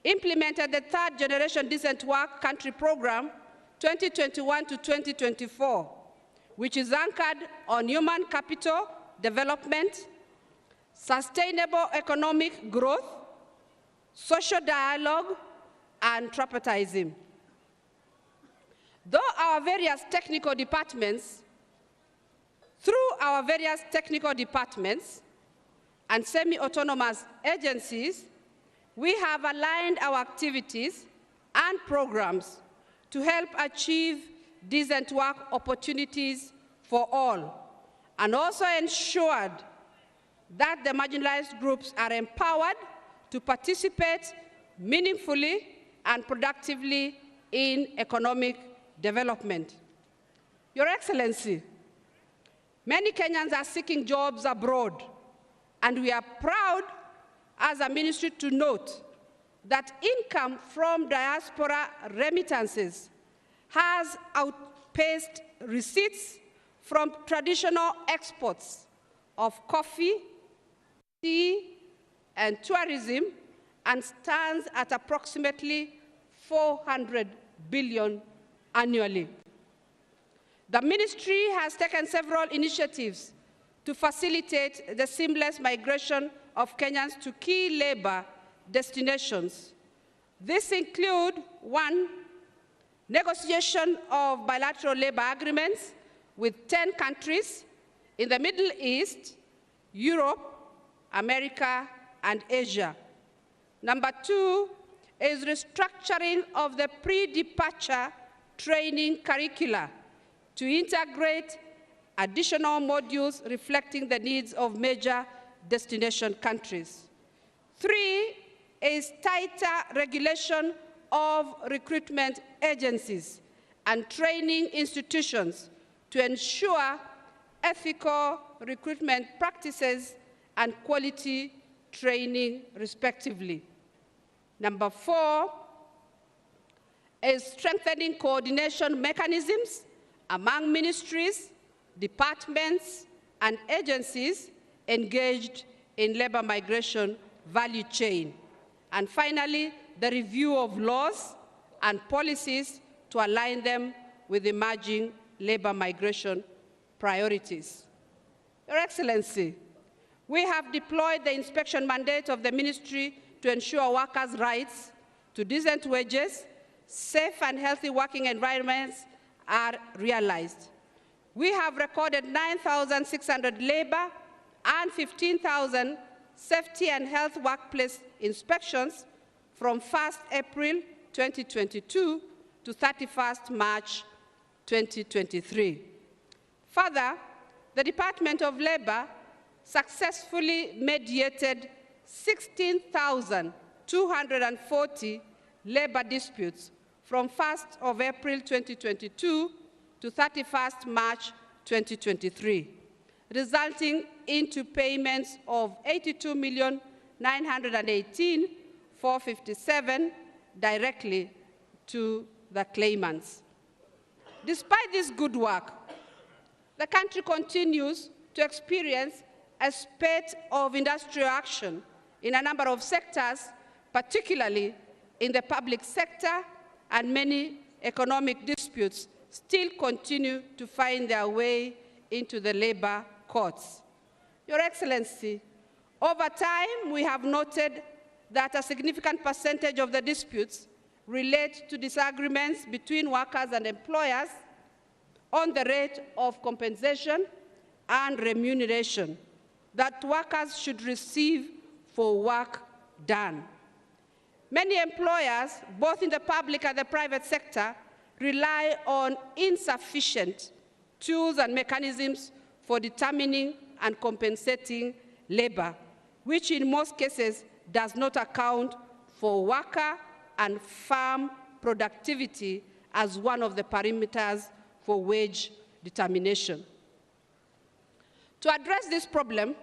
implemented the Third Generation Decent Work Country Program 2021 to 2024, which is anchored on human capital development, sustainable economic growth, social dialogue, and tripartism. Though our various technical departments, through our various technical departments and semi-autonomous agencies, we have aligned our activities and programs to help achieve decent work opportunities for all, and also ensured that the marginalized groups are empowered to participate meaningfully and productively in economic development. Your Excellency, many Kenyans are seeking jobs abroad, and we are proud as a ministry to note that income from diaspora remittances has outpaced receipts from traditional exports of coffee, tea, and tourism, and stands at approximately 400 billion annually. The ministry has taken several initiatives to facilitate the seamless migration of Kenyans to key labor destinations. This includes, 1, negotiation of bilateral labor agreements with 10 countries in the Middle East, Europe, America, and Asia. Number 2 is restructuring of the pre-departure training curricula to integrate additional modules reflecting the needs of major destination countries. 3 is tighter regulation of recruitment agencies and training institutions to ensure ethical recruitment practices and quality training, respectively. Number 4 is strengthening coordination mechanisms among ministries, departments, and agencies engaged in labor migration value chain. And finally, the review of laws and policies to align them with emerging labor migration priorities. Your Excellency, we have deployed the inspection mandate of the ministry to ensure workers' rights to decent wages, safe and healthy working environments are realized. We have recorded 9,600 labor and 15,000 safety and health workplace inspections from 1st April 2022 to 31st March 2023. Further, the Department of Labor successfully mediated 16,240 labor disputes from 1st of April 2022 to 31st March 2023, resulting into payments of 82,918,457 directly to the claimants. Despite this good work, the country continues to experience a spate of industrial action in a number of sectors, particularly in the public sector, and many economic disputes still continue to find their way into the labor courts. Your Excellency, over time, we have noted that a significant percentage of the disputes relate to disagreements between workers and employers on the rate of compensation and remuneration that workers should receive for work done. Many employers, both in the public and the private sector, rely on insufficient tools and mechanisms for determining and compensating labor, which in most cases does not account for worker and farm productivity as one of the parameters for wage determination. To address this problem,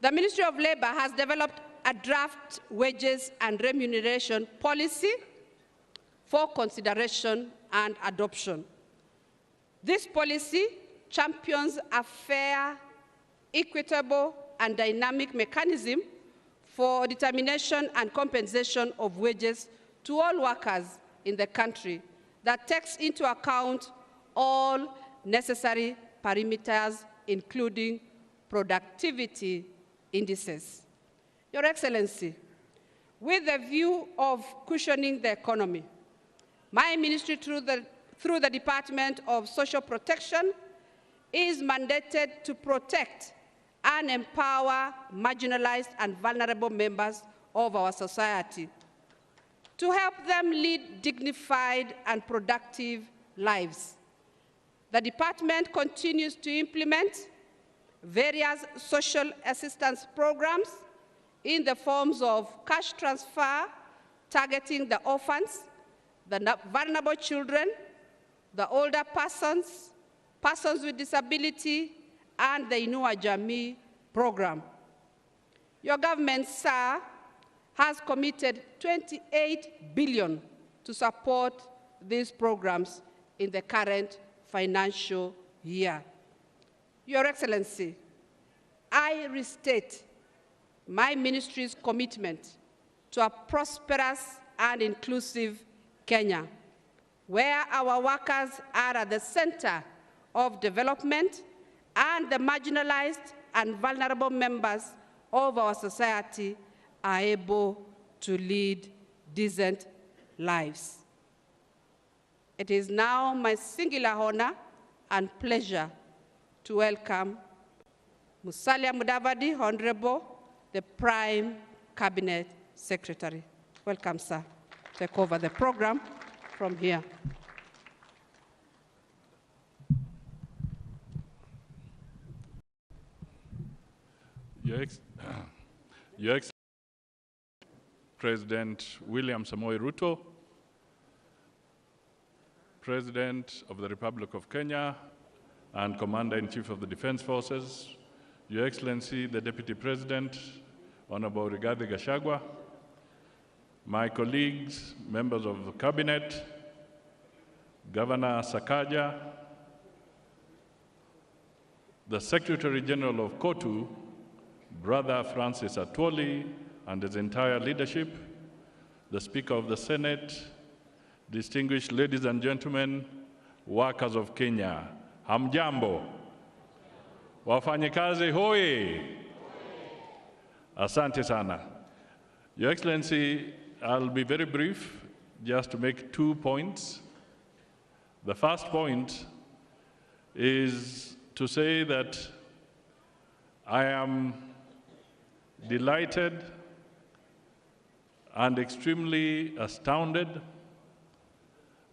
the Ministry of Labor has developed a draft wages and remuneration policy for consideration and adoption. This policy champions a fair, equitable, and dynamic mechanism for determination and compensation of wages to all workers in the country that takes into account all necessary parameters, including productivity indices. Your Excellency, with the view of cushioning the economy, my ministry through the Department of Social Protection is mandated to protect and empower marginalized and vulnerable members of our society, to help them lead dignified and productive lives. The department continues to implement various social assistance programs in the forms of cash transfer targeting the orphans, the vulnerable children, the older persons, persons with disability, and the Inua Jamii program. Your government, sir, has committed 28 billion to support these programs in the current financial year. Your Excellency, I restate my ministry's commitment to a prosperous and inclusive Kenya, where our workers are at the center of development and the marginalized and vulnerable members of our society are able to lead decent lives. It is now my singular honor and pleasure to welcome Musalia Mudavadi, Honorable, the Prime Cabinet Secretary. Welcome, sir. Take over the program from here. Your Excellency, President William Samoei Ruto, President of the Republic of Kenya and Commander-in-Chief of the Defense Forces, Your Excellency, the Deputy President, Honorable Rigathi Gachagua, my colleagues, members of the Cabinet, Governor Sakaja, the Secretary General of COTU, Brother Francis Atwoli, and his entire leadership, the Speaker of the Senate, distinguished ladies and gentlemen, workers of Kenya, hamjambo. Wafanyikazi hoi. Asante sana. Your Excellency, I'll be very brief, just to make 2 points. The first point is to say that I am delighted and extremely astounded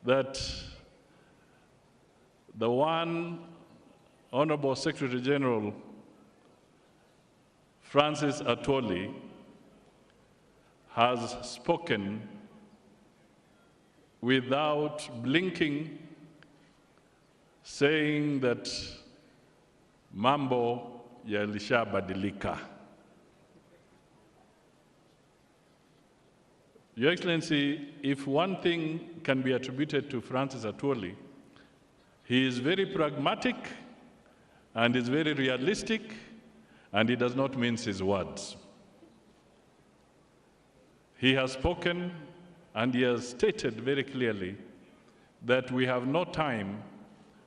that the one Honorable Secretary General Francis Atwoli has spoken without blinking, saying that mambo yalishabadilika. Your Excellency, if one thing can be attributed to Francis Atwoli, he is very pragmatic and is very realistic, and he does not mince his words. He has spoken and he has stated very clearly that we have no time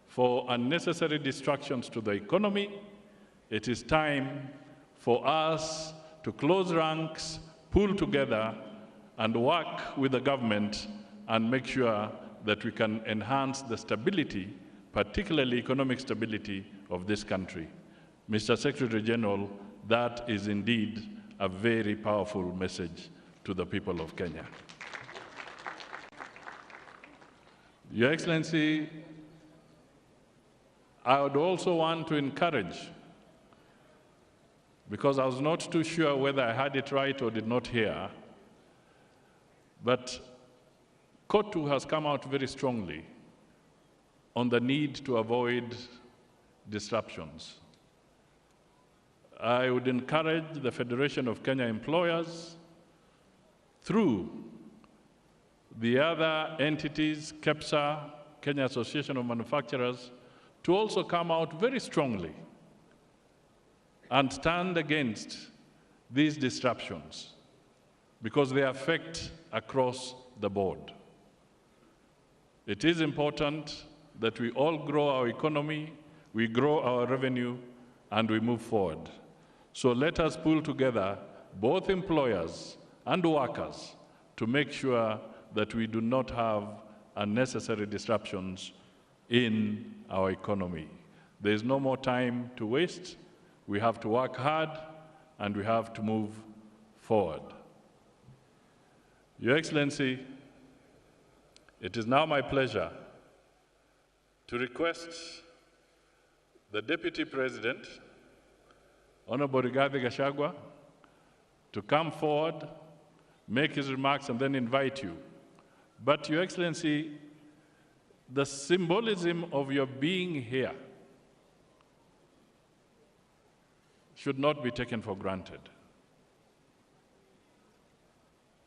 for unnecessary distractions to the economy. It is time for us to close ranks, pull together, and work with the government and make sure that we can enhance the stability, particularly economic stability, of this country. Mr. Secretary General, that is indeed a very powerful message to the people of Kenya. Your Excellency, I would also want to encourage, because I was not too sure whether I had it right or did not hear, but COTU has come out very strongly on the need to avoid disruptions. I would encourage the Federation of Kenya Employers, through the other entities, KEPSA, Kenya Association of Manufacturers, to also come out very strongly and stand against these disruptions, because they affect across the board. It is important that we all grow our economy, we grow our revenue, and we move forward. So let us pull together both employers and workers to make sure that we do not have unnecessary disruptions in our economy. There is no more time to waste. We have to work hard and we have to move forward. Your Excellency, it is now my pleasure to request the Deputy President, Honorable Rigathi Gachagua, to come forward, make his remarks, and then invite you. But Your Excellency, the symbolism of your being here should not be taken for granted.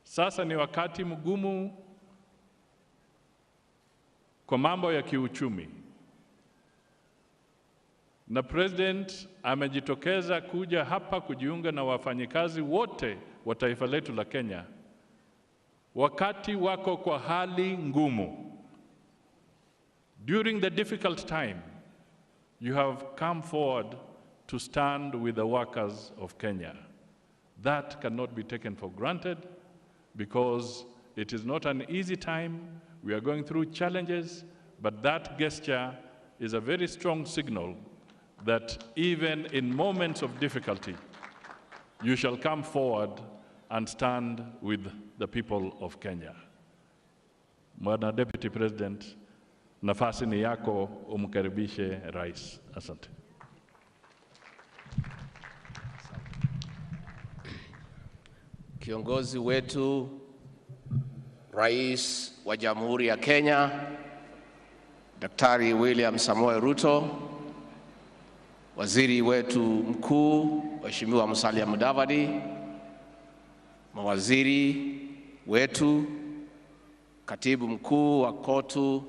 Sasa ni wakati mgumu kwa mambo ya kiuchumi. Na President amejitokeza kuja hapa kujiunga na wafanyikazi wote wa taifa letu la Kenya wakati wako kwa hali ngumu. During the difficult time, you have come forward to stand with the workers of Kenya. That cannot be taken for granted, because it is not an easy time. We are going through challenges, but that gesture is a very strong signal that even in moments of difficulty, you shall come forward and stand with the people of Kenya. Bwana Deputy President, nafasi ni yako, umkaribishe Rais. Asante. Kiongozi wetu Rais wa Jamhuri ya Kenya, Daktari William Samoei Ruto, Waziri wetu mkuu Mheshimiwa Musalia Mudavadi, Mawaziri wetu, katibu mkuu wa KOTU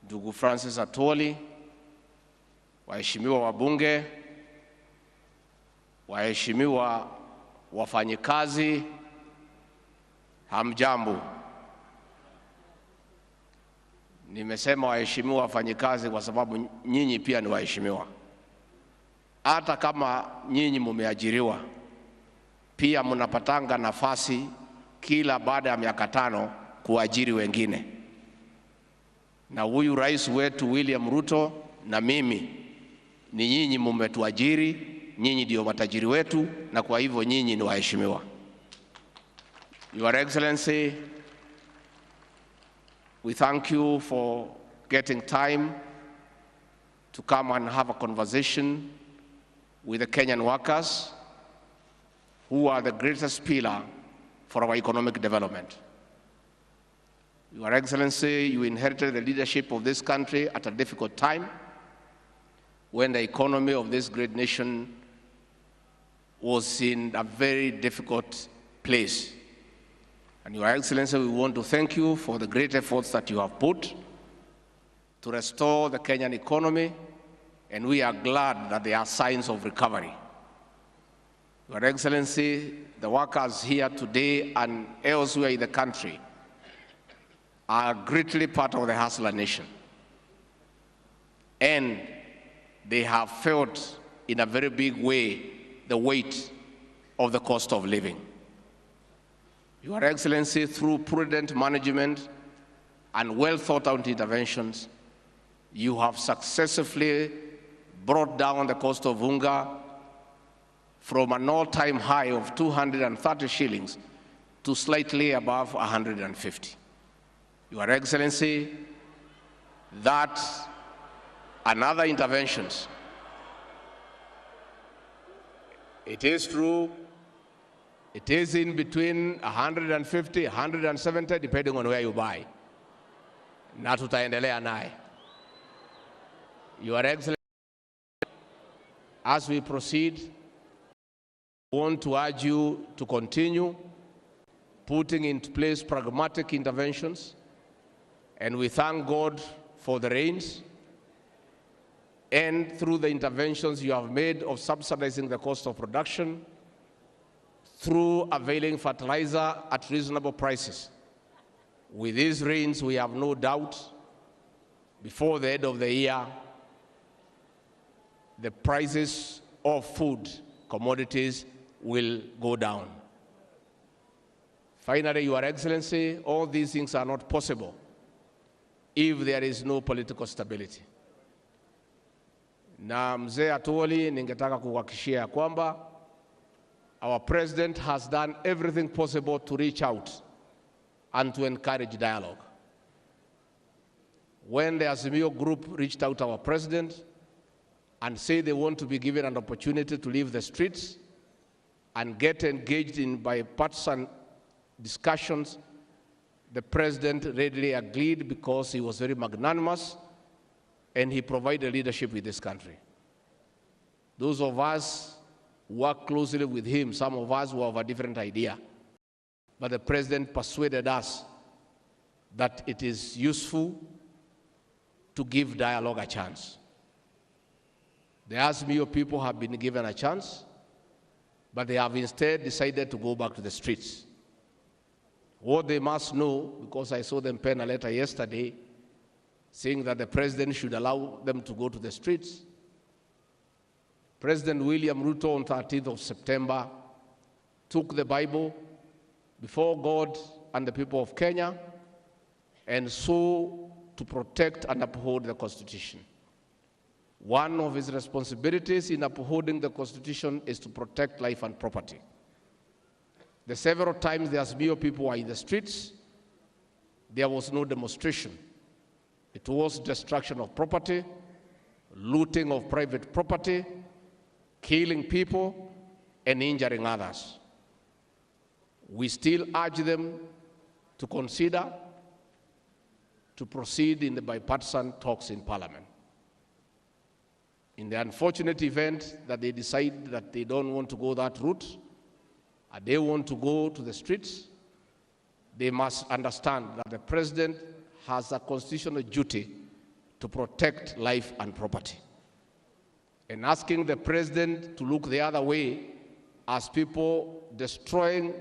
ndugu Francis Atwoli, waheshimiwa wabunge, waheshimiwa wafanyikazi, hamjambo. Nimesema waheshimiwa wafanyikazi kwa sababu nyinyi pia ni waheshimiwa. Hata kama nyinyi mumeajiriwa, pia mnapatanga nafasi kila baada ya miaka 5 kuajiri wengine. Na huyu rais wetu William Ruto na mimi, ni nyinyi mumetuajiri, nyinyi ndio matajiri wetu, na kwa hivyo nyinyi ni waheshimiwa. Your Excellency, we thank you for getting time to come and have a conversation with the Kenyan workers, who are the greatest pillar for our economic development. Your Excellency, you inherited the leadership of this country at a difficult time, when the economy of this great nation was in a very difficult place. And Your Excellency, we want to thank you for the great efforts that you have put to restore the Kenyan economy, and we are glad that there are signs of recovery. Your Excellency, the workers here today and elsewhere in the country are greatly part of the Hustler Nation. And they have felt in a very big way the weight of the cost of living. Your Excellency, through prudent management and well thought out interventions, you have successfully brought down the cost of unga from an all-time high of 230 shillings to slightly above 150. Your Excellency, that and other interventions, it is true, it is in between 150, 170, depending on where you buy. Na tutaendelea naye. Your Excellency, as we proceed, I want to urge you to continue putting into place pragmatic interventions, and we thank God for the rains, and through the interventions you have made of subsidizing the cost of production, through availing fertilizer at reasonable prices. With these rains, we have no doubt, before the end of the year, the prices of food commodities will go down. Finally, Your Excellency, all these things are not possible if there is no political stability. Na Mzee Atwoli, ningetaka kuhakikishia kwamba our president has done everything possible to reach out and to encourage dialogue. When the Azimio group reached out to our president and say they want to be given an opportunity to leave the streets and get engaged in bipartisan discussions, the president readily agreed because he was very magnanimous and he provided leadership with this country. Those of us who work closely with him, some of us who have a different idea, but the president persuaded us that it is useful to give dialogue a chance. The Azimio people have been given a chance, but they have instead decided to go back to the streets. What they must know, because I saw them pen a letter yesterday saying that the president should allow them to go to the streets. President William Ruto on 13th of September took the Bible before God and the people of Kenya and swore to protect and uphold the Constitution. One of his responsibilities in upholding the Constitution is to protect life and property. The several times the Azimio people were in the streets, there was no demonstration. It was destruction of property, looting of private property, killing people, and injuring others. We still urge them to consider to proceed in the bipartisan talks in Parliament. In the unfortunate event that they decide that they don't want to go that route, And they want to go to the streets, they must understand that the president has a constitutional duty to protect life and property. And asking the president to look the other way as people destroy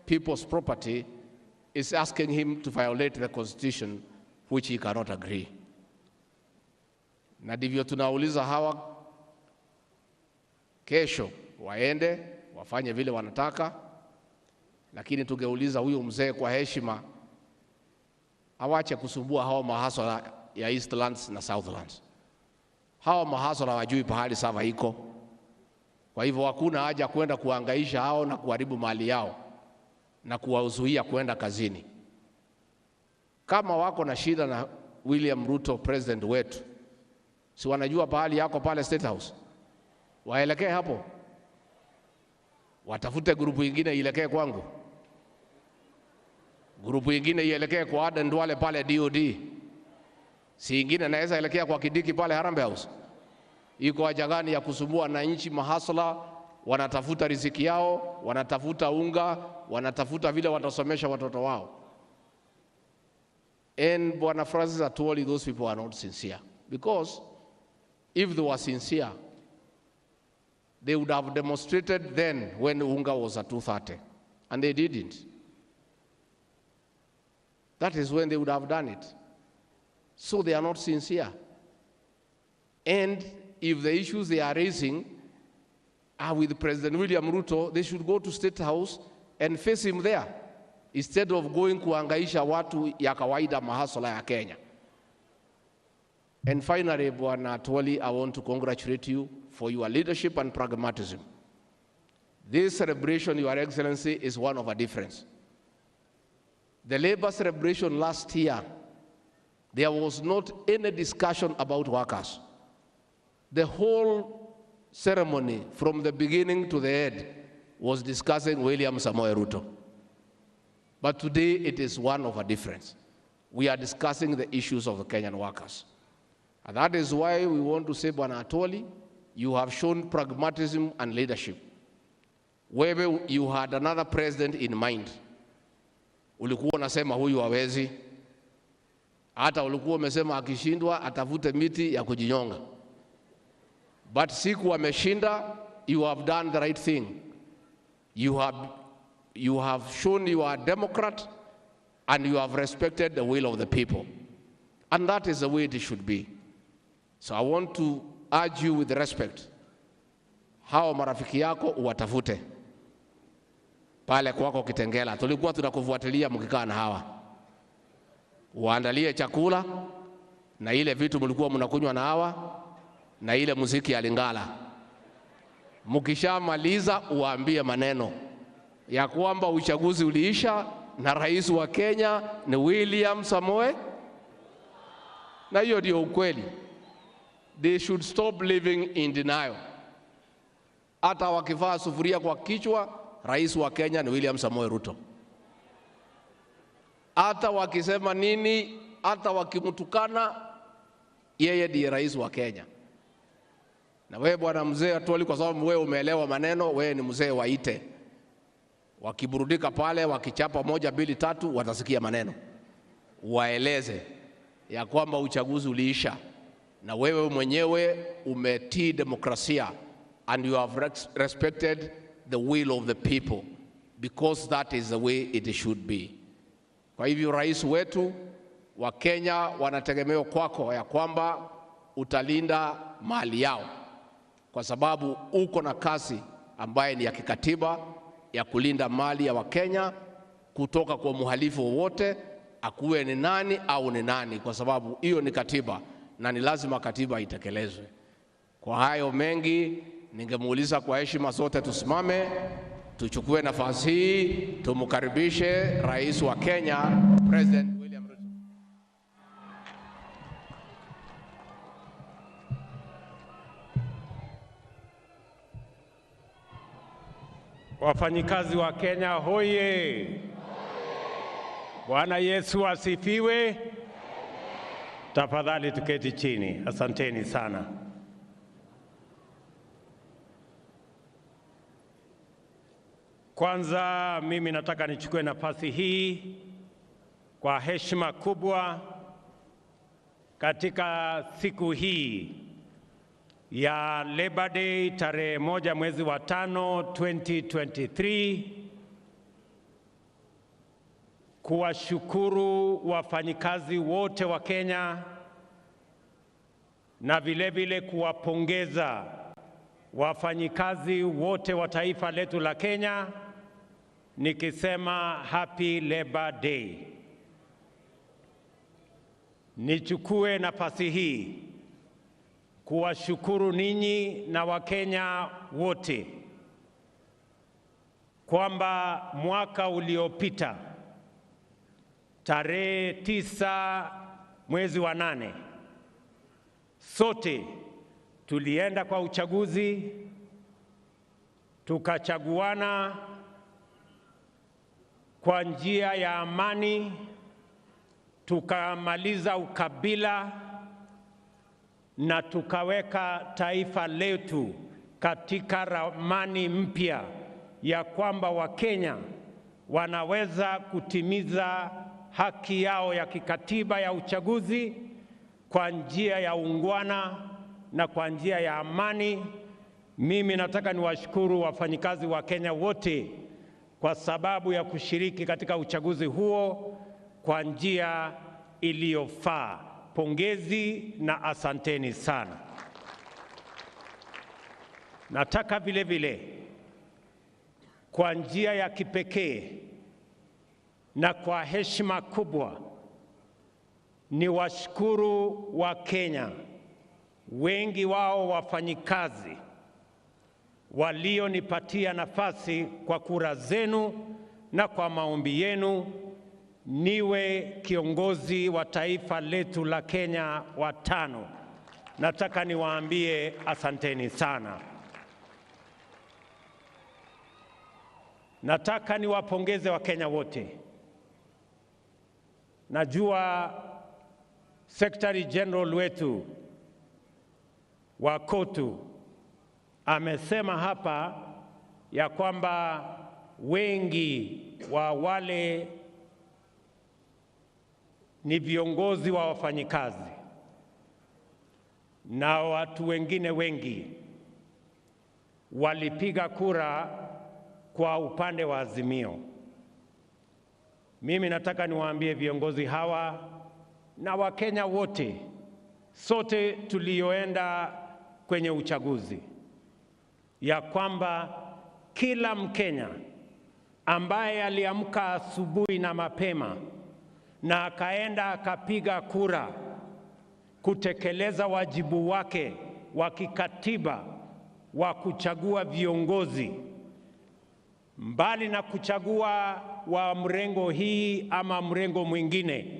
people's property is asking him to violate the constitution, which he cannot agree. Na ndivyo tunauliza hawa kesho waende wafanye vile wanataka, lakini tungeuliza huyu mzee kwa heshima awache kusumbua hawa mahasala ya Eastlands na Southlands. Hawa mahasala hawajui pahali sava iko. Kwa hivyo hakuna haja kwenda kuhangaisha hao na kuharibu mali yao na kuwazuia kwenda kazini. Kama wako na shida na William Ruto president wetu, si wanajua pahali yako pale State House, waelekee hapo, watafute grupu ingine ielekee kwangu, grupu ingine ielekee kwa Aden Duale pale DOD, si ingine naweza elekea kwa Kindiki pale Harambee House. Iko haja gani ya kusumbua wananchi mahasla? Wanatafuta riziki yao, wanatafuta unga, wanatafuta vile watasomesha watoto wao. And Bwana Francis Atwoli, those people are not sincere. Because if they were sincere, they would have demonstrated then when unga was at 230. And they didn't. That is when they would have done it. So they are not sincere. And if the issues they are raising are with President William Ruto, they should go to State House and face him there, instead of going kuhangaisha watu ya kawaida mahasala ya Kenya. And finally, Bwana Atwoli, I want to congratulate you for your leadership and pragmatism. This celebration, Your Excellency, is one of a difference. The labor celebration last year, there was not any discussion about workers. The whole ceremony, from the beginning to the end, was discussing William Samoei Ruto. But today, it is one of a difference. We are discussing the issues of the Kenyan workers. And that is why we want to say, Bwana Atwoli, you have shown pragmatism and leadership. Wewe, you had another president in mind. Ulikuwa unasema huyu hawezi. Hata ulikuwa umesema akishindwa atafute miti ya kujinyonga. But siku ameshinda, you have done the right thing. You have shown you are a Democrat and you have respected the will of the people. And that is the way it should be. So I want to urge you with respect. Hao marafiki yako uwatafute. Pale kwako Kitengela, tulikuwa tunakufuatilia mkikaa na hawa. Uandalie chakula na ile vitu mlikuwa mnakunywa na hawa na ile muziki ya Lingala. Mkishamaliza uwaambie maneno ya kwamba uchaguzi uliisha na rais wa Kenya ni William Samoei. Na hiyo ndio ukweli. They should stop living in denial. Hata wakivaa sufuria kwa kichwa, rais wa Kenya ni William Samoei Ruto. Hata wakisema nini, hata wakimtukana, yeye ndiye rais wa Kenya. Na wewe bwana mzee Atwoli, kwa sababu wewe umeelewa maneno, wewe ni mzee waite. Wakiburudika pale, wakichapa 1 2 3, watasikia maneno. Waeleze ya kwamba uchaguzi uliisha na wewe mwenyewe umetii demokrasia and you have respected the will of the people, because that is the way it should be. Kwa hivyo rais wetu wa Kenya wanategemea kwako ya kwamba utalinda mali yao, kwa sababu uko na kazi ambaye ni ya kikatiba ya kulinda mali ya Wakenya kutoka kwa mhalifu wowote, akuwe ni nani au ni nani, kwa sababu hiyo ni katiba na ni lazima katiba itekelezwe. Kwa hayo mengi, ningemuuliza kwa heshima zote tusimame, tuchukue nafasi hii, tumkaribishe rais wa Kenya, President William Ruto. Wafanyikazi wa Kenya hoye! Bwana Yesu asifiwe. Tafadhali tuketi chini. Asanteni sana. Kwanza mimi nataka nichukue nafasi hii kwa heshima kubwa katika siku hii ya Labor Day tarehe 1 mwezi wa 5 2023 kuwashukuru wafanyikazi wote wa Kenya na vile vile kuwapongeza wafanyikazi wote wa taifa letu la Kenya nikisema Happy Labor Day. Nichukue nafasi hii kuwashukuru ninyi na Wakenya wote kwamba mwaka uliopita tarehe 9 mwezi wa 8 sote tulienda kwa uchaguzi, tukachaguana kwa njia ya amani, tukamaliza ukabila na tukaweka taifa letu katika ramani mpya ya kwamba Wakenya wanaweza kutimiza haki yao ya kikatiba ya uchaguzi kwa njia ya ungwana na kwa njia ya amani. Mimi nataka niwashukuru wafanyikazi wa Kenya wote kwa sababu ya kushiriki katika uchaguzi huo kwa njia iliyofaa. Pongezi na asanteni sana. Nataka vile vile kwa njia ya kipekee na kwa heshima kubwa niwashukuru wa Kenya, wengi wao wafanyikazi, walionipatia nafasi kwa kura zenu na kwa maombi yenu niwe kiongozi wa taifa letu la Kenya wa 5. Nataka niwaambie asanteni sana. Nataka niwapongeze Wakenya wote. Najua Secretary General wetu wa KOTU amesema hapa ya kwamba wengi wa wale ni viongozi wa wafanyikazi na watu wengine wengi walipiga kura kwa upande wa Azimio. Mimi nataka niwaambie viongozi hawa na Wakenya wote, sote tulioenda kwenye uchaguzi, ya kwamba kila Mkenya ambaye aliamka asubuhi na mapema na akaenda akapiga kura kutekeleza wajibu wake wa kikatiba wa kuchagua viongozi, mbali na kuchagua wa mrengo hii ama mrengo mwingine,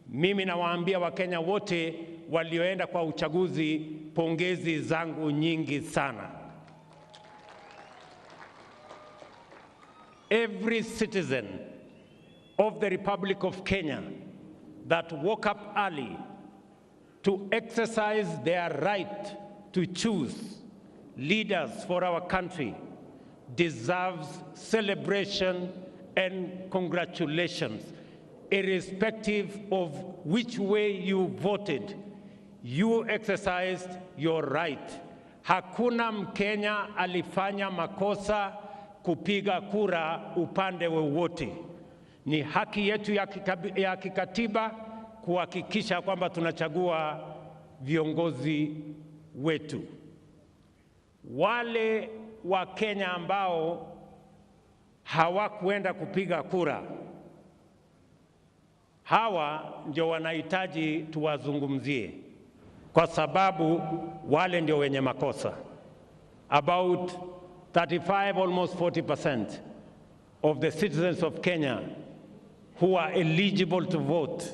mimi nawaambia Wakenya wote walioenda kwa uchaguzi, pongezi zangu nyingi sana. Every citizen of the Republic of Kenya that woke up early to exercise their right to choose leaders for our country deserves celebration and congratulations. Irrespective of which way you voted, you exercised your right. Hakuna Mkenya alifanya makosa kupiga kura upande wowote. Ni haki yetu ya kikatiba kuhakikisha kwamba tunachagua viongozi wetu. Wale wa Kenya ambao hawakuenda kupiga kura, hawa ndio wanahitaji tuwazungumzie, kwa sababu wale ndio wenye makosa. About 35, almost 40% of the citizens of Kenya who are eligible to vote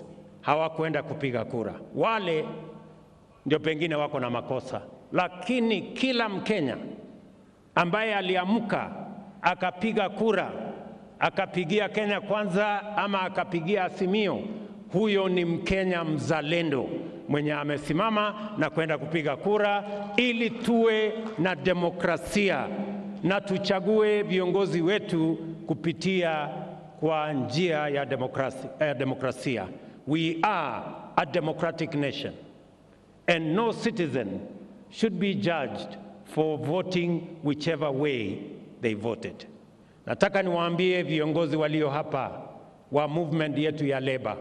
hawakuenda kupiga kura. Wale ndio pengine wako na makosa, lakini kila Mkenya ambaye aliamka akapiga kura, akapigia Kenya Kwanza ama akapigia Azimio, huyo ni Mkenya mzalendo mwenye amesimama na kwenda kupiga kura ili tuwe na demokrasia na tuchague viongozi wetu kupitia kwa njia ya demokrasia. We are a democratic nation and no citizen should be judged for voting whichever way they voted. Nataka niwaambie viongozi walio hapa wa movement yetu ya Labour,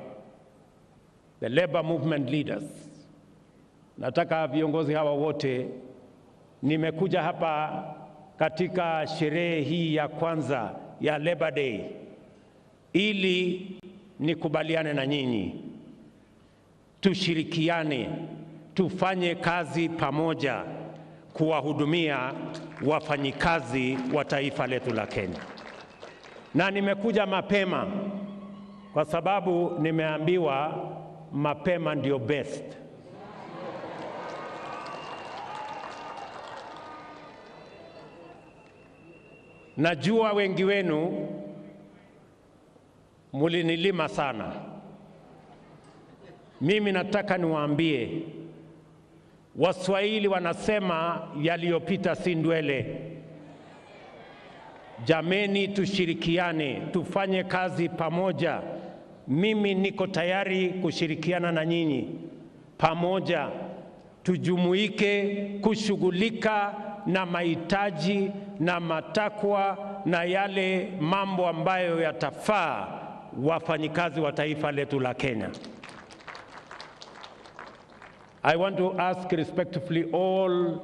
the Labour movement leaders. Nataka viongozi hawa wote, nimekuja hapa katika sherehe hii ya kwanza ya Labour Day ili nikubaliane na nyinyi, tushirikiane, tufanye kazi pamoja kuwahudumia wafanyikazi wa taifa letu la Kenya. Na nimekuja mapema kwa sababu nimeambiwa mapema ndio best. Najua wengi wenu mulinilima sana. Mimi nataka niwaambie, Waswahili wanasema yaliyopita si ndwele. Jameni, tushirikiane, tufanye kazi pamoja. Mimi niko tayari kushirikiana na nyinyi pamoja, tujumuike kushughulika na mahitaji na matakwa na yale mambo ambayo yatafaa wafanyikazi wa taifa letu la Kenya. I want to ask respectfully all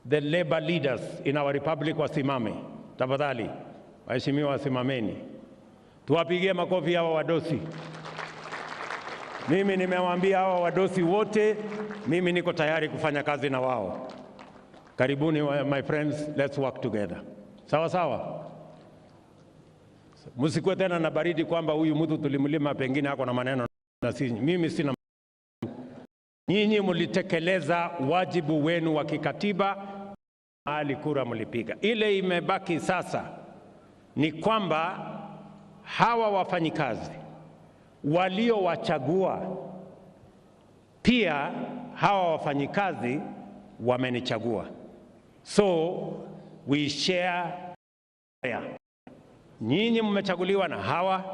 the labor leaders in our republic wasimame. Tafadhali, waheshimiwa wasimameni. Tuwapigie makofi hawa wadosi. Mimi nimewaambia hawa wadosi wote, mimi niko tayari kufanya kazi na wao. Karibuni my friends, let's work together. Sawa sawa? Msikuwe tena na baridi kwamba huyu mtu tulimlima pengine ako na maneno na sisi. Mimi sina. Nyinyi mlitekeleza wajibu wenu wa kikatiba, mahali kura mlipiga. Ile imebaki sasa ni kwamba hawa wafanyikazi waliowachagua, pia hawa wafanyikazi wamenichagua. So we share. Nyinyi mmechaguliwa na hawa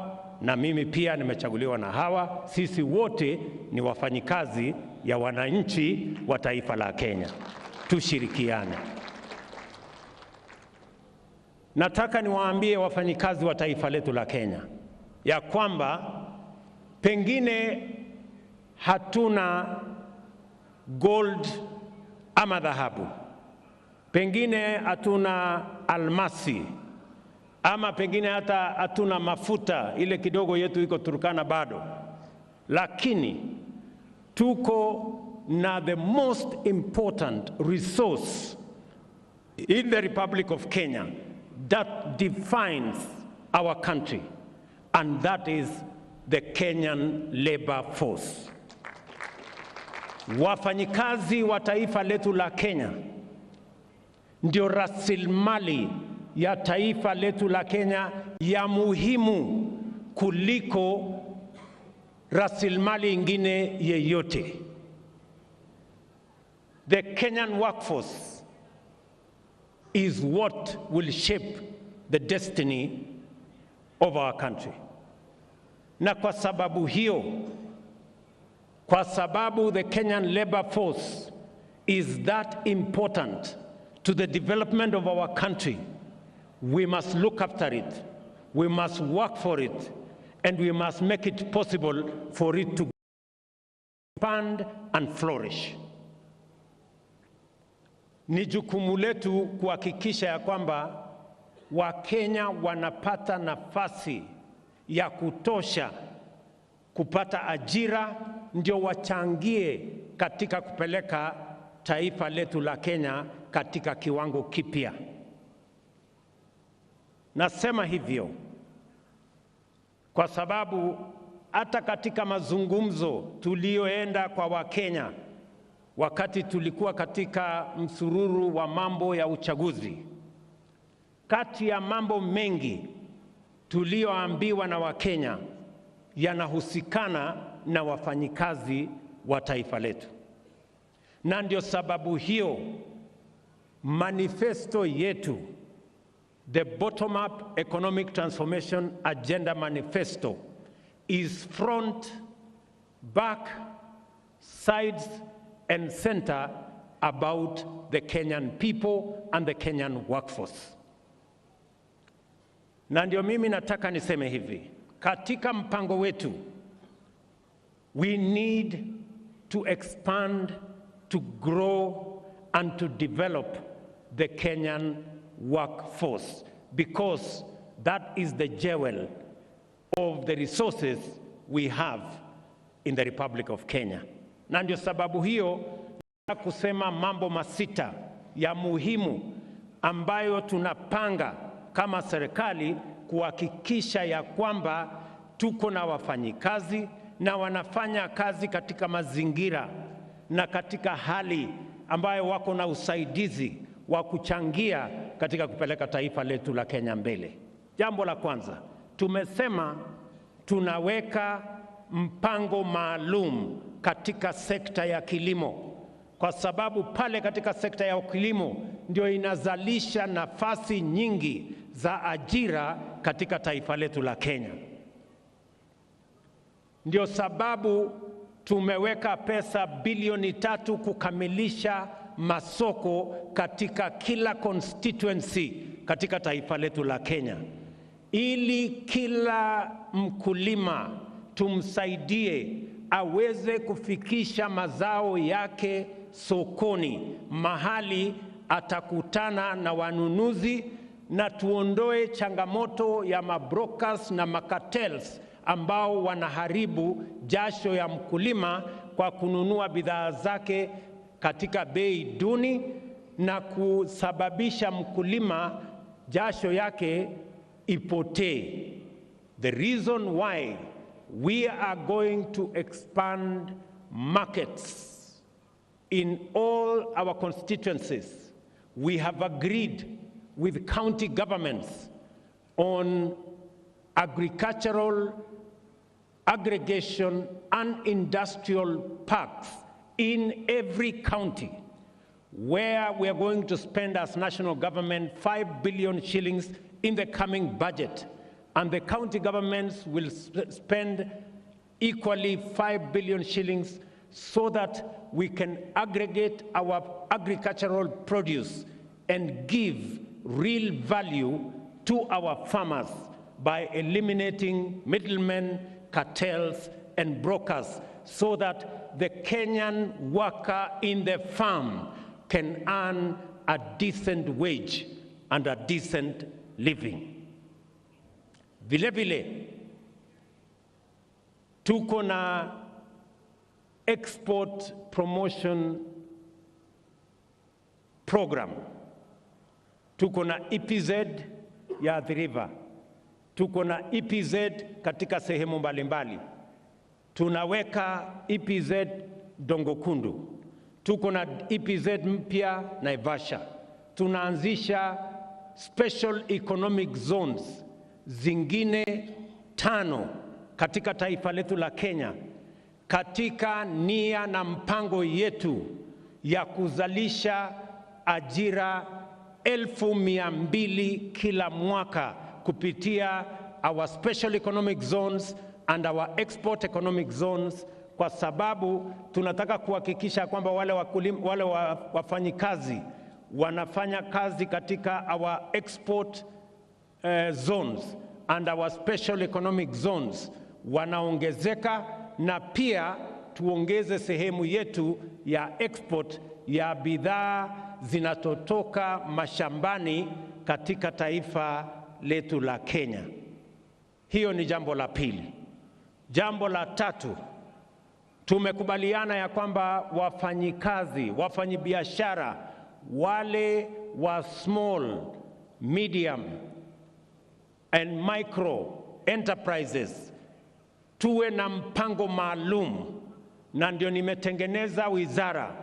na mimi pia nimechaguliwa na hawa. Sisi wote ni wafanyikazi ya wananchi wa taifa la Kenya. Tushirikiane. Nataka niwaambie wafanyikazi wa taifa letu la Kenya ya kwamba pengine hatuna gold ama dhahabu, pengine hatuna almasi, ama pengine hata hatuna mafuta, ile kidogo yetu iko Turkana bado, lakini tuko na the most important resource in the Republic of Kenya that defines our country, and that is the Kenyan labor force. Wafanyikazi wa taifa letu la Kenya ndio rasilimali ya taifa letu la Kenya ya muhimu kuliko rasilimali ingine yeyote. The Kenyan workforce is what will shape the destiny of our country. Na kwa sababu hiyo, kwa sababu the Kenyan labor force is that important to the development of our country, we must look after it, we must work for it, and we must make it possible for it to expand and flourish. Ni jukumu letu kuhakikisha ya kwamba Wakenya wanapata nafasi ya kutosha kupata ajira, ndio wachangie katika kupeleka taifa letu la Kenya katika kiwango kipya. Nasema hivyo kwa sababu hata katika mazungumzo tulioenda kwa Wakenya wakati tulikuwa katika msururu wa mambo ya uchaguzi, kati ya mambo mengi tulioambiwa na Wakenya yanahusikana na wafanyikazi wa taifa letu. Na ndio sababu hiyo Manifesto yetu, the Bottom-Up Economic Transformation Agenda Manifesto, is front, back, sides, and center about the Kenyan people and the Kenyan workforce. Na ndio mimi nataka niseme hivi, katika mpango wetu, we need to expand, to grow, and to develop the Kenyan workforce, because that is the jewel of the resources we have in the Republic of Kenya. Na ndio sababu hiyo nataka kusema mambo masita ya muhimu ambayo tunapanga kama serikali kuhakikisha ya kwamba tuko na wafanyikazi na wanafanya kazi katika mazingira na katika hali ambayo wako na usaidizi wa kuchangia katika kupeleka taifa letu la Kenya mbele. Jambo la kwanza, tumesema tunaweka mpango maalum katika sekta ya kilimo, kwa sababu pale katika sekta ya kilimo ndio inazalisha nafasi nyingi za ajira katika taifa letu la Kenya. Ndio sababu tumeweka pesa bilioni 3 kukamilisha masoko katika kila constituency katika taifa letu la Kenya, ili kila mkulima tumsaidie aweze kufikisha mazao yake sokoni, mahali atakutana na wanunuzi, na tuondoe changamoto ya mabrokers na macartels ambao wanaharibu jasho ya mkulima kwa kununua bidhaa zake katika bei duni na kusababisha mkulima jasho yake ipotee. The reason why we are going to expand markets in all our constituencies, we have agreed with county governments on agricultural aggregation and industrial parks in every county, where we are going to spend as national government 5 billion shillings in the coming budget. And the county governments will spend equally 5 billion shillings so that we can aggregate our agricultural produce and give real value to our farmers by eliminating middlemen, cartels, and brokers, so that the Kenyan worker in the farm can earn a decent wage and a decent living. Vile vile, tuko na export promotion program. Tuko na EPZ ya Athi River. Tuko na EPZ katika sehemu mbalimbali. Tunaweka EPZ Dongokundu. Tuko na EPZ mpya Naivasha. Tunaanzisha special economic zones zingine 5 katika taifa letu la Kenya, katika nia na mpango yetu ya kuzalisha ajira 200,000 kila mwaka kupitia our special economic zones and our export economic zones, kwa sababu tunataka kuhakikisha kwamba wale wakulima, wale wafanyikazi wanafanya kazi katika our export zones and our special economic zones wanaongezeka, na pia tuongeze sehemu yetu ya export ya bidhaa zinazotoka mashambani katika taifa letu la Kenya. Hiyo ni jambo la pili. Jambo la tatu, tumekubaliana ya kwamba wafanyikazi, wafanyibiashara wale wa small, medium and micro enterprises tuwe na mpango maalum, na ndio nimetengeneza wizara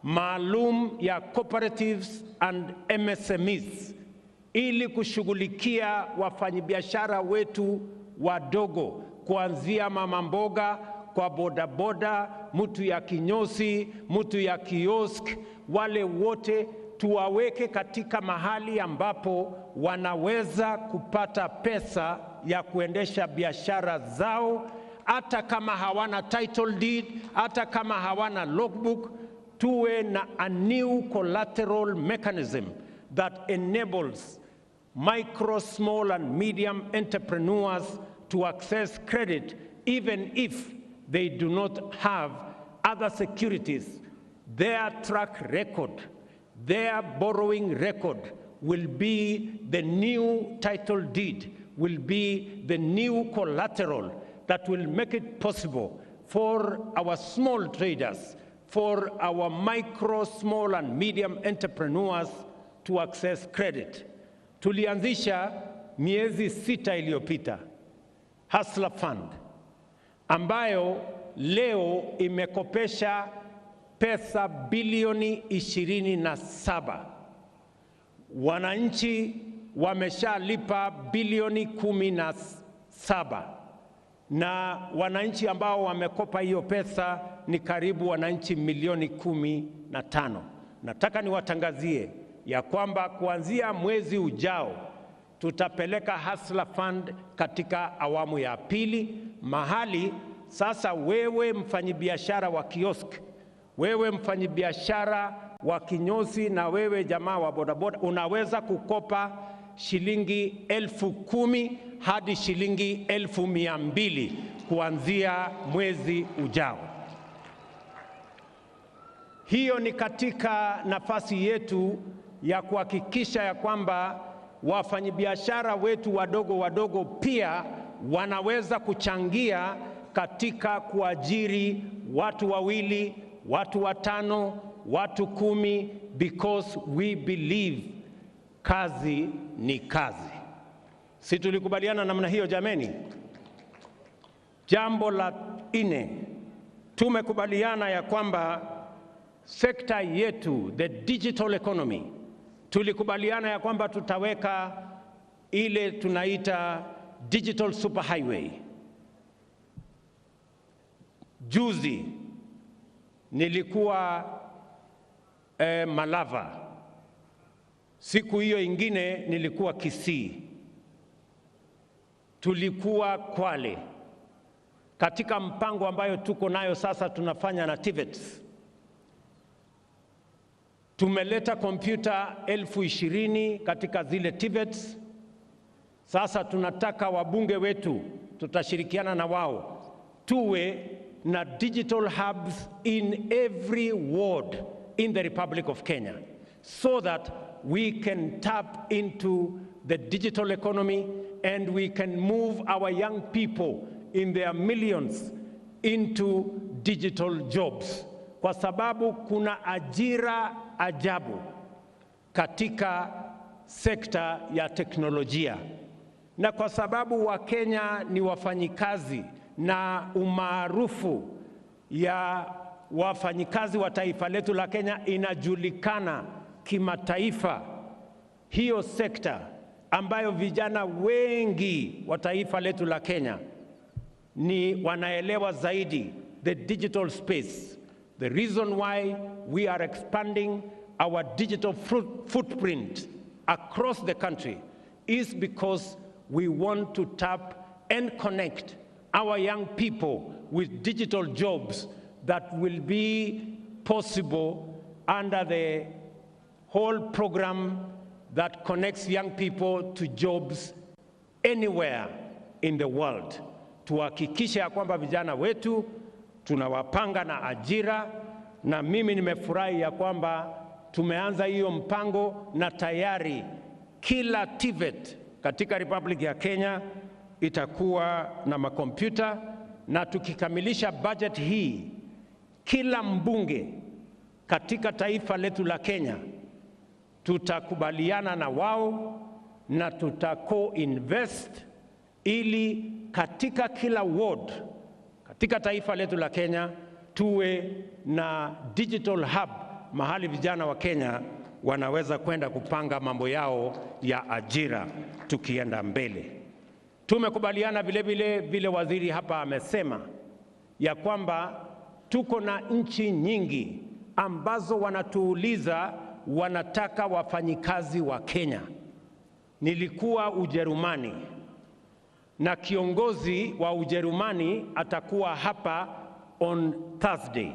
maalum ya cooperatives and MSMEs ili kushughulikia wafanyibiashara wetu wadogo, kuanzia mama mboga kwa bodaboda, mtu ya kinyosi, mtu ya kiosk, wale wote tuwaweke katika mahali ambapo wanaweza kupata pesa ya kuendesha biashara zao, hata kama hawana title deed, hata kama hawana logbook. Tuwe na a new collateral mechanism that enables micro, small and medium entrepreneurs to access credit even if they do not have other securities. Their track record, their borrowing record will be the new title deed, will be the new collateral that will make it possible for our small traders, for our micro, small and medium entrepreneurs to access credit. Tulianzisha miezi 6 iliyopita Hustler Fund, ambayo leo imekopesha pesa bilioni 27. Wananchi wameshalipa bilioni 17, na wananchi ambao wamekopa hiyo pesa ni karibu wananchi milioni 15. Nataka niwatangazie ya kwamba kuanzia mwezi ujao tutapeleka Hustler Fund katika awamu ya pili, mahali sasa wewe mfanyibiashara wa kiosk, wewe mfanyibiashara wa kinyozi na wewe jamaa wa bodaboda unaweza kukopa shilingi 10,000 hadi shilingi 200,000 kuanzia mwezi ujao. Hiyo ni katika nafasi yetu ya kuhakikisha ya kwamba wafanyibiashara wetu wadogo wadogo pia wanaweza kuchangia katika kuajiri watu 2, watu 5, watu 10, because we believe kazi ni kazi. Si tulikubaliana namna hiyo jameni? Jambo la 4, tumekubaliana ya kwamba sekta yetu, the digital economy, tulikubaliana ya kwamba tutaweka ile tunaita digital superhighway. Juzi nilikuwa Malava, siku hiyo ingine nilikuwa Kisii, tulikuwa Kwale, katika mpango ambayo tuko nayo sasa tunafanya na TVETs. Tumeleta kompyuta 20,000 katika zile TVETs. Sasa tunataka wabunge wetu, tutashirikiana na wao, tuwe na digital hubs in every ward in the Republic of Kenya, so that we can tap into the digital economy and we can move our young people in their millions into digital jobs. Kwa sababu kuna ajira ajabu katika sekta ya teknolojia. Na kwa sababu Wakenya ni wafanyikazi na umaarufu ya wafanyikazi wa taifa letu la Kenya inajulikana kimataifa, hiyo sekta ambayo vijana wengi wa taifa letu la Kenya ni wanaelewa zaidi, the digital space. The reason why we are expanding our digital footprint across the country is because we want to tap and connect our young people with digital jobs that will be possible under the whole program that connects young people to jobs anywhere in the world. Tuhakikishe ya kwamba vijana wetu tunawapanga na ajira, na mimi nimefurahi ya kwamba tumeanza hiyo mpango na tayari kila TVET katika Republic ya Kenya itakuwa na makompyuta, na tukikamilisha budget hii, kila mbunge katika taifa letu la Kenya tutakubaliana na wao na tuta co-invest ili katika kila ward katika taifa letu la Kenya tuwe na digital hub, mahali vijana wa Kenya wanaweza kwenda kupanga mambo yao ya ajira tukienda mbele. Tumekubaliana vile vile, vile waziri hapa amesema ya kwamba tuko na nchi nyingi ambazo wanatuuliza wanataka wafanyikazi wa Kenya. Nilikuwa Ujerumani na kiongozi wa Ujerumani atakuwa hapa on Thursday.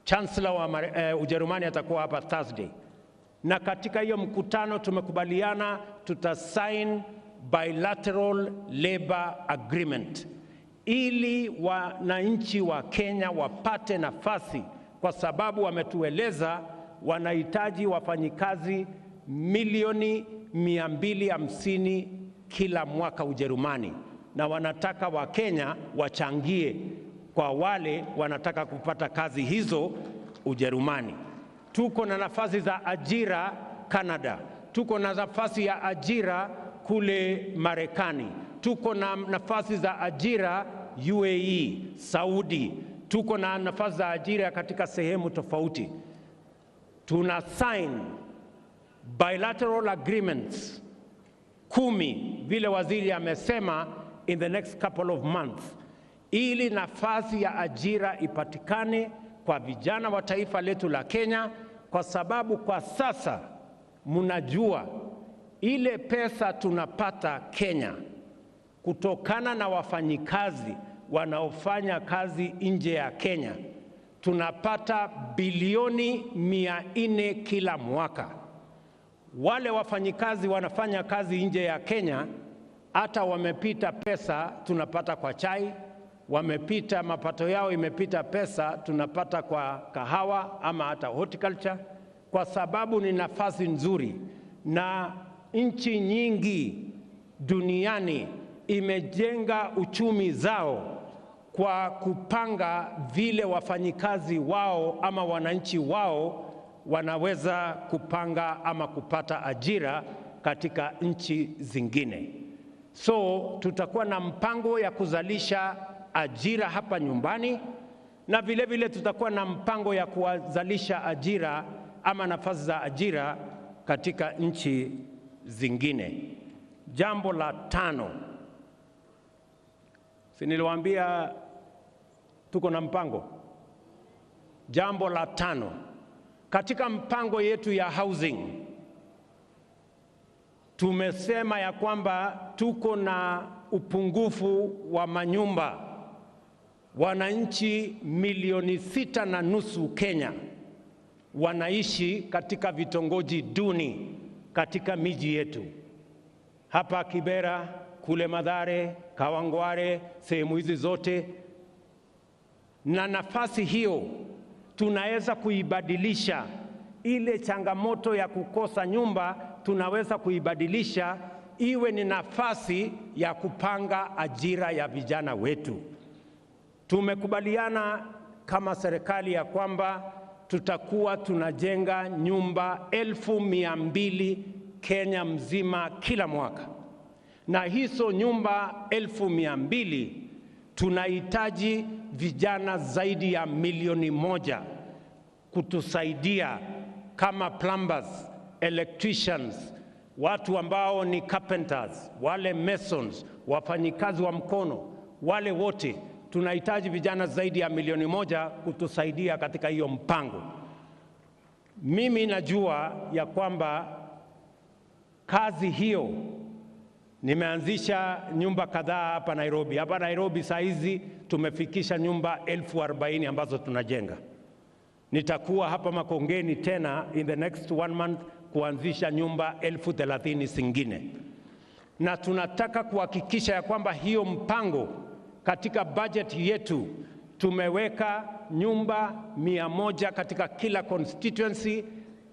Chancellor wa Ujerumani atakuwa hapa Thursday. Na katika hiyo mkutano tumekubaliana tutasign bilateral labor agreement ili wananchi wa Kenya wapate nafasi, kwa sababu wametueleza wanahitaji wafanyikazi milioni 250 kila mwaka Ujerumani, na wanataka wa Kenya wachangie kwa wale wanataka kupata kazi hizo Ujerumani. Tuko na nafasi za ajira Canada, tuko na nafasi ya ajira kule Marekani, tuko na nafasi za ajira UAE, Saudi, tuko na nafasi za ajira katika sehemu tofauti. Tuna sign bilateral agreements 10 vile waziri amesema in the next couple of months, ili nafasi ya ajira ipatikane kwa vijana wa taifa letu la Kenya, kwa sababu kwa sasa mnajua ile pesa tunapata Kenya kutokana na wafanyikazi wanaofanya kazi nje ya Kenya, tunapata bilioni 400 kila mwaka. Wale wafanyikazi wanafanya kazi nje ya Kenya, hata wamepita pesa tunapata kwa chai, wamepita mapato yao imepita pesa tunapata kwa kahawa ama hata horticulture, kwa sababu ni nafasi nzuri. Na nchi nyingi duniani imejenga uchumi zao kwa kupanga vile wafanyikazi wao ama wananchi wao wanaweza kupanga ama kupata ajira katika nchi zingine. So tutakuwa na mpango ya kuzalisha ajira hapa nyumbani, na vile vile tutakuwa na mpango ya kuzalisha ajira ama nafasi za ajira katika nchi zingine. Jambo la tano, si niliwaambia tuko na mpango? Jambo la tano, katika mpango yetu ya housing tumesema ya kwamba tuko na upungufu wa manyumba. Wananchi milioni 6.5 Kenya wanaishi katika vitongoji duni katika miji yetu. Hapa Kibera, kule Mathare, Kawangware, sehemu hizi zote. Na nafasi hiyo tunaweza kuibadilisha. Ile changamoto ya kukosa nyumba tunaweza kuibadilisha iwe ni nafasi ya kupanga ajira ya vijana wetu. Tumekubaliana kama serikali ya kwamba tutakuwa tunajenga nyumba 200,000 Kenya mzima kila mwaka. Na hizo nyumba 200,000 tunahitaji vijana zaidi ya milioni 1 kutusaidia kama plumbers, electricians, watu ambao ni carpenters, wale masons, wafanyikazi wa mkono, wale wote tunahitaji vijana zaidi ya milioni 1 kutusaidia katika hiyo mpango. Mimi najua ya kwamba kazi hiyo, nimeanzisha nyumba kadhaa hapa Nairobi. Hapa Nairobi saa hizi tumefikisha nyumba 40,000 ambazo tunajenga. Nitakuwa hapa Makongeni tena in the next 1 month kuanzisha nyumba 30,000 zingine. Na tunataka kuhakikisha ya kwamba hiyo mpango katika budget yetu tumeweka nyumba 100 katika kila constituency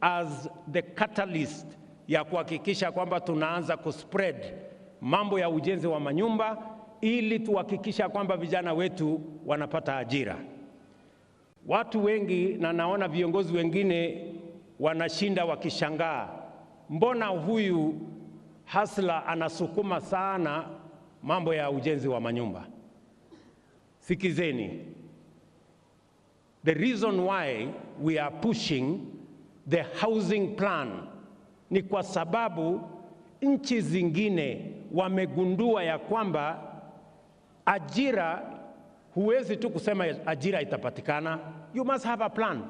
as the catalyst ya kuhakikisha kwamba tunaanza kuspread mambo ya ujenzi wa manyumba ili tuhakikisha kwamba vijana wetu wanapata ajira. Watu wengi, na naona viongozi wengine wanashinda wakishangaa, mbona huyu Hasla anasukuma sana mambo ya ujenzi wa manyumba? Sikizeni. The reason why we are pushing the housing plan ni kwa sababu nchi zingine wamegundua ya kwamba ajira, huwezi tu kusema ajira itapatikana. You must have a plan.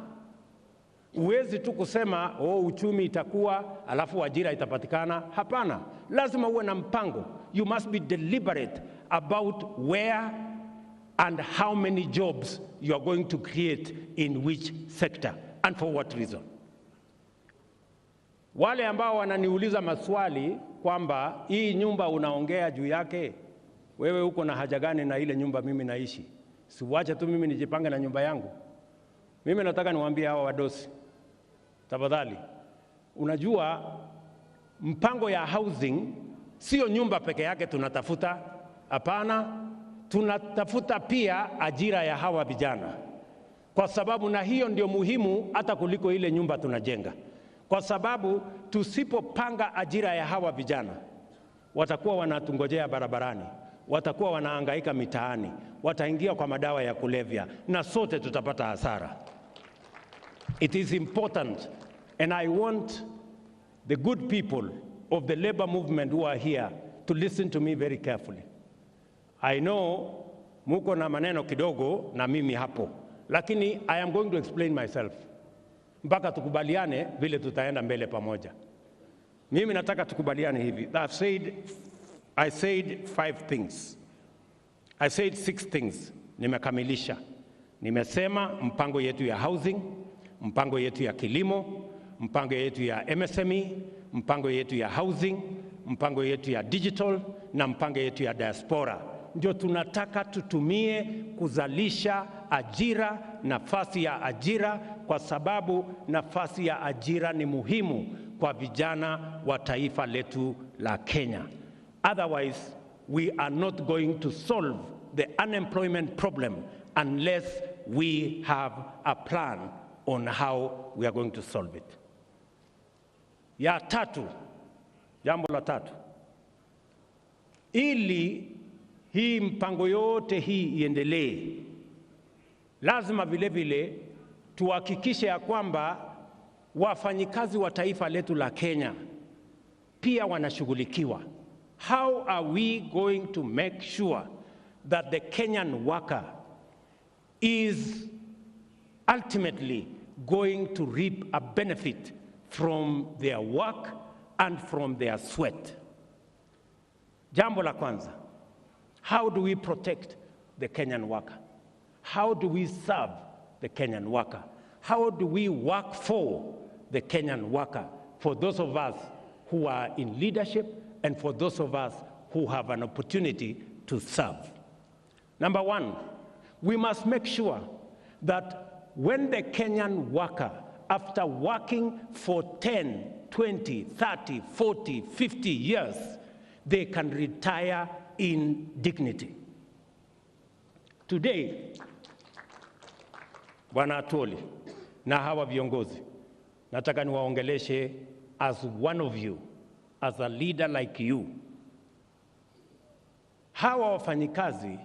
Huwezi tu kusema oh, uchumi itakuwa alafu ajira itapatikana. Hapana, lazima uwe na mpango. You must be deliberate about where and how many jobs you are going to create in which sector and for what reason. Wale ambao wananiuliza maswali kwamba hii nyumba unaongea juu yake, wewe uko na haja gani na ile nyumba mimi naishi? Siwache tu mimi nijipange na nyumba yangu. Mimi nataka niwaambie hawa wadosi, tafadhali, unajua mpango ya housing sio nyumba peke yake tunatafuta. Hapana, tunatafuta pia ajira ya hawa vijana, kwa sababu na hiyo ndio muhimu hata kuliko ile nyumba tunajenga, kwa sababu tusipopanga ajira ya hawa vijana watakuwa wanatungojea barabarani, watakuwa wanahangaika mitaani, wataingia kwa madawa ya kulevya na sote tutapata hasara. It is important, and I want the good people of the labor movement who are here to listen to me very carefully. I know muko na maneno kidogo na mimi hapo, lakini I am going to explain myself mpaka tukubaliane vile tutaenda mbele pamoja. Mimi nataka tukubaliane hivi. I said 5 things. I said 6 things. Nimekamilisha. Nimesema mpango yetu ya housing, mpango yetu ya kilimo, mpango yetu ya MSME, mpango yetu ya housing, mpango yetu ya digital na mpango yetu ya diaspora. Ndio tunataka tutumie kuzalisha ajira, nafasi ya ajira, kwa sababu nafasi ya ajira ni muhimu kwa vijana wa taifa letu la Kenya. Otherwise, we are not going to solve the unemployment problem unless we have a plan on how we are going to solve it. Ya tatu, jambo la tatu, ili hii mpango yote hii iendelee, lazima vile vile tuhakikishe ya kwamba wafanyikazi wa taifa letu la Kenya pia wanashughulikiwa. How are we going to make sure that the Kenyan worker is ultimately going to reap a benefit from their work and from their sweat? Jambo la kwanza, how do we protect the Kenyan worker? How do we serve the Kenyan worker? How do we work for the Kenyan worker? For those of us who are in leadership and for those of us who have an opportunity to serve. Number one, we must make sure that when the Kenyan worker, after working for 10, 20, 30, 40, 50 years, they can retire in dignity. Today, Bwana Atwoli na hawa viongozi, nataka niwaongeleshe as one of you, as a leader like you. Hawa wafanyikazi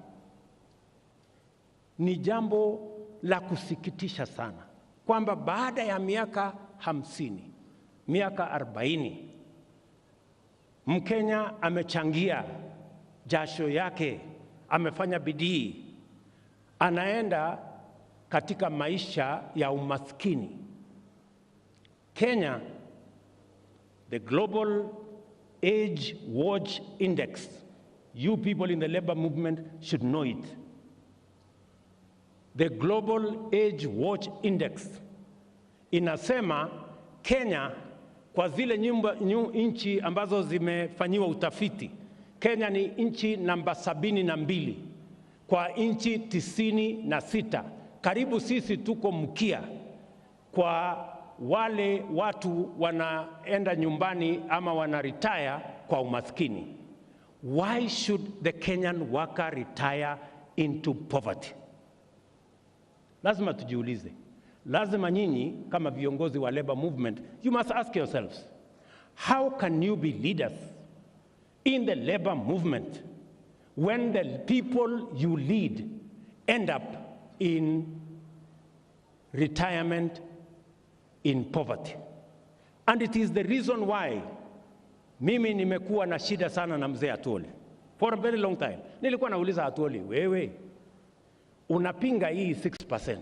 ni jambo la kusikitisha sana kwamba baada ya miaka 50, miaka 40, Mkenya amechangia jasho yake, amefanya bidii, anaenda katika maisha ya umaskini. Kenya, the Global Age Watch Index, you people in the labor movement should know it. The Global Age Watch Index inasema Kenya, kwa zile nchi ambazo zimefanyiwa utafiti, Kenya ni nchi namba 72 kwa nchi 96. Karibu sisi tuko mkia kwa wale watu wanaenda nyumbani ama wana retire kwa umaskini. Why should the Kenyan worker retire into poverty? Lazima tujiulize. Lazima nyinyi kama viongozi wa labor movement, you must ask yourselves, how can you be leaders in the labor movement when the people you lead end up in retirement in poverty? And it is the reason why mimi nimekuwa na shida sana na mzee Atwoli for a very long time. Nilikuwa nauliza Atwoli, wewe unapinga hii 6%.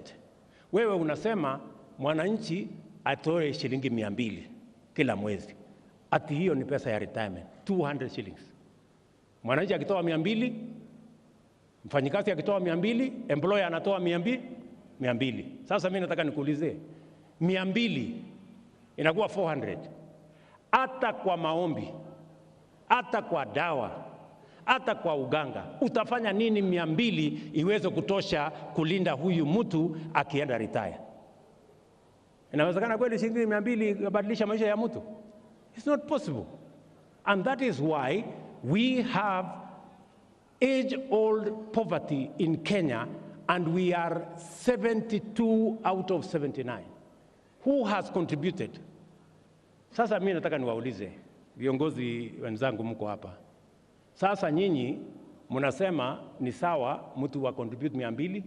Wewe unasema mwananchi atoe shilingi 200 kila mwezi. Ati hiyo ni pesa ya retirement, 200 shillings. Mwananchi akitoa 200, mfanyikazi akitoa 200, employer anatoa 200. Sasa mimi nataka nikuulize, 200 inakuwa 400. Hata kwa maombi, hata kwa dawa, hata kwa uganga, utafanya nini 200 iweze kutosha kulinda huyu mtu akienda retire? Inawezekana kweli shilingi 200 kubadilisha maisha ya mtu? It's not possible. And that is why we have age-old poverty in Kenya, and we are 72 out of 79. Who has contributed? Sasa mimi nataka niwaulize viongozi wenzangu mko hapa. Sasa nyinyi mnasema ni sawa mtu wa contribute 200,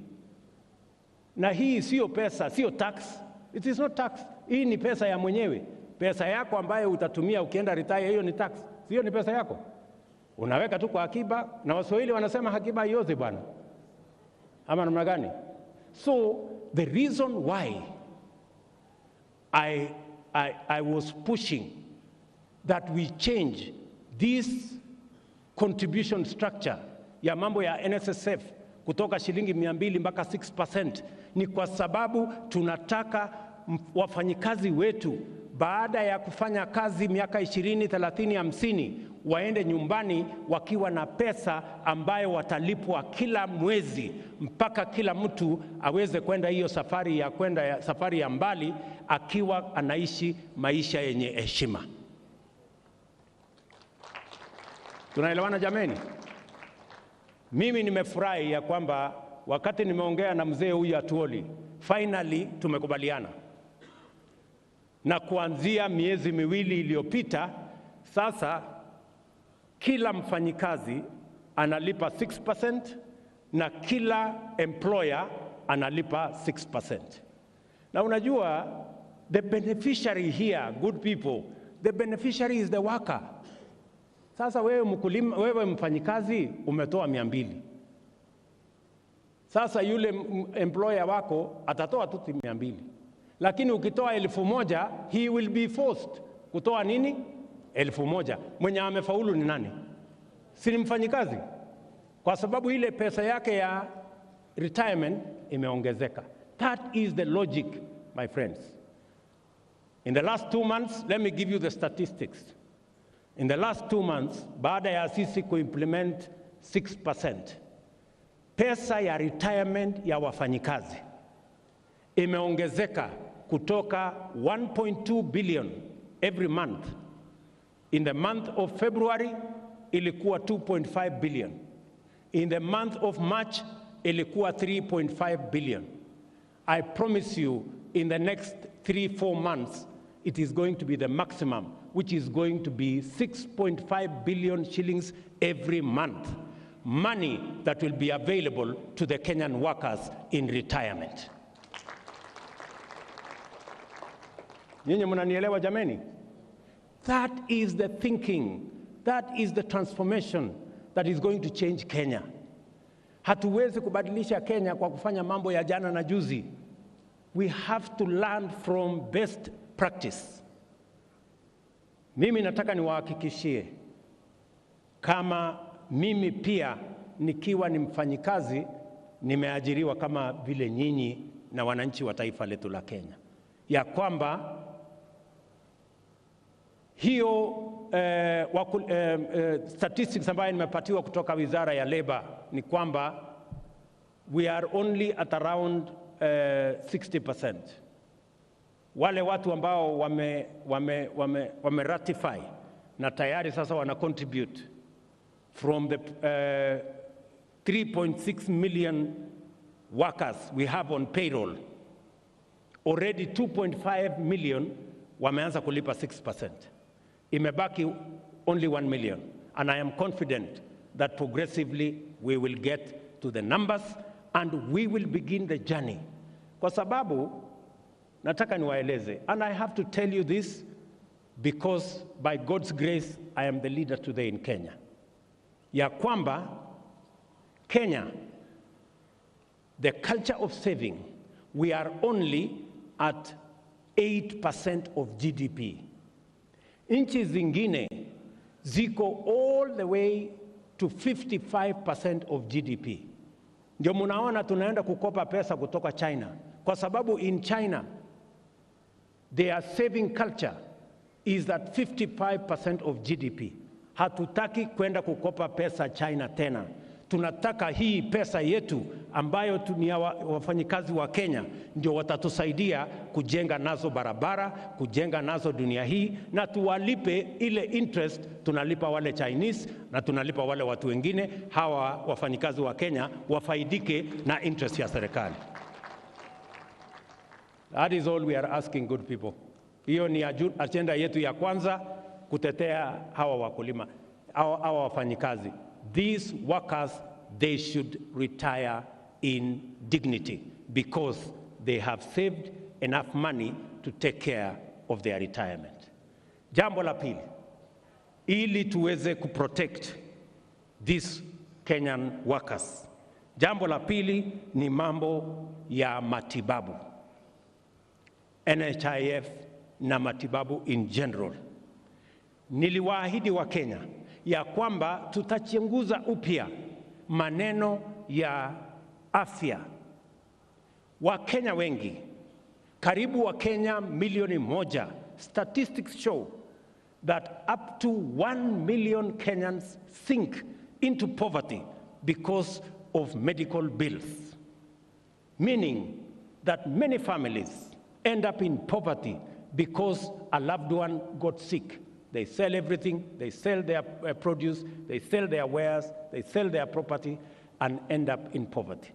na hii sio pesa, sio tax. It is not tax. Hii ni pesa ya mwenyewe. Pesa yako ambayo utatumia ukienda retire, hiyo ni tax. Sio, ni pesa yako. Unaweka tu kwa akiba, na Waswahili wanasema akiba haiozi bwana. Ama namna gani? So the reason why I was pushing that we change this contribution structure ya mambo ya NSSF kutoka shilingi 200 mpaka 6% ni kwa sababu tunataka wafanyikazi wetu baada ya kufanya kazi miaka 20, 30, 50 waende nyumbani wakiwa na pesa ambayo watalipwa kila mwezi mpaka kila mtu aweze kwenda hiyo safari ya kwenda safari ya mbali akiwa anaishi maisha yenye heshima. Tunaelewana jameni? Mimi nimefurahi ya kwamba wakati nimeongea na mzee huyu Atuoli, finally tumekubaliana. Na kuanzia miezi miwili iliyopita, sasa kila mfanyikazi analipa 6% na kila employer analipa 6%. Na unajua, the beneficiary here, good people, the beneficiary is the worker. Sasa wewe mkulima, wewe mfanyikazi umetoa 200. Sasa yule employer wako atatoa tu 200. Lakini ukitoa 1000, he will be forced kutoa nini? 1000. Mwenye amefaulu ni nani? Si ni mfanyikazi? Kwa sababu ile pesa yake ya retirement imeongezeka. That is the logic, my friends. In the last 2 months, let me give you the statistics. In the last 2 months, baada ya sisi kuimplement 6%, pesa ya retirement ya wafanyikazi imeongezeka kutoka 1.2 billion every month. In the month of February, ilikuwa 2.5 billion. In the month of March, ilikuwa 3.5 billion. I promise you, in the next 3-4 months, it is going to be the maximum, which is going to be 6.5 billion shillings every month. Money that will be available to the Kenyan workers in retirement. Nyinyi mnanielewa jameni? That is the thinking. That is the transformation that is going to change Kenya. Hatuwezi kubadilisha Kenya kwa kufanya mambo ya jana na juzi. We have to learn from best practice. Mimi nataka niwahakikishie kama mimi pia nikiwa ni mfanyikazi nimeajiriwa kama vile nyinyi na wananchi wa taifa letu la Kenya, ya kwamba hiyo statistics ambayo nimepatiwa kutoka Wizara ya Labor ni kwamba we are only at around 60%. Wale watu ambao wame ratify na tayari sasa wana contribute from the 3.6 million workers we have on payroll, already 2.5 million wameanza kulipa 6%. Imebaki only 1 million. And I am confident that progressively we will get to the numbers and we will begin the journey. Kwa sababu, nataka niwaeleze, and I have to tell you this because by God's grace, I am the leader today in Kenya. Ya kwamba, Kenya, the culture of saving, we are only at 8% of GDP. Nchi zingine ziko all the way to 55% of GDP. Ndio munaona tunaenda kukopa pesa kutoka China, kwa sababu in China their saving culture is at 55% of GDP. Hatutaki kwenda kukopa pesa China tena. Tunataka hii pesa yetu ambayo ni wafanyikazi wa Kenya ndio watatusaidia kujenga nazo barabara, kujenga nazo dunia hii, na tuwalipe ile interest tunalipa wale Chinese na tunalipa wale watu wengine. Hawa wafanyikazi wa Kenya wafaidike na interest ya serikali. That is all we are asking, good people. Hiyo ni agenda yetu ya kwanza, kutetea hawa wakulima, hawa wafanyikazi. These workers, they should retire in dignity because they have saved enough money to take care of their retirement. Jambo la pili, ili tuweze kuprotect these Kenyan workers. Jambo la pili ni mambo ya matibabu, NHIF na matibabu in general. Niliwaahidi wa Kenya ya kwamba tutachunguza upya maneno ya afya. Wakenya wengi, karibu Wakenya milioni 1, statistics show that up to 1 million Kenyans sink into poverty because of medical bills, meaning that many families end up in poverty because a loved one got sick. They sell everything, they sell their produce, they sell their wares, they sell their property, and end up in poverty.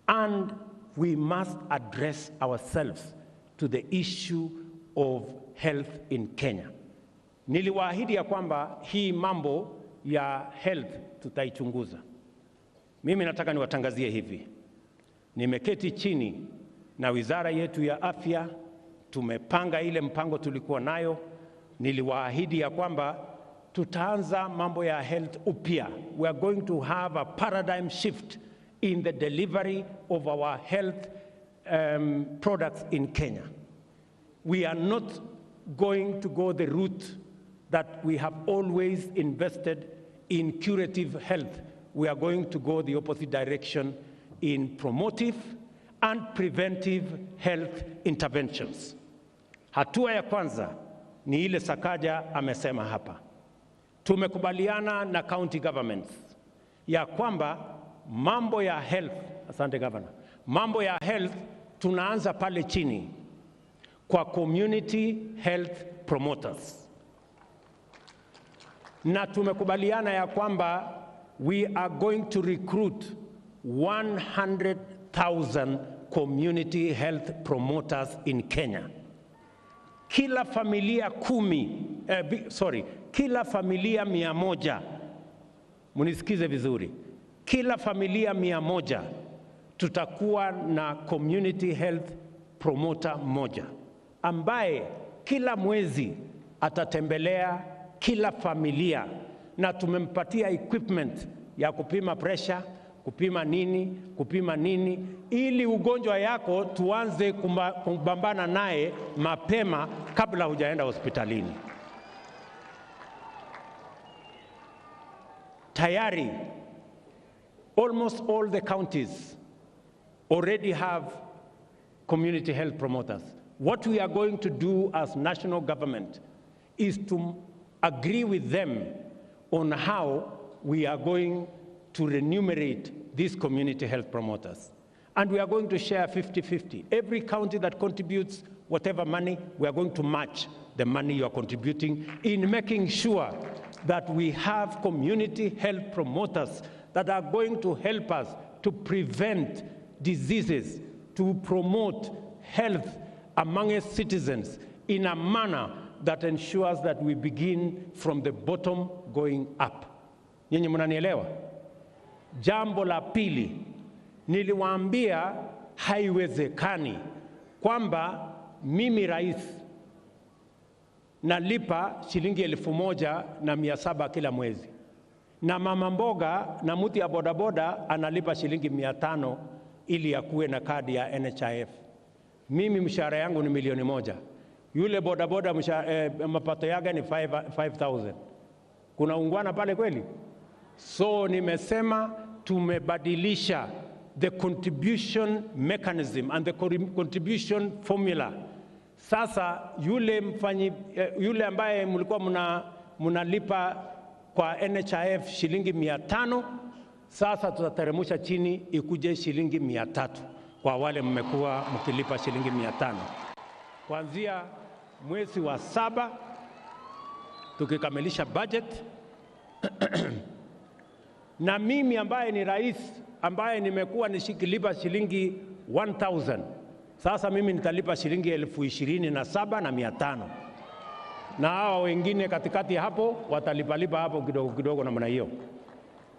And we must address ourselves to the issue of health in Kenya. Niliwaahidi ya kwamba hii mambo ya health tutaichunguza. Mimi nataka niwatangazie hivi. Nimeketi chini na wizara yetu ya afya, tumepanga ile mpango tulikuwa nayo. Niliwaahidi ya kwamba tutaanza mambo ya health upya. We are going to have a paradigm shift in the delivery of our health products in Kenya. We are not going to go the route that we have always invested in curative health. We are going to go the opposite direction in promotive and preventive health interventions. Hatua ya kwanza ni ile Sakaja amesema hapa. Tumekubaliana na county governments ya kwamba mambo ya health, asante governor, mambo ya health tunaanza pale chini kwa community health promoters. Na tumekubaliana ya kwamba we are going to recruit 100,000 community health promoters in Kenya. Kila familia kila familia 100, munisikize vizuri, kila familia 100 tutakuwa na community health promoter mmoja ambaye kila mwezi atatembelea kila familia, na tumempatia equipment ya kupima pressure, kupima nini, ili ugonjwa yako tuanze kupambana naye mapema kabla hujaenda hospitalini. Tayari, almost all the counties already have community health promoters. What we are going to do as national government is to agree with them on how we are going to remunerate these community health promoters. And we are going to share 50-50. Every county that contributes whatever money, we are going to match the money you are contributing in making sure that we have community health promoters that are going to help us to prevent diseases, to promote health among citizens in a manner that ensures that we begin from the bottom going up. Nyinyi mnanielewa? Jambo la pili, niliwaambia haiwezekani kwamba mimi rais nalipa shilingi 1,700 kila mwezi, na mama mboga na mtu ya bodaboda analipa shilingi 500 ili akuwe na kadi ya NHIF. Mimi mshahara yangu ni 1,000,000. Yule bodaboda mapato yake ni 5,000. Kuna ungwana pale kweli? So nimesema tumebadilisha the contribution mechanism and the contribution formula. Sasa yule ambaye mlikuwa mnalipa kwa NHIF shilingi 500, sasa tutateremsha chini ikuje shilingi 300 kwa wale mmekuwa mkilipa shilingi 500. Kuanzia mwezi wa 7 tukikamilisha budget na mimi ambaye ni rais ambaye nimekuwa nishikilipa shilingi 1,000, sasa mimi nitalipa shilingi 27,500. Na hawa wengine katikati hapo watalipalipa hapo kidogo kidogo namna hiyo.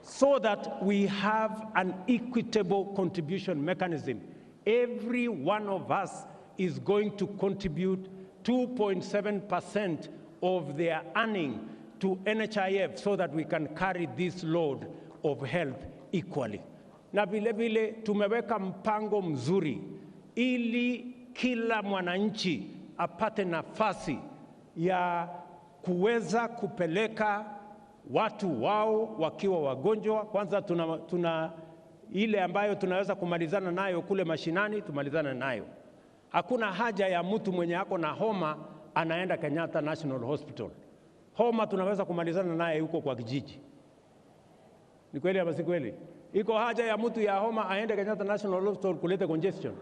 So that we have an equitable contribution mechanism. Every one of us is going to contribute 2.7% of their earning to NHIF so that we can carry this load of health equally. Na vile vile tumeweka mpango mzuri ili kila mwananchi apate nafasi ya kuweza kupeleka watu wao wakiwa wagonjwa. Kwanza tuna ile ambayo tunaweza kumalizana nayo kule mashinani, tumalizane nayo. Hakuna haja ya mtu mwenye ako na homa anaenda Kenyatta National Hospital. Homa tunaweza kumalizana naye huko kwa kijiji. Ni kweli ama si kweli? Iko haja ya mtu ya homa aende Kenyatta National Hospital kuleta congestion?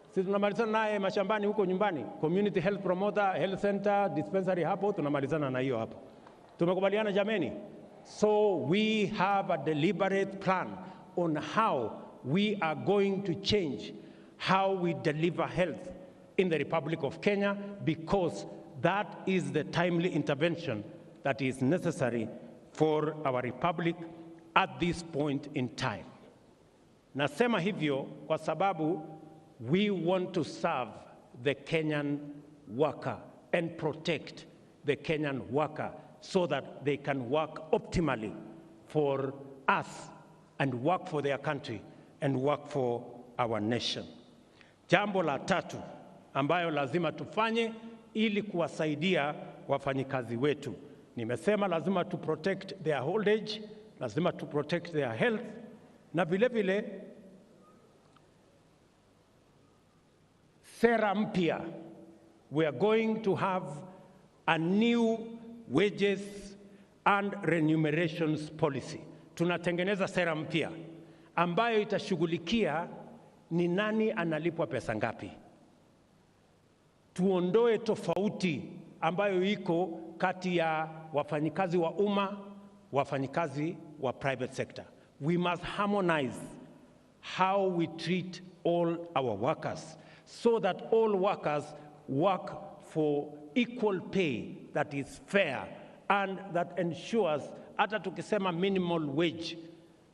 Sisi tunamalizana naye mashambani huko nyumbani, community health promoter, health center, dispensary hapo tunamalizana na hiyo hapo. Tumekubaliana jameni? So we have a deliberate plan on how we are going to change how we deliver health in the Republic of Kenya, because that is the timely intervention that is necessary for our republic at this point in time. Nasema hivyo kwa sababu we want to serve the Kenyan worker and protect the Kenyan worker so that they can work optimally for us and work for their country and work for our nation. Jambo la tatu ambayo lazima tufanye ili kuwasaidia wafanyikazi wetu. Nimesema lazima to protect their old age, lazima to protect their health, na vile vile sera mpya. We are going to have a new wages and remunerations policy. Tunatengeneza sera mpya ambayo itashughulikia ni nani analipwa pesa ngapi. Tuondoe tofauti ambayo iko kati ya wafanyikazi wa umma, wafanyikazi wa private sector. We must harmonize how we treat all our workers so that all workers work for equal pay that is fair and that ensures, hata tukisema minimal wage,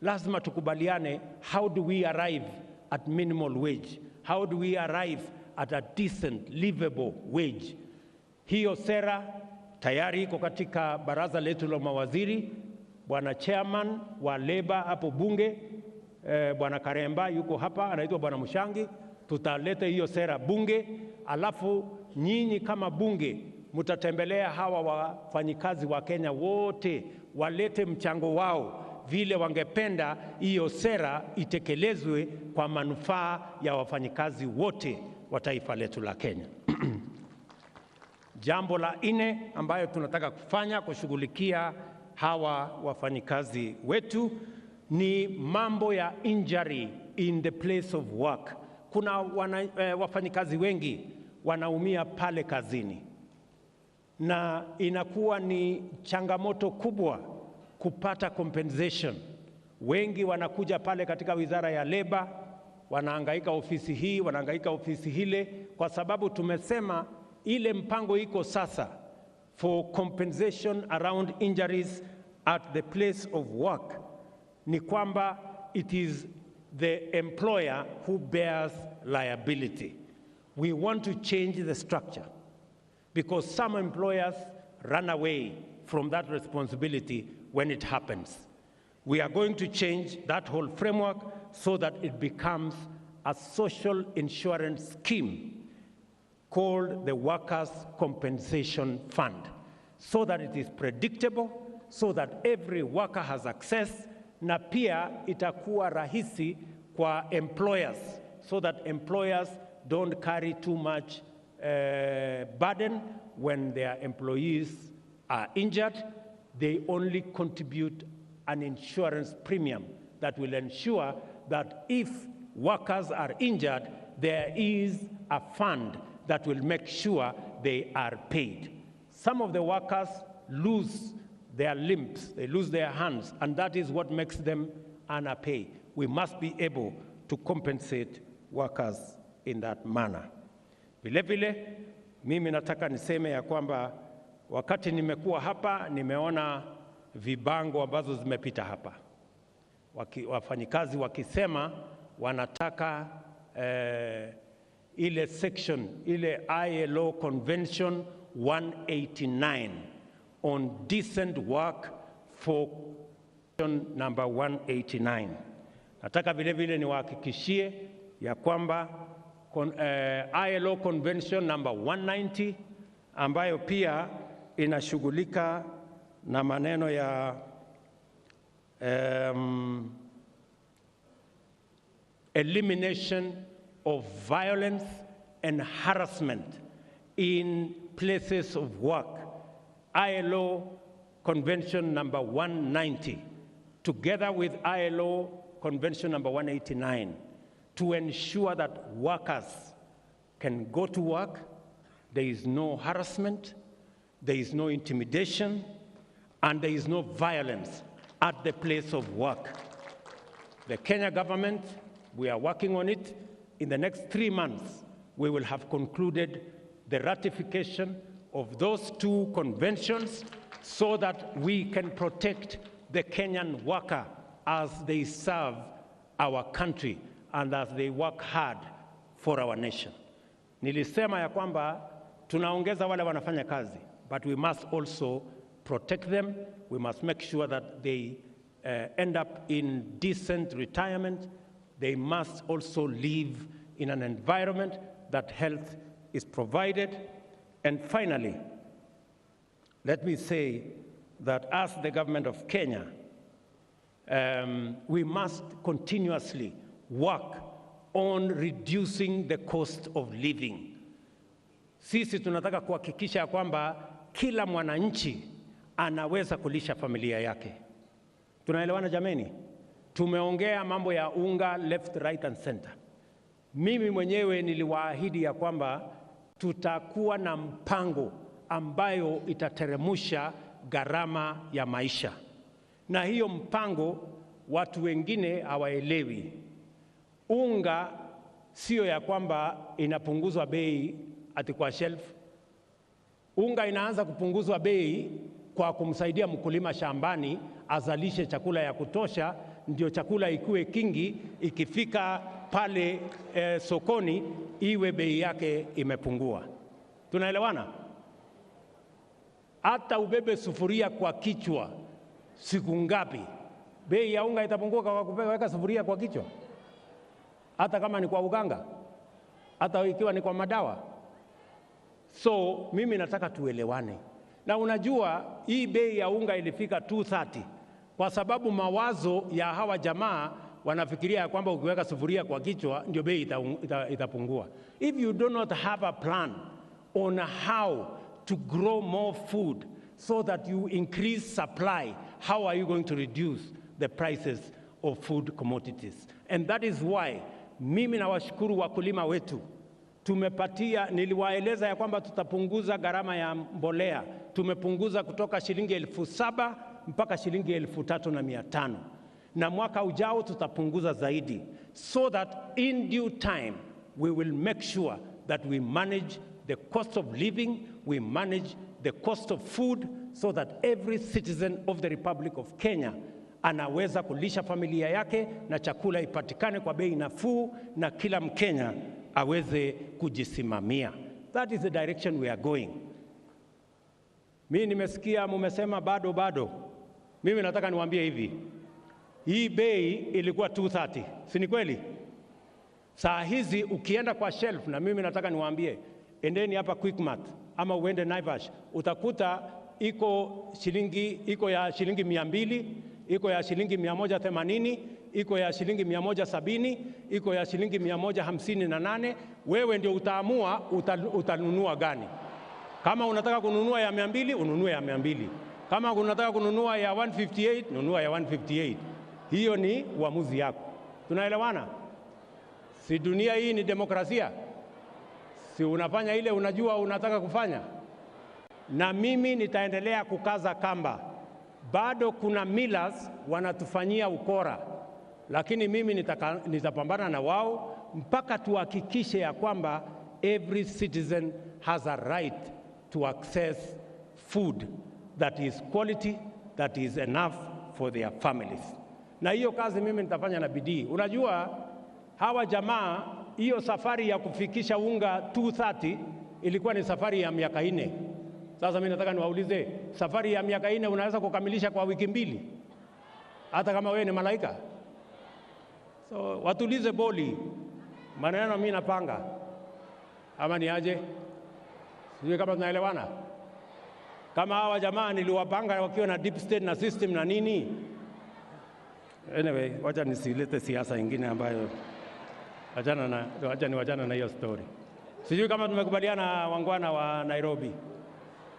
lazima tukubaliane how do we arrive at minimal wage? How do we arrive at a decent, livable wage? Hiyo sera tayari iko katika baraza letu la mawaziri. Bwana chairman wa Labour hapo bunge, Bwana Karemba yuko hapa, anaitwa Bwana Mushangi. Tutaleta hiyo sera bunge, alafu nyinyi kama bunge mtatembelea hawa wafanyikazi wa Kenya wote, walete mchango wao vile wangependa hiyo sera itekelezwe kwa manufaa ya wafanyikazi wote wa taifa letu la Kenya. Jambo la nne ambayo tunataka kufanya kushughulikia hawa wafanyikazi wetu ni mambo ya injury in the place of work. Kuna wafanyikazi wengi wanaumia pale kazini, na inakuwa ni changamoto kubwa kupata compensation. Wengi wanakuja pale katika wizara ya Labour, wanahangaika ofisi hii, wanahangaika ofisi hile, kwa sababu tumesema ile mpango iko sasa for compensation around injuries at the place of work ni kwamba it is the employer who bears liability. We want to change the structure because some employers run away from that responsibility when it happens. We are going to change that whole framework so that it becomes a social insurance scheme called the Workers' Compensation Fund, so that it is predictable, so that every worker has access, na pia itakuwa rahisi kwa employers, so that employers don't carry too much burden when their employees are injured. They only contribute an insurance premium that will ensure that if workers are injured, there is a fund that will make sure they are paid. Some of the workers lose their limbs, they lose their hands, and that is what makes them unpaid. We must be able to compensate workers in that manner. Vile vile, mimi nataka niseme ya kwamba wakati nimekuwa hapa, nimeona vibango ambazo zimepita hapa. Wafanyikazi wakisema wanataka ile section, ile ILO Convention 189 on decent work for number 189. Nataka vile vile niwahakikishie ya kwamba ILO Convention number 190 ambayo pia inashughulika na maneno ya elimination of violence and harassment in places of work, ILO Convention number 190, together with ILO Convention number 189, to ensure that workers can go to work, there is no harassment, there is no intimidation, and there is no violence at the place of work. The Kenya government, we are working on it. In the next 3 months, we will have concluded the ratification of those two conventions so that we can protect the Kenyan worker as they serve our country and as they work hard for our nation. Nilisema ya kwamba tunaongeza wale wanafanya kazi, but we must also protect them. We must make sure that they end up in decent retirement. They must also live in an environment that health is provided. And finally, let me say that as the government of Kenya, we must continuously work on reducing the cost of living. Sisi tunataka kuhakikisha kwamba kila mwananchi anaweza kulisha familia yake. Tunaelewana jameni? Tumeongea mambo ya unga left, right and center. Mimi mwenyewe niliwaahidi ya kwamba tutakuwa na mpango ambayo itateremusha gharama ya maisha. Na hiyo mpango watu wengine hawaelewi. Unga sio ya kwamba inapunguzwa bei ati kwa shelf. Unga inaanza kupunguzwa bei kwa kumsaidia mkulima shambani azalishe chakula ya kutosha, ndio chakula ikue kingi, ikifika pale sokoni iwe bei yake imepungua. Tunaelewana? Hata ubebe sufuria kwa kichwa siku ngapi, bei ya unga itapungua kwa kuweka sufuria kwa kichwa? Hata kama ni kwa uganga, hata ikiwa ni kwa madawa. So mimi nataka tuelewane. Na unajua hii bei ya unga ilifika 230 kwa sababu mawazo ya hawa jamaa wanafikiria kwamba ukiweka sufuria kwa kichwa ndio bei itapungua. If you do not have a plan on how to grow more food so that you increase supply, how are you going to reduce the prices of food commodities? And that is why mimi nawashukuru wakulima wetu. Tumepatia, niliwaeleza ya kwamba tutapunguza gharama ya mbolea. Tumepunguza kutoka shilingi 7,000 mpaka shilingi 3,500. Na mwaka ujao tutapunguza zaidi, so that in due time we will make sure that we manage the cost of living, we manage the cost of food, so that every citizen of the Republic of Kenya anaweza kulisha familia yake na chakula ipatikane kwa bei nafuu na kila Mkenya aweze kujisimamia. That is the direction we are going. Mimi nimesikia mumesema bado bado. Mimi nataka niwaambie hivi. Hii bei ilikuwa 230, si ni kweli? Saa hizi ukienda kwa shelf, na mimi nataka niwaambie, Endeni hapa Quickmart ama uende Naivas, utakuta iko shilingi, iko ya shilingi 200, iko ya shilingi 180, iko ya shilingi 170, iko ya shilingi 158. Wewe ndio utaamua utanunua gani. Kama unataka kununua ya 200, ununue ya 200. Kama unataka kununua ya 158, nunua ya 158. Hiyo ni uamuzi yako. Tunaelewana? Si dunia hii ni demokrasia? Si unafanya ile unajua unataka kufanya? Na mimi nitaendelea kukaza kamba. Bado kuna millers wanatufanyia ukora, lakini mimi nitapambana na wao mpaka tuhakikishe ya kwamba every citizen has a right to access food that is quality, that is enough for their families. Na hiyo kazi mimi nitafanya na bidii. Unajua hawa jamaa, hiyo safari ya kufikisha unga 230 ilikuwa ni safari ya miaka 4. Sasa mimi nataka niwaulize, safari ya miaka 4 unaweza kukamilisha kwa wiki 2? Hata kama wewe ni malaika? So watulize boli, maneno mimi napanga. Ama ni aje? Sijui kama tunaelewana. Kama hawa jamaa niliwapanga wakiwa na deep state na system na nini. Anyway, wacha nisilete siasa ingine ambayo wacha niwachana na hiyo story. Sijui kama tumekubaliana wangwana wa Nairobi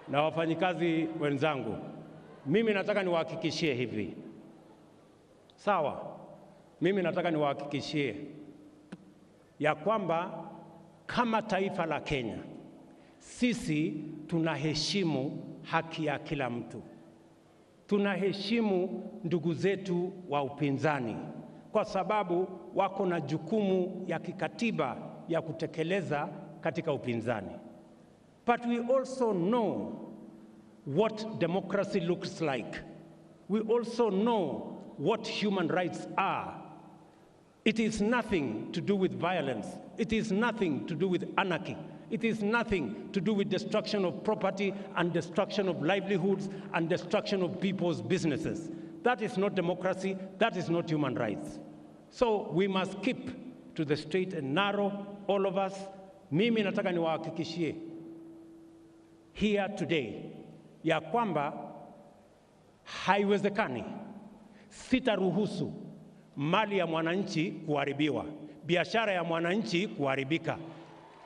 na wafanyikazi wenzangu. Mimi nataka niwahakikishie hivi. Sawa? Mimi nataka niwahakikishie ya kwamba kama taifa la Kenya, sisi tunaheshimu haki ya kila mtu. Tunaheshimu ndugu zetu wa upinzani kwa sababu wako na jukumu ya kikatiba ya kutekeleza katika upinzani. But we also know what democracy looks like. We also know what human rights are. It is nothing to do with violence. It is nothing to do with anarchy. It is nothing to do with destruction of property and destruction of livelihoods and destruction of people's businesses. That is not democracy. That is not human rights. So we must keep to the straight and narrow, all of us. Mimi nataka niwahakikishie here today ya kwamba haiwezekani, sitaruhusu mali ya mwananchi kuharibiwa, biashara ya mwananchi kuharibika,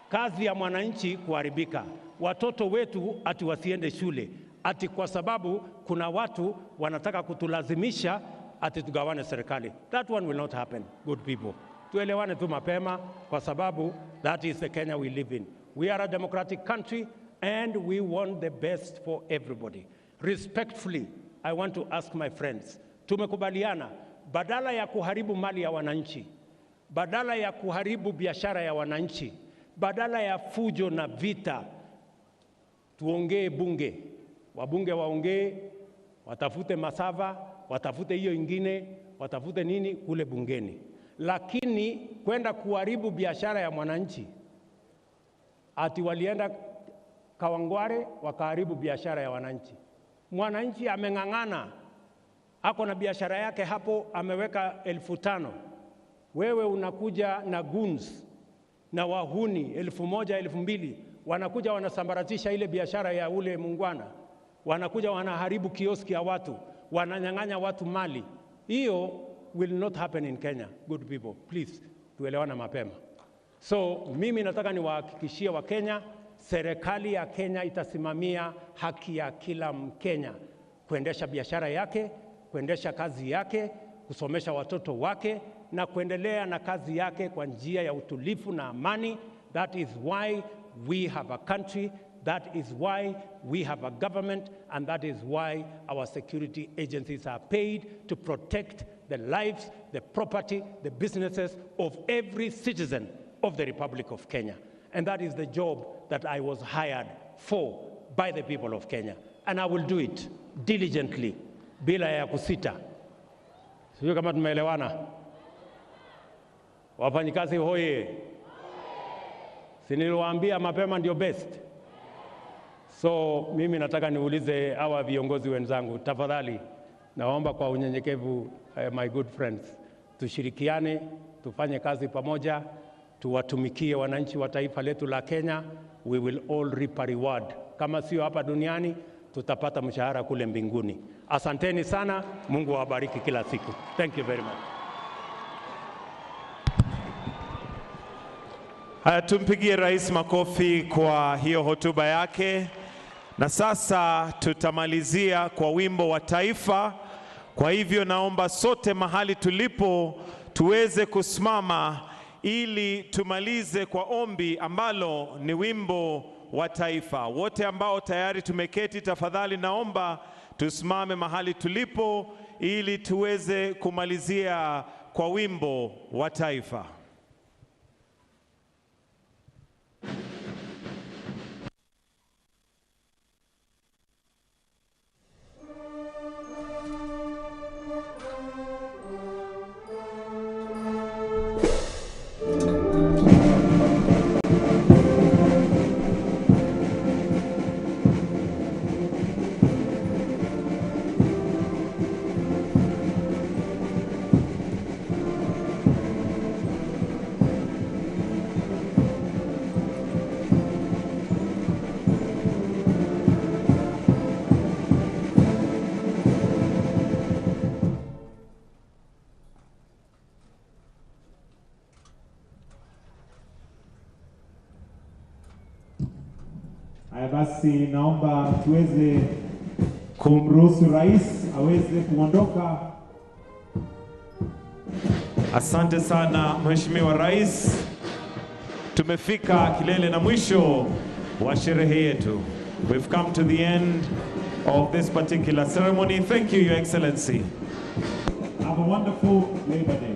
kazi ya mwananchi kuharibika, watoto wetu ati wasiende shule, ati kwa sababu kuna watu wanataka kutulazimisha ati tugawane serikali. That one will not happen, good people. Tuelewane tu mapema kwa sababu that is the Kenya we live in. We are a democratic country and we want the best for everybody. Respectfully, I want to ask my friends, tumekubaliana badala ya kuharibu mali ya wananchi, badala ya kuharibu biashara ya wananchi, badala ya fujo na vita, tuongee bunge. Wabunge waongee, watafute masava, watafute hiyo ingine, watafute nini kule bungeni. Lakini kwenda kuharibu biashara ya mwananchi, ati walienda Kawangware wakaharibu biashara ya wananchi. Mwananchi ameng'ang'ana, ako na biashara yake hapo, ameweka 5,000. Wewe unakuja na goons na wahuni 1,000, 2,000, wanakuja wanasambaratisha ile biashara ya ule muungwana, wanakuja wanaharibu kioski ya watu, wananyang'anya watu mali. Hiyo will not happen in Kenya, good people. Please, tuelewana mapema. So mimi nataka niwahakikishie wa Kenya, serikali ya Kenya itasimamia haki ya kila Mkenya kuendesha biashara yake, kuendesha kazi yake, kusomesha watoto wake na kuendelea na kazi yake kwa njia ya utulivu na amani. That is why we have a country, that is why we have a government, and that is why our security agencies are paid to protect the lives, the property, the businesses of every citizen of the Republic of Kenya. And that is the job that I was hired for by the people of Kenya. And I will do it diligently, bila ya kusita. Sijui kama tumeelewana. Wafanyikazi hoye. Si niliwaambia mapema ndio best. So mimi nataka niulize hawa viongozi wenzangu, tafadhali naomba kwa unyenyekevu, my good friends, tushirikiane, tufanye kazi pamoja. tuwatumikie wananchi wa taifa letu la Kenya. We will all reap a reward. Kama sio hapa duniani, tutapata mshahara kule mbinguni. Asanteni sana, Mungu awabariki kila siku. Thank you very much. Haya, tumpigie rais makofi kwa hiyo hotuba yake. Na sasa tutamalizia kwa wimbo wa taifa. Kwa hivyo naomba sote mahali tulipo tuweze kusimama ili tumalize kwa ombi ambalo ni wimbo wa taifa. Wote ambao tayari tumeketi, tafadhali naomba tusimame mahali tulipo ili tuweze kumalizia kwa wimbo wa taifa. Haya basi, naomba tuweze kumruhusu rais aweze kuondoka. Asante sana Mheshimiwa Rais. Tumefika kilele na mwisho wa sherehe yetu. We've come to the end of this particular ceremony. Thank you, Your Excellency. Have a wonderful Labor Day.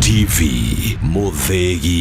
TV Muthegi.